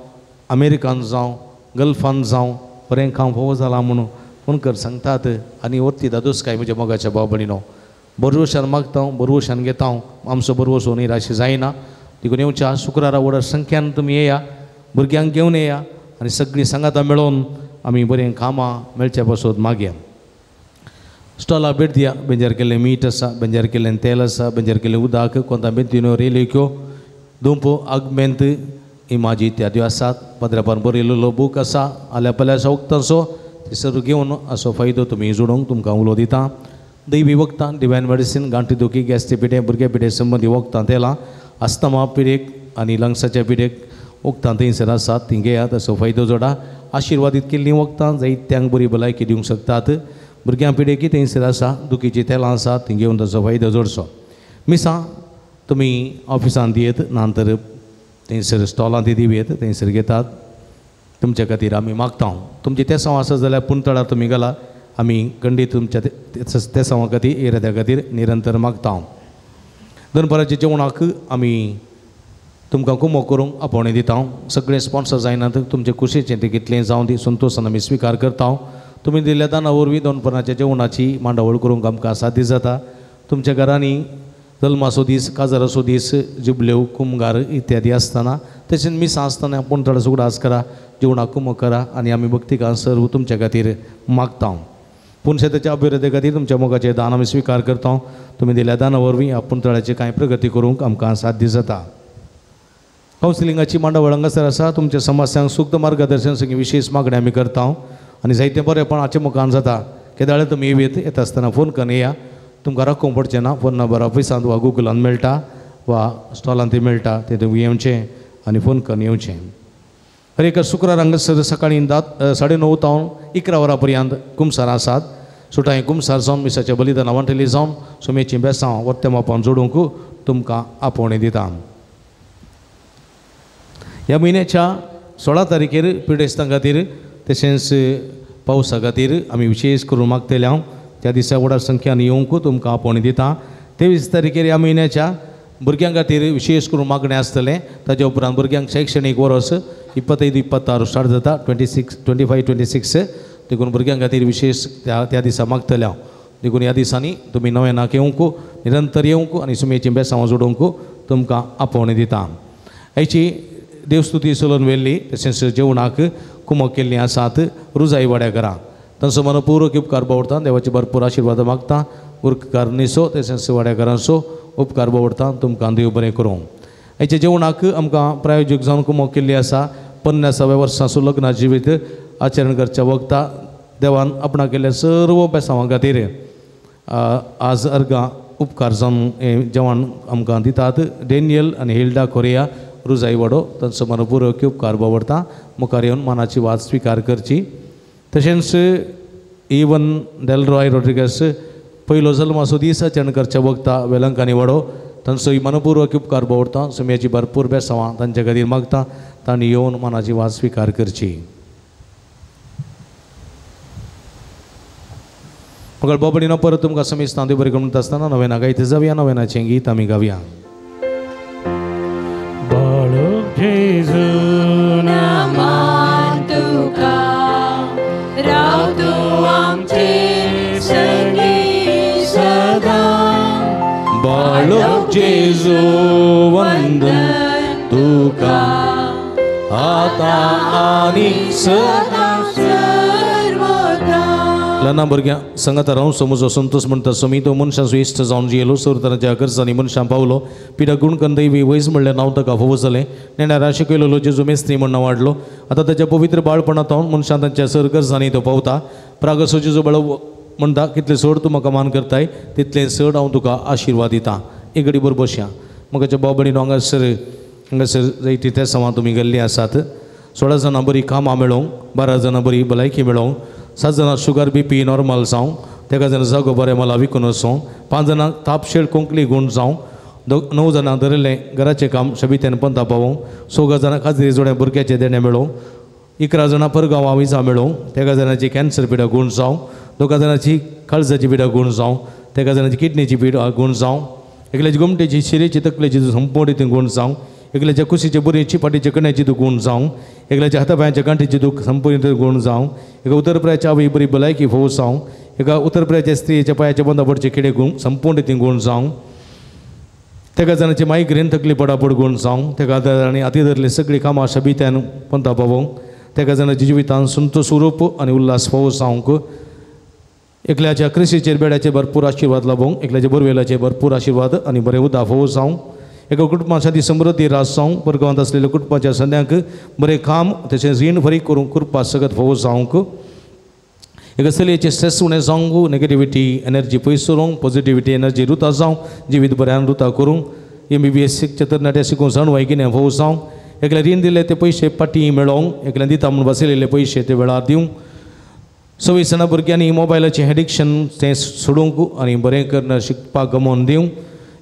अमेरिकान जावं, गल्फान जावं, बरें काम फावो जालां म्हणून फोन कर सांगतात. आनी वरती दादोसकाय म्हज्या मोगाच्या भाव भयणीनो, बरवशान मागता, बरवशान घेता, आमचो बरवसो निराश जायना. देखून येवच्या शुक्रारा व्हड संख्यान तुमी येया, भुरग्यांक घेवन येया आनी सगळीं सांगातां मेळोवन आमी बरें कामां मेळचे पासत मागया. स्टॉला भेट दिया. बेंजार केल्लें मीठ आसा, बेंजार केल्लें तेल आसा, बेंजार केल्लें उदक, कोंता बेंतिनो रेलेक्यो, दुंपो, आगमेंत, इमाजी इत्यादी आसात. पदरापान बरयलेलो बूक आसा, आल्या पल्याच्या वखदांचो ते सर्व घेवन असो फायदो तुमी जोडूंक तुमकां उलो दिता. दैवी वखदां, डिवायन मेडिसीन, गांठी दुखी, गॅस्ट्री पिडे, भुरग्या पिडे संबंदी वखदां, तेलां, अस्थमा पिडेक आनी लंग्साच्या पिडेक वखदां थंयसर आसात, ती घेयात, असो फायदो जोडा. आशिर्वादीत केल्लीं वखदां जायत्यांक बरी भलायकी दिवंक शकतात. भुरग्यां पिडेकी थंयसर आसा, दुखीचीं तेलां आसात, ती घेवन ताचो फायदो जोडचो. मिसां तुमी ऑफिसांत दियत ना तर थंयसर स्टॉलांत दिवयेत, थंयसर घेतात. तुमच्या खातीर आमी मागता. तुमचें तेसांव आसा जाल्यार पुणतळार तुमी घाला, आमी खंडीत तुमच्या तेसांवा खातीर, इराद्या खातीर निरंतर मागता. दनपाराच्या जेवणाक आमी तुमकां कुमो करूंक आपोवणें दिता. सगळे स्पॉन्सर जायनात, तुमचे कुशीचें तें कितलें जावं दी संतोशान आमी स्विकार करता. तुमी दिल्ल्या दाना वरवीं दनपाराच्या जेवणाची मांडावळ करूंक आमकां साध्य जाता. तुमच्या घरांनी जल्माचो दीस, काजाराचो दीस, जुबल्यो, कुमगार इत्यादी आसतना, तशेंच मिसां आसतना पूण थोडो उगडास करा, जेवणाक कुमो करा आनी आमी भक्तिकान सर्व तुमच्या खातीर मागता. पूण शेताच्या अभिवृद्धी खातीर तुमच्या मोगाचें दान आमी स्विकार करता. तुमी दिल्ल्या दाना वरवीं आपूण तळ्याची कांय प्रगती करूंक आमकां साध्य जाता. कावन्सिलिंगाची मांडावळ हांगासर आसा. तुमच्या समस्यांक सुक्त मार्गदर्शन सगळीं विशेष मागणी आमी करता आनी जायतें बरेंपण हाचे मुखान जाता. केदाळे तुमी येत येता आसतना फोन करून येया, तुमकां राखूंक पडचें ना. फोन नंबर ऑफिसांत वा गुगलान मेळटा वा स्टॉलांत मेळटा, तें तुमी येवचें आनी फोन करून येवचें. हर एका शुक्रार हांगासर सकाळीं 9:30 तावन 11 वरां पर्यंत कुमसार आसात. सुटांय कुमसार जावन मिसाच्या बलिदाना वांटेली जावन सुमेचीं बेसांव वर्ते मापान जोडूंक तुमकां आपोवणें दिता. ह्या म्हयन्याच्या 16 तारखेर पिडेस्तां खातीर तशेंच पावसा खातीर आमी विशेष करून मागतले हांव. त्या दिसा व्हडा संख्यान येवंक तुमकां आपोवणें दिता. 23 तारखेर ह्या म्हयन्याच्या भुरग्यां खातीर विशेष करून मागणें आसतलें. ताच्या उपरांत भुरग्यांक शैक्षणीक वर्स 25, 26 स्टार्ट जाता, 26, 25, 26. देखून भुरग्यां खातीर विशेष त्या दिसा मागतले हांव. देखून ह्या दिसांनी तुमी नव्यानाक येवंक, निरंतर येवंक आनी सुमेचीं बेसांव जोडूंक तुमकां आपोवणें दिता. हाची देवस्तुती चलून व्हेल्ली तशेंच जेवणाक कुमक केल्लीं आसात रुजाई वाड्या घरां. तांचो मनपूर्वक उपकार बावडटा, देवाचे भरपूर आशिर्वाद मागता. उपकार निसो तशेंच वाड्या घरांचो उपकार बावडटा. तुमकां देव बरें करूं. हाच्या जेवणाक आमकां प्रायोजक जावन कुमक केल्ली आसा. 50व्या वर्साचो लग्न जिवीत आचरण करच्या वखदा देवान आपणा केल्ल्या सर्व बेसांवां खातीर आज अर्गां उपकार जावन हें जेवण आमकां दितात. डॅनियल आनी हिल्डा कोरिया रुजाई वाडो तांचो मनपूर्वक उपकार बावडटा. मुखार येवन मनाची वाद स्विकार करची. तशेंच इवन डेलरॉय रॉड्रिगस पयलो जल्माचो दीस आचरण करच्या वखदा वेलंकांनी वाडो तांचो मनपूर्वक उपकार बावडटा. सुम्याची भरपूर बेसांवां तांच्या खातीर मागता. तांणी येवन मनाची वाद स्विकार करची. मगळ बाबडीनो परत तुमकां समेस्तां देव बरें म्हणटा आसतना नव्याना गायत जावया. नव्यानाचें गीत आमी गावया. बाळक जेजू नामान तुका राव तूं आमचे संगी सदां. बाळक जेजू वंदन तुका आतां आनी सदां सर्वदा. ल्हान भुरग्यां संगाता रावन समजो संतोष म्हणटा समी तो मनशाचो इश्ट जावन जियेलो. सरतराच्या गरजांनी मनशां पावलो. पिडा गुणकन दैवी वैज म्हणलें नांव ताका फावो जालें. नेणारा शिकयलेलो जेजू मेस्त्री म्हण नांव वाडलो. आतां ताच्या पवित्र बाळपणांत मनशां तांच्या सर गरजांनी तो पावता. प्रागसो जेजू बाळ म्हणटा कितलें चड तूं म्हाका मान करताय तितलें चड हांव तुका आशिर्वाद दिता. एक घडी बरोबर बसया. म्हाका भाव भयणीनो हांगासर हांगासर जायती तेसांवां तुमी गेल्लीं आसात. 16 जाणां बरीं कामां मेळोवंक, 12 जाणां बरी भलायकी मेळोवंक, 7 जाणां शुगर बी पी नॉर्मल जावं, 13 जाणां जागो बरें मला विकून वचूं, 5 जाणां तापशेळ कोंकली गूण जावं, 9 जाणां धरिल्लें घराचें काम शबितेन पंता पावोवंक, 16 जाणां खाजरी जोड्या भुरग्याचें देणें मेळोवंक, 11 जाणां परगांवां विजा मेळोवंक, 13 जाणांची कॅन्सर पिडा गूण जावं, दोगा जाणांची काळजाची पिडा गुण जावं, तेका जाणांची किडनीची पिडा गुण जावं, एकल्याची गोमटेची शिरेची तकलेची संपूर्ण रितीन गुण जावं, एकल्याच्या कुशीचे बुरेची फाटीचे कण्याची तूं गुण जावं, एकल्याच्या हातापायांच्या गांठीची दूख संपूर्ण गुण जावं, एका उतरप्रायाच्या आवय बरी भलायकी फोव जावं, एका उतरप्रायाच्या स्त्रियेच्या पांयाच्या बंदा पडचे किडे गुण संपूर्ण रितीन गुण जावं, तेका जाणांची मायग्रेन तकली पडापड गुण जावं, तेका आनी हाती धरले सगळीं कामां शबित्यान पंता पावोवंक, तेका जाणांच्या जिवितान संतोष स्वरूप आनी उल्हास फोव जावंक, एकल्याच्या क्रिसीचेर बेड्याचेर भरपूर आशिर्वाद लाभोवंक, एकल्याच्या बोरवेलाचेर भरपूर आशिर्वाद आनी बरें उदक फोव जावं, एका कुटुंबां शांती समृद्धी रास जावं, परगांवांत आसलेल्या कुटुंबाच्या संद्यांक बरें काम तशें रीण फरीक करूंक कृपा सगत फोव जावंक, एका चलयेचें स्ट्रेस उणें जावंक, नेगेटिविटी एनर्जी पयस करूंक, पॉजिटिविटी एनर्जी रुता जावं, जिवीत बऱ्यान रुता करूंक, MBBS शिकच्या तरणाट्या शिकूंक जाण वायगिन्या फोव जावं, एकल्या रीण दिले ते पयशे पाटी मेळोवंक, एकल्यान दिता म्हूण बसयलेले पयशे ते वेळार दिवंक, सव्वीस जाणां भुरग्यांनी मोबायलाचें एडिक्शन तें सोडूंक आनी बरें करून शिकपाक गमोवन दिवंक,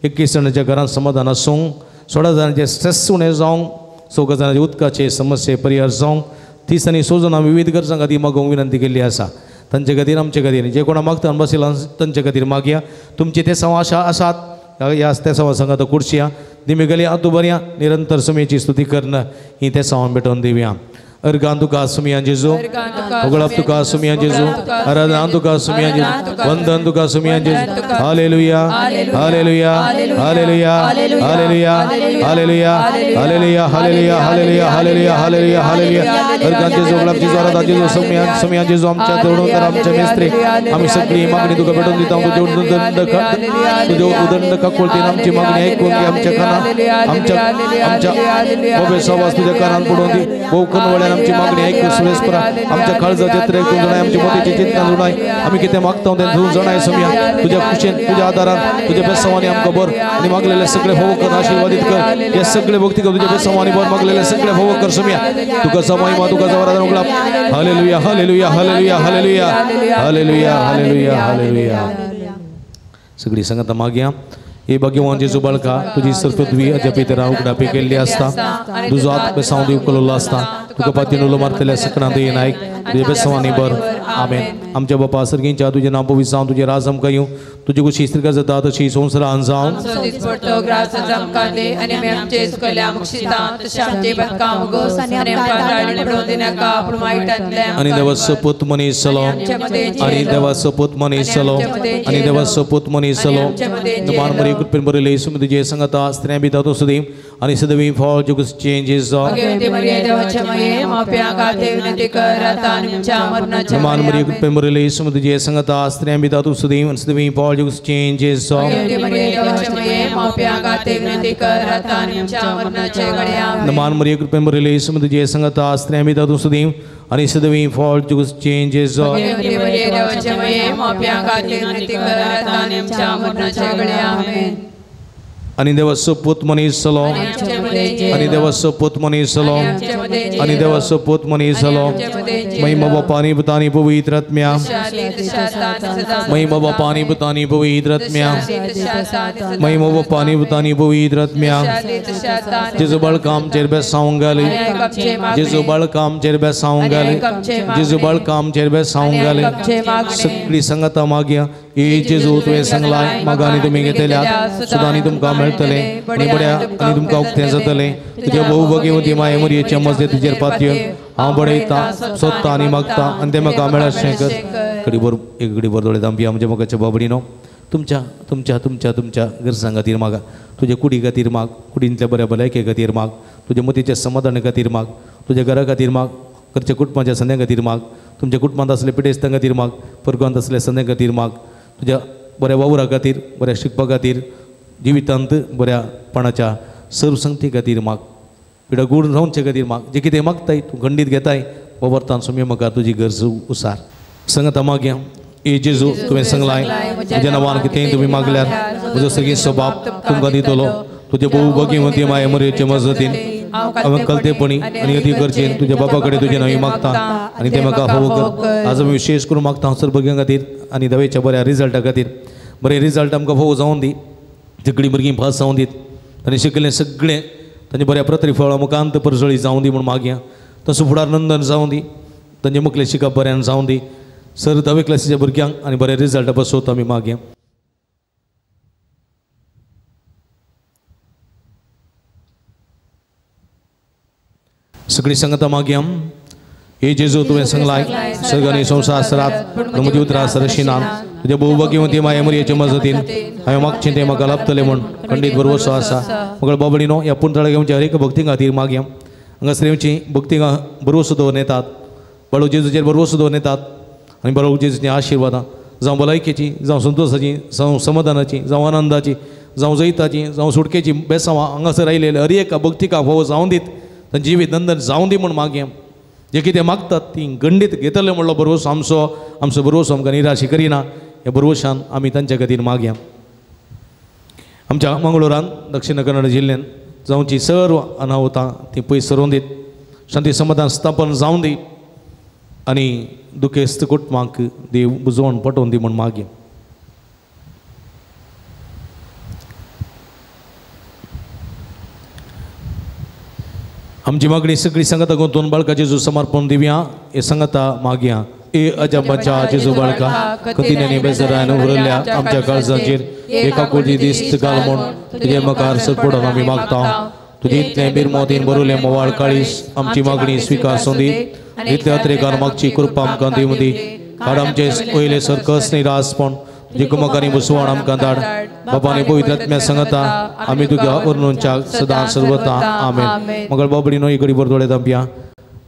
21 जाणांच्या घरांत समाधान आसूंक, 16 जाणांचे स्ट्रेस उणें जावंक, 4 जाणांचे उदकाचे समस्ये परिहार जावंक, 30 आनी 6 जाणां विविध गरजां खातीर मागोवंक विनंती केल्ली आसा. तांचे खातीर आमचे खातीर जे कोणा मागता बसयला तांचे खातीर मागया. तुमचे ते सवा आशा आसात ह्या ते सवा सांगात कुर्शिया दिमी गली आतू बरया निरंतर सुमेची स्तुती करणं ही ते सवा भेटोवन दिवया. अर्गान तुका सुमिया जेजू, उगळप तुका सुमिया जेजू, आराधना तुका सुमिया जेजू, वंदन तुका सुमिया जेजू. Hallelujah hallelujah hallelujah hallelujah hallelujah hallelujah hallelujah hallelujah hallelujah hallelujah hallelujah. Organ जेजू, उगळप जेजू, आराधना जेजू, सुमिया सुमिया जेजू. आमच्या तरुण तर आमच्या मिस्त्री आम्ही सगळी मागणी तुका भेटून दिता. तुझे उदंड काकुळतीन आमची मागणी ऐकून घे. आमच्या कानात आमच्या आमच्या भव्य सवास तुझ्या कानात पडून दी. बहुकन आमची मागणी ऐकून सुरेशपरा आमच्या काळजाचे त्रेक तूं जाणाय, आमची मोतीची चिंतना जाणाय, आमी कितें मागता तें तूं जाणाय सुमिया. तुज्या खुशेन तुज्या आदारान तुज्या बेसवानी आमकां बर आनी मागलेले सगळे फोव कर, आशिर्वादीत कर. हे सगळे भक्ती कर तुज्या बेसवानी बर मागलेले सगळे फोव कर सुमिया. तुका समाय तुका जवळ उगला. Hallelujah hallelujah hallelujah hallelujah hallelujah hallelujah hallelujah. सगळी संगत मागया. हे भाग्यवान जेजू बाळका, तुजी सरपृथ्वी अजपी तेरा उगडापी केल्ली आसता, तुजो हात बेसांव दिवकलोलो आसता, तुका पातीन उलो मारतल्या सकणां दयेन नायक तुज्या बेसांवांनी बर. आमेन. आमच्या बापा सर्गींच्या तुजें नांव पवित्र जावं, तुजें राज आमकां येवं, तुजी कुशी स्त्रिका जाता तशी संवसारान जावं. आनी देवाचो पूत मनीस जालो, आनी देवाचो पूत मनीस जालो, आनी देवाचो पूत मनीस जालो. मान मरी कृपेन बरयलें येसू तुजे संगता स्त्रियां बी तातूंत सुदी आनी सदवी फळ चेंजीस. मान मरी कृपेन बरयलें येसू तुजे संगता स्त्रियां बी तातूंत सुदी आनी सदवी फळ चेंजीस. मान मरी कृपेन बरयलें येसू तुजे संगता स्त्रियां बी तातूंत सुदी आनी सदवी फळ चेंजीस. आनी देवाचो पूत मनीस जालो, आनी देवाचो पूत मनीस जालो, आनी देवाचो पूत मनीस जालो. महिमा बापा आनी पुता आनी पवित्र आत्म्या, महिमा बापा आनी पुता आनी पवित्र आत्म्या, महिमा बापा आनी पुता आनी पवित्र आत्म्या. जेजू बाळका आमचेर बेसावंक घाली, जेजू बाळका आमचेर बेसावंक घाली, जेजू बाळका आमचेर बेसावंक घाली. सगळी संगता मागया. हे जेजू तुवें सांगलाय मागा आनी तुमी घेतल्यात सुद्दां आनी तुमकां मेळटलें आनी बड्या आनी तुमकां उक्तें जातलें. तुज्या बहु भगवती माये मरयेच्या मजदे तुजेर पातयेवन हांव बडयता, सोदता आनी मागता आनी तें म्हाका मेळशें कर. घडीभर एक घडीभर दोळे धांपया. म्हज्या मोगाच्या बाबडीनो, तुमच्या तुमच्या तुमच्या तुमच्या गरजां खातीर मागा, तुज्या कुडी खातीर माग, कुडींतल्या बऱ्या भलायके खातीर माग, तुज्या मतीच्या समाधाना खातीर माग, तुज्या घरा खातीर माग, घरच्या कुटुंबाच्या संद्या खातीर माग, तुमच्या कुटुंबांत आसले पिडेस्तां खातीर माग, परगांत आसले संद्या खातीर माग, तुज्या बऱ्या वावरा खातीर, बऱ्या शिकपा खातीर, जिवितांत बऱ्यापणाच्या सर्वसंगती खातीर माग, पिडा गूण जावचे खातीर माग. जे कितें मागताय तूं खंडीत घेताय वरतान सुमी म्हाका तुजी गरज उसार. संगता मागया. ए जेजू तुवें सांगलाय तुज्या नांवान कितेंय तुमी मागल्यार म्हजो सगळीं बाप तुमकां दितलो. तुजे बहु भगवती माये मरयेचे मजतीन हांवें कलतेपणी आनी अती गरजेन तुज्या बापा कडेन तुजें नांव मागता आनी तें म्हाका फावो कर. आज आमी विशेश करून मागता हांव सर भुरग्यां खातीर आनी दवेच्या बऱ्या रिजल्टा खातीर. बरें रिजल्ट आमकां फावो जावन दी, सगळीं भुरगीं पास जावन दीत, तांणी शिकलें सगळें तांचे बऱ्या प्रतिफळा मुखांत परजळी जावं दी म्हूण मागया. तसो फुडार नंदन जावं दी, तांचे मुखलें शिकप बऱ्यान जावं दी. सर धावे क्लासीच्या भुरग्यांक आनी बरे रिजल्ट बसोत आमी मागया. सगळी संगता मागया. हे जेजू तुवें सांगलाय सर्गानी संवसार सरात म्हजी उतरां सरशिना तुज्या बहुभाग्यवंती माये मरियेचे मजतीन हांवें मागचें तें म्हाका लाभतलें म्हूण खंडीत भरवसो आसा. मगळ बाबडीनो ह्या पुणतळा घेवच्या हर एक भक्ती खातीर मागया. हांगासर येवची भक्ती भरवसो दवरून येतात, बाळू जेजूचेर भरवसो दवरून येतात आनी बाळू जेजूची आशिर्वादां जावं भलायकेची, जावं संतोशाची, जावं समाधानाची, जावं आनंदाची, जावं जैताची, जावं सुटकेची बेसांवां हांगासर आयिल्ले हर एका भक्तिका फोव जावं दीत, तांचें जिवीत नंदन जावं दी म्हूण मागया. जे कितें मागतात ती गंडीत घेतले म्हणलो भरवसो आमचो, आमचो भरवसो आमकां निराशी करिना. ह्या भरवशान आमी तांच्या खातीर मागया. आमच्या मंगळुरान दक्षिण कन्नड जिल्ल्यांत जावची सर्व अनाहुतां ती पयस सरोवन दीत, शांती समाधान स्थापन जावं दी आनी दुखेस्त कुटुंबांक देव बुजोवन पटोवन दी म्हूण मागया. आमची मागणी सगळी संगता गुंतून बाळका जेजू समर्पण दिवया. हे संगता मागया. ए अजबाच्या जेजू बाळका कठीण बेजारान उरल्या आमच्या काळजाचेर एका कुळी दिस्त घाल म्हूण तुजे मुखार सरपडून आमी मागता. तुजे इतलें बिरमोतीन भरुलें मोवाळ काळीस आमची मागणी स्विकार सोंदी. इतल्या अत्रेकार मागची कृपा आमकां दिवं दी. काड आमचे वयले सरकस निरासपण तुजे कुमकानी बसवण आमकां धाड. बाबानी पवित्र आत्म्या संगता आमी तुज्या उर्नूंच्या सदां सर्वता. आमेन. मगळ बाबडीनो ही घडी भर दोळे धांपया.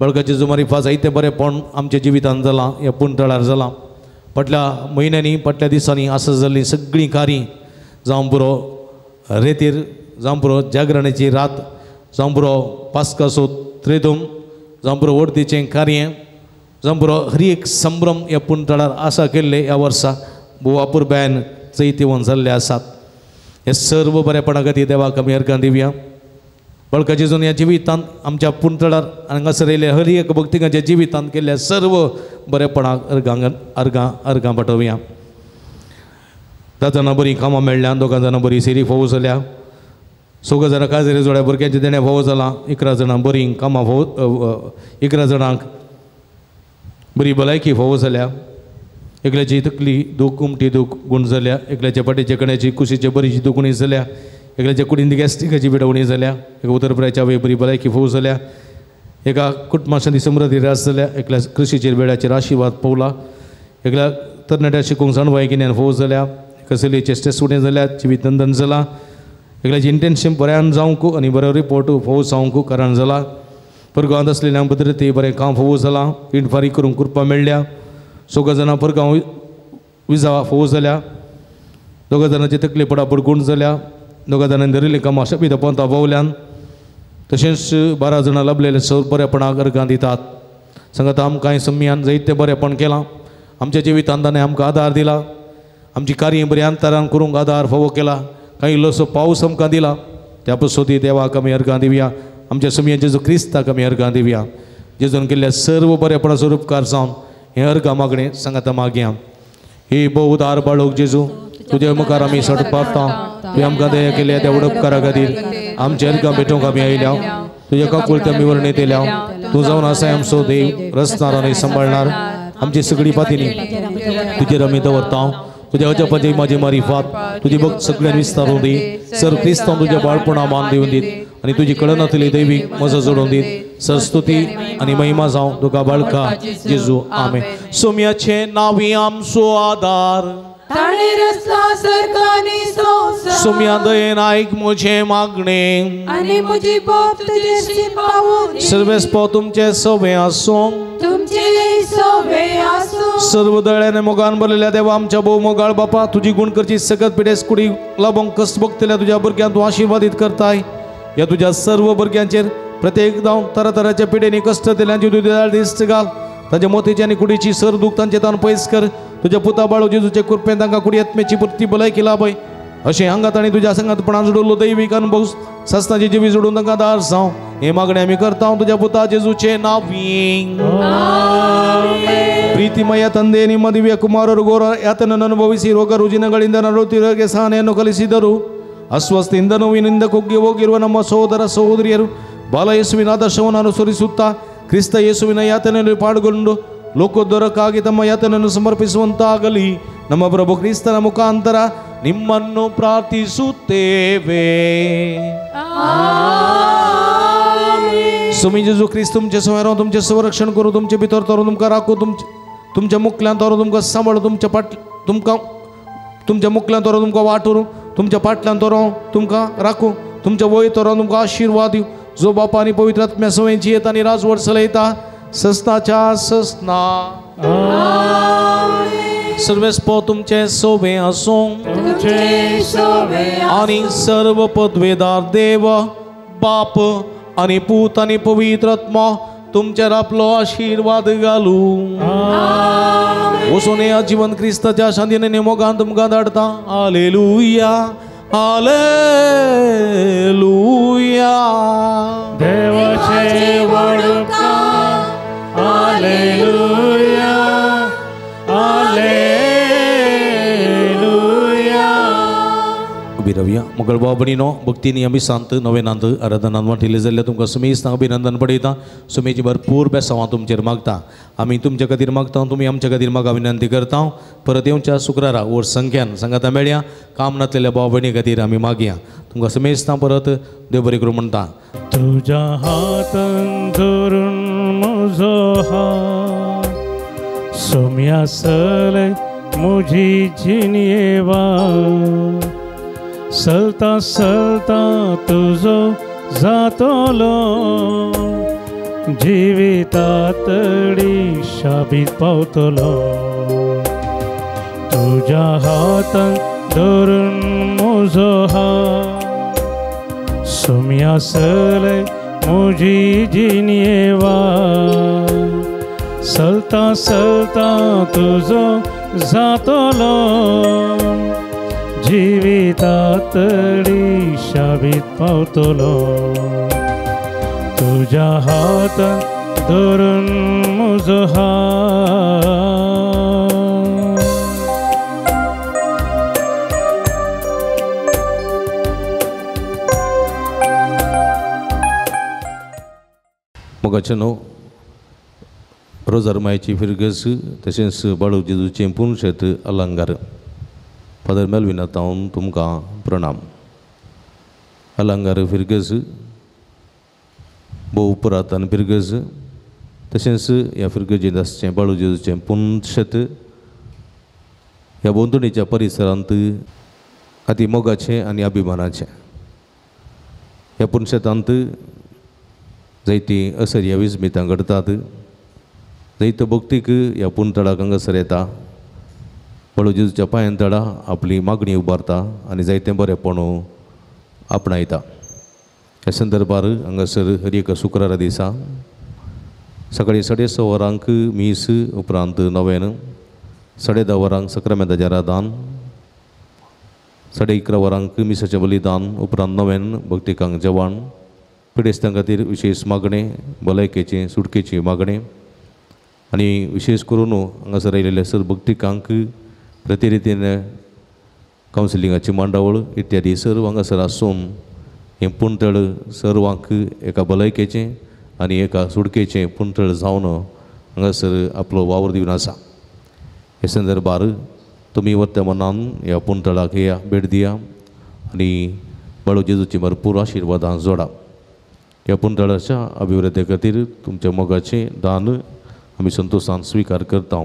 बाळकाचे जुमारी फास जायते बरेंपण आमच्या जिवितांत जालां, ह्या पुणतळार जालां. फाटल्या म्हयन्यांनी फाटल्या दिसांनी आसा जाल्लीं सगळीं कार्यां जावं पुरो रेतीर, जावं पुरो जागरणाची रात, जावं पुरो पास्कासो त्रेदूम, जावं पुरो वडतीचें कार्य, जावं पुरो हर एक संभ्रम ह्या पुणतळार आसा केल्ले ह्या वर्सा भोव अपुरबायेन जैतिवंत जाल्ले आसात. हे सर्व बरेपणा खातीर देवाक आमी अर्घां दिवया. बाळका जेजून ह्या जिवितांत आमच्या पुणतळार हांगासर येयल्ल्या हर एक भक्तिकांच्या जिवितांत केल्ल्या सर्व बरेपणाक अर्घां अर्घां अर्घां पाठोवया. 10 जाणां बरीं कामां मेळ्ळ्या, 2 जाणां बरी सेरी फोव जाल्या, 6 जाणां काजरे जोड्या भुरग्यांचें देणें फोव जालां, 11 जाणां बरीं कामां फोव, 11 जाणांक बरी भलायकी फोव जाल्या, एकल्याची तकली दूख उमटी दूख गूण जाल्या, एकल्याच्या फाटीच्या कण्याची कुशीचे बरीची दूख उणी जाल्या, एकल्याच्या कुडीन गॅस्ट्रिकाची पिडा उणी जाल्या, एका उतरप्रायच्या वेळ बरी भलायकी फोव जाल्या, एका कुटुंबाशांती समृद्धी रास जाल्या, एकल्या कृशीचेर वेळाचेर आशिर्वाद पावला, एकल्या तरणाट्या शिकूंक जाणवाय गिन्यान फोव जाल्या, एका चलयेचे स्ट्रेस उणें जाल्या, जिवीत नंदन जालां, एकल्याची इंटर्नशीप बऱ्यान जावंक आनी बरो रिपोर्ट फोव जावंक कारण जाला, परगांवांत आसलेल्यांक भद्रते बरें काम फोव जालां, रीण फारीक करूंक कृपा मेळ्ळ्या, 6 जाणां परगांव विजा फोव जाल्या, 2 जाणांची तकली पडापड गूण जाल्या, 2 जाणांनी धरिल्लीं कामां शबीत पोंता पावल्यान, तशेंच 12 जाणां लाभलेले सर बरेपणाक अर्घां दितात. सांगता आमकां सम्यान जायतें बरेंपण केलां, आमच्या जिवितांत ताणें आमकां आदार दिला, आमची कार्यां बऱ्या अंतरान करूंक आदार फावो केला, कांय इल्लोसो पावस आमकां दिला. त्या पसोती देवाक आमी अर्घां दिवया. आमच्या सम्यान जेजू क्रिस्ताक आमी अर्घां दिवया. जेजून केल्ल्या सर्व बरेपणाचो उपकार जावन हें अर्घां मागणें सांगाता मागया. हे भोव उदार बाळूक जेजू तुज्या मुखार आमी सट पावता. तुवें आमकां दया केल्या त्या उपकारा खातीर आमचे अर्घां भेटोवंक आमी आयल्या. तुज्या काकुळते आमी वर्णीत येयल्या. तूं जावन आसाय आमचो देव, रचणार आनी सांबाळणार. आमची सगळी पातिनी तुजेर आमी दवरता. तुज्या अजपाची म्हाजी मारिफात तुजी भक्त सगळ्यान विस्तारून दी. सर क्रिस्तांव तुज्या बाळपणा मान दिवन दीत आनी तुजी कळनातली दैवीक मजा जोडून दीत. सरस्तुती आनी महिमा जावं तुका बाळका जेजू. आमेन. सोम्याचे नांवी आमचो आदार, सोम्या दयेन आयक म्हजें मागणें आनी म्हजी बोब तुजेशी पावूं. सर्वेस्पो तुमचें सवें आसूं, तुमचें सवें आसूं. सर्व दळ्याने मोगान भरलेल्या देवा आमच्या भोव मोगाळ बापा, तुजी गुण करची सगत पिडेस कुडी लाभोंक कश्ट भोगतल्या तुज्या भुरग्यांक तूं आशिर्वादीत करताय. ह्या तुज्या सर्व भुरग्यांचेर प्रत्येक धांव तरातराच्या पिडेनी कश्ट दिल्यांची तुजी दिस्त घाल. तांच्या मोतीची आनी कुडीची सर दूख तांचे तान पयस कर. तुज्या पुता बाळो जेजूचे कृपेन तांकां कुडी आत्म्याची पुरती भलायकी लाभय. अशें हांगात आनी तुज्या संगातपणान जोडलो दैवीक अनुभव सासणाची जिवी जोडून तांकां दार जावं. हें मागणें आमी करता तुज्या पुता जेजूचे नांवी. ಪ್ರೀತಿಮಯ ತಂದೆ, ನಿಮ್ಮ ದಿವ್ಯ ಕುಮಾರರು ಘೋರ ಯಾತನನ್ನು ಅನುಭವಿಸಿ ರೋಗ ರುಜಿನಗಳಿಂದ ನರಳುತ್ತಿರೋರಿಗೆ ಸಹನೆಯನ್ನು ಕಲಿಸಿದರು. ಅಸ್ವಸ್ಥೆಯಿಂದ ನೋವಿನಿಂದ ಕುಗ್ಗಿ ಹೋಗಿರುವ ನಮ್ಮ ಸಹೋದರ ಸಹೋದರಿಯರು ಬಾಲ ಯೇಸುವಿನ ಆದರ್ಶವನ್ನು ಅನುಸರಿಸುತ್ತಾ ಕ್ರಿಸ್ತ ಯೇಸುವಿನ ಯಾತನೆಯಲ್ಲಿ ಪಾಡುಗೊಂಡು ಲೋಕೋದ್ಧಾರಕ್ಕಾಗಿ ತಮ್ಮ ಯಾತನೆಯನ್ನು ಸಮರ್ಪಿಸುವಂತಾಗಲಿ. ನಮ್ಮ ಪ್ರಭು ಕ್ರಿಸ್ತನ ಮುಖಾಂತರ ನಿಮ್ಮನ್ನು ಪ್ರಾರ್ಥಿಸುತ್ತೇವೆ. सुमी जेजू क्रिस्त तुमचे सवयरो तुमचें संरक्षण करूं, तुमचे भितर तरो तुमकां राखूं, तुमच्या मुखल्यान तरो तुमकां सांबाळूं, तुमच्या फाट तुमकां तुमच्या मुखल्यान तरो तुमकां वाट व्हरूं, तुमच्या फाटल्यान तरो तुमकां राखूं, तुमच्या वय तरो तुमकां आशिर्वाद दिवं. जो बापा आनी पवित्र आत्म्या सवयची येता आनी राजवट चलयता ससनाच्या ससना. सर्वेस्पो तुमचे सोबे आसूं आनी सर्व पदवेदार देव बाप आनी पूत आनी पवित्र आत्मा तुमचेर आपलो आशिर्वाद घालूं. वचून ह्या जिवन क्रिस्ताच्या शांतीन आनी मोगान तुमकां धाडटा. Hallelujah, hallelujah. देवाचे व्हडपण, हालेलुया, हालेलुया. उबी रावया. मंगळ भाव भयणीनो, भक्तीनी आमी सांत नवेनांत आराधनान वांटिल्ले जाल्यार तुमकां सुमेस्त अभिनंदन पडयता. सुमेची भरपूर बेसांव तुमचेर मागता. आमी तुमच्या खातीर मागता, तुमी आमच्या खातीर मागा विनंती करता. परत येवच्या शुक्रारा वर संख्यान सांगाता मेळया. काम नासलेल्या भाव भयणी खातीर आमी मागया. तुमकां सुमेस्तां परत देव बरें करूं म्हणटा. तुज्या हातान धरून म्हजो हात सोम्या सले म्हजी जिणये वाट, चलता चलता तुजो जातलो जिविता तडी शाबीत पावतलो. तुज्या हातान धरून म्हजो हात सोम्या सले म्हजी जिणये वाट, चलता चलता तुजो जातलो जिविता तडी शाबीत पावतलो. तुज्या हातान धरून म्हजो हात. मोगाचें न्हू रोजार मायची फिरगस तशेंच बाळू जेजूचें पुनशेत अलंकार फादर मेलविना तावन तुमकां प्रणाम. अलंकार फिरगस भोव पुरातन फिरगस तशेंच ह्या फिरगजेंत आसचें बाळू जेजूचें पुनशेत ह्या भोंवतणीच्या परिसरांत अती मोगाचें आनी अभिमानाचें. ह्या पुनशेतांत जायतीं असर्या विस्मितां घडटात. जायतो भक्तीक ह्या पुनतळाक हांगासर येता. बाळू जेजूच्या पांयान तळा आपली मागणी उबारता आनी जायतें बरेंपण आपणायता. ह्या संदर्भार हांगासर हर एका शुक्रारा दिसा सकाळीं 6:30 वरांक मीस, उपरांत नवेन, 10:30 वरांक सक्रामेंताचें आराधन, 11:30 वरांक मिसाचें बलिदान, उपरांत नवेन भक्तिकांक जेवण, पिडेस्तां खातीर विशेश मागणें, भलायकेचें सुटकेची मागणें आनी विशेश करून हांगासर आयिल्ले सर भक्तिकांक प्रतिरितीन कावन्सिलिंगाची मांडावळ इत्यादी सर्व हांगासर आसून हें पुणतळ सर्वांक एका भलायकेचें आनी एका सुटकेचें पुणतळ जावन हांगासर आपलो वावर दिवन आसा. हे संदर्भार तुमी वत्या मनान ह्या पुणतळाक या भेट दिया आनी बाळू जेजूची भरपूर आशिर्वादां जोडा. ह्या पुणतळाच्या अभिवृद्धी खातीर तुमच्या मोगाचें दान आमी संतोशान स्विकार करता.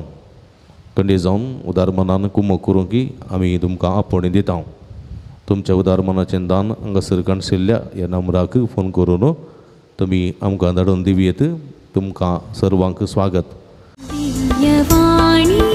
कंडे जावन उदार मनान कुमक करूंक की आमी तुमकां आपोवणें दिता. तुमच्या उदार मनाचें दान हांगासर काणशिल्ल्या ह्या नंबराक फोन करून तुमी आमकां धाडून दिवयेत. तुमकां सर्वांक स्वागत. दिव्यवाणी.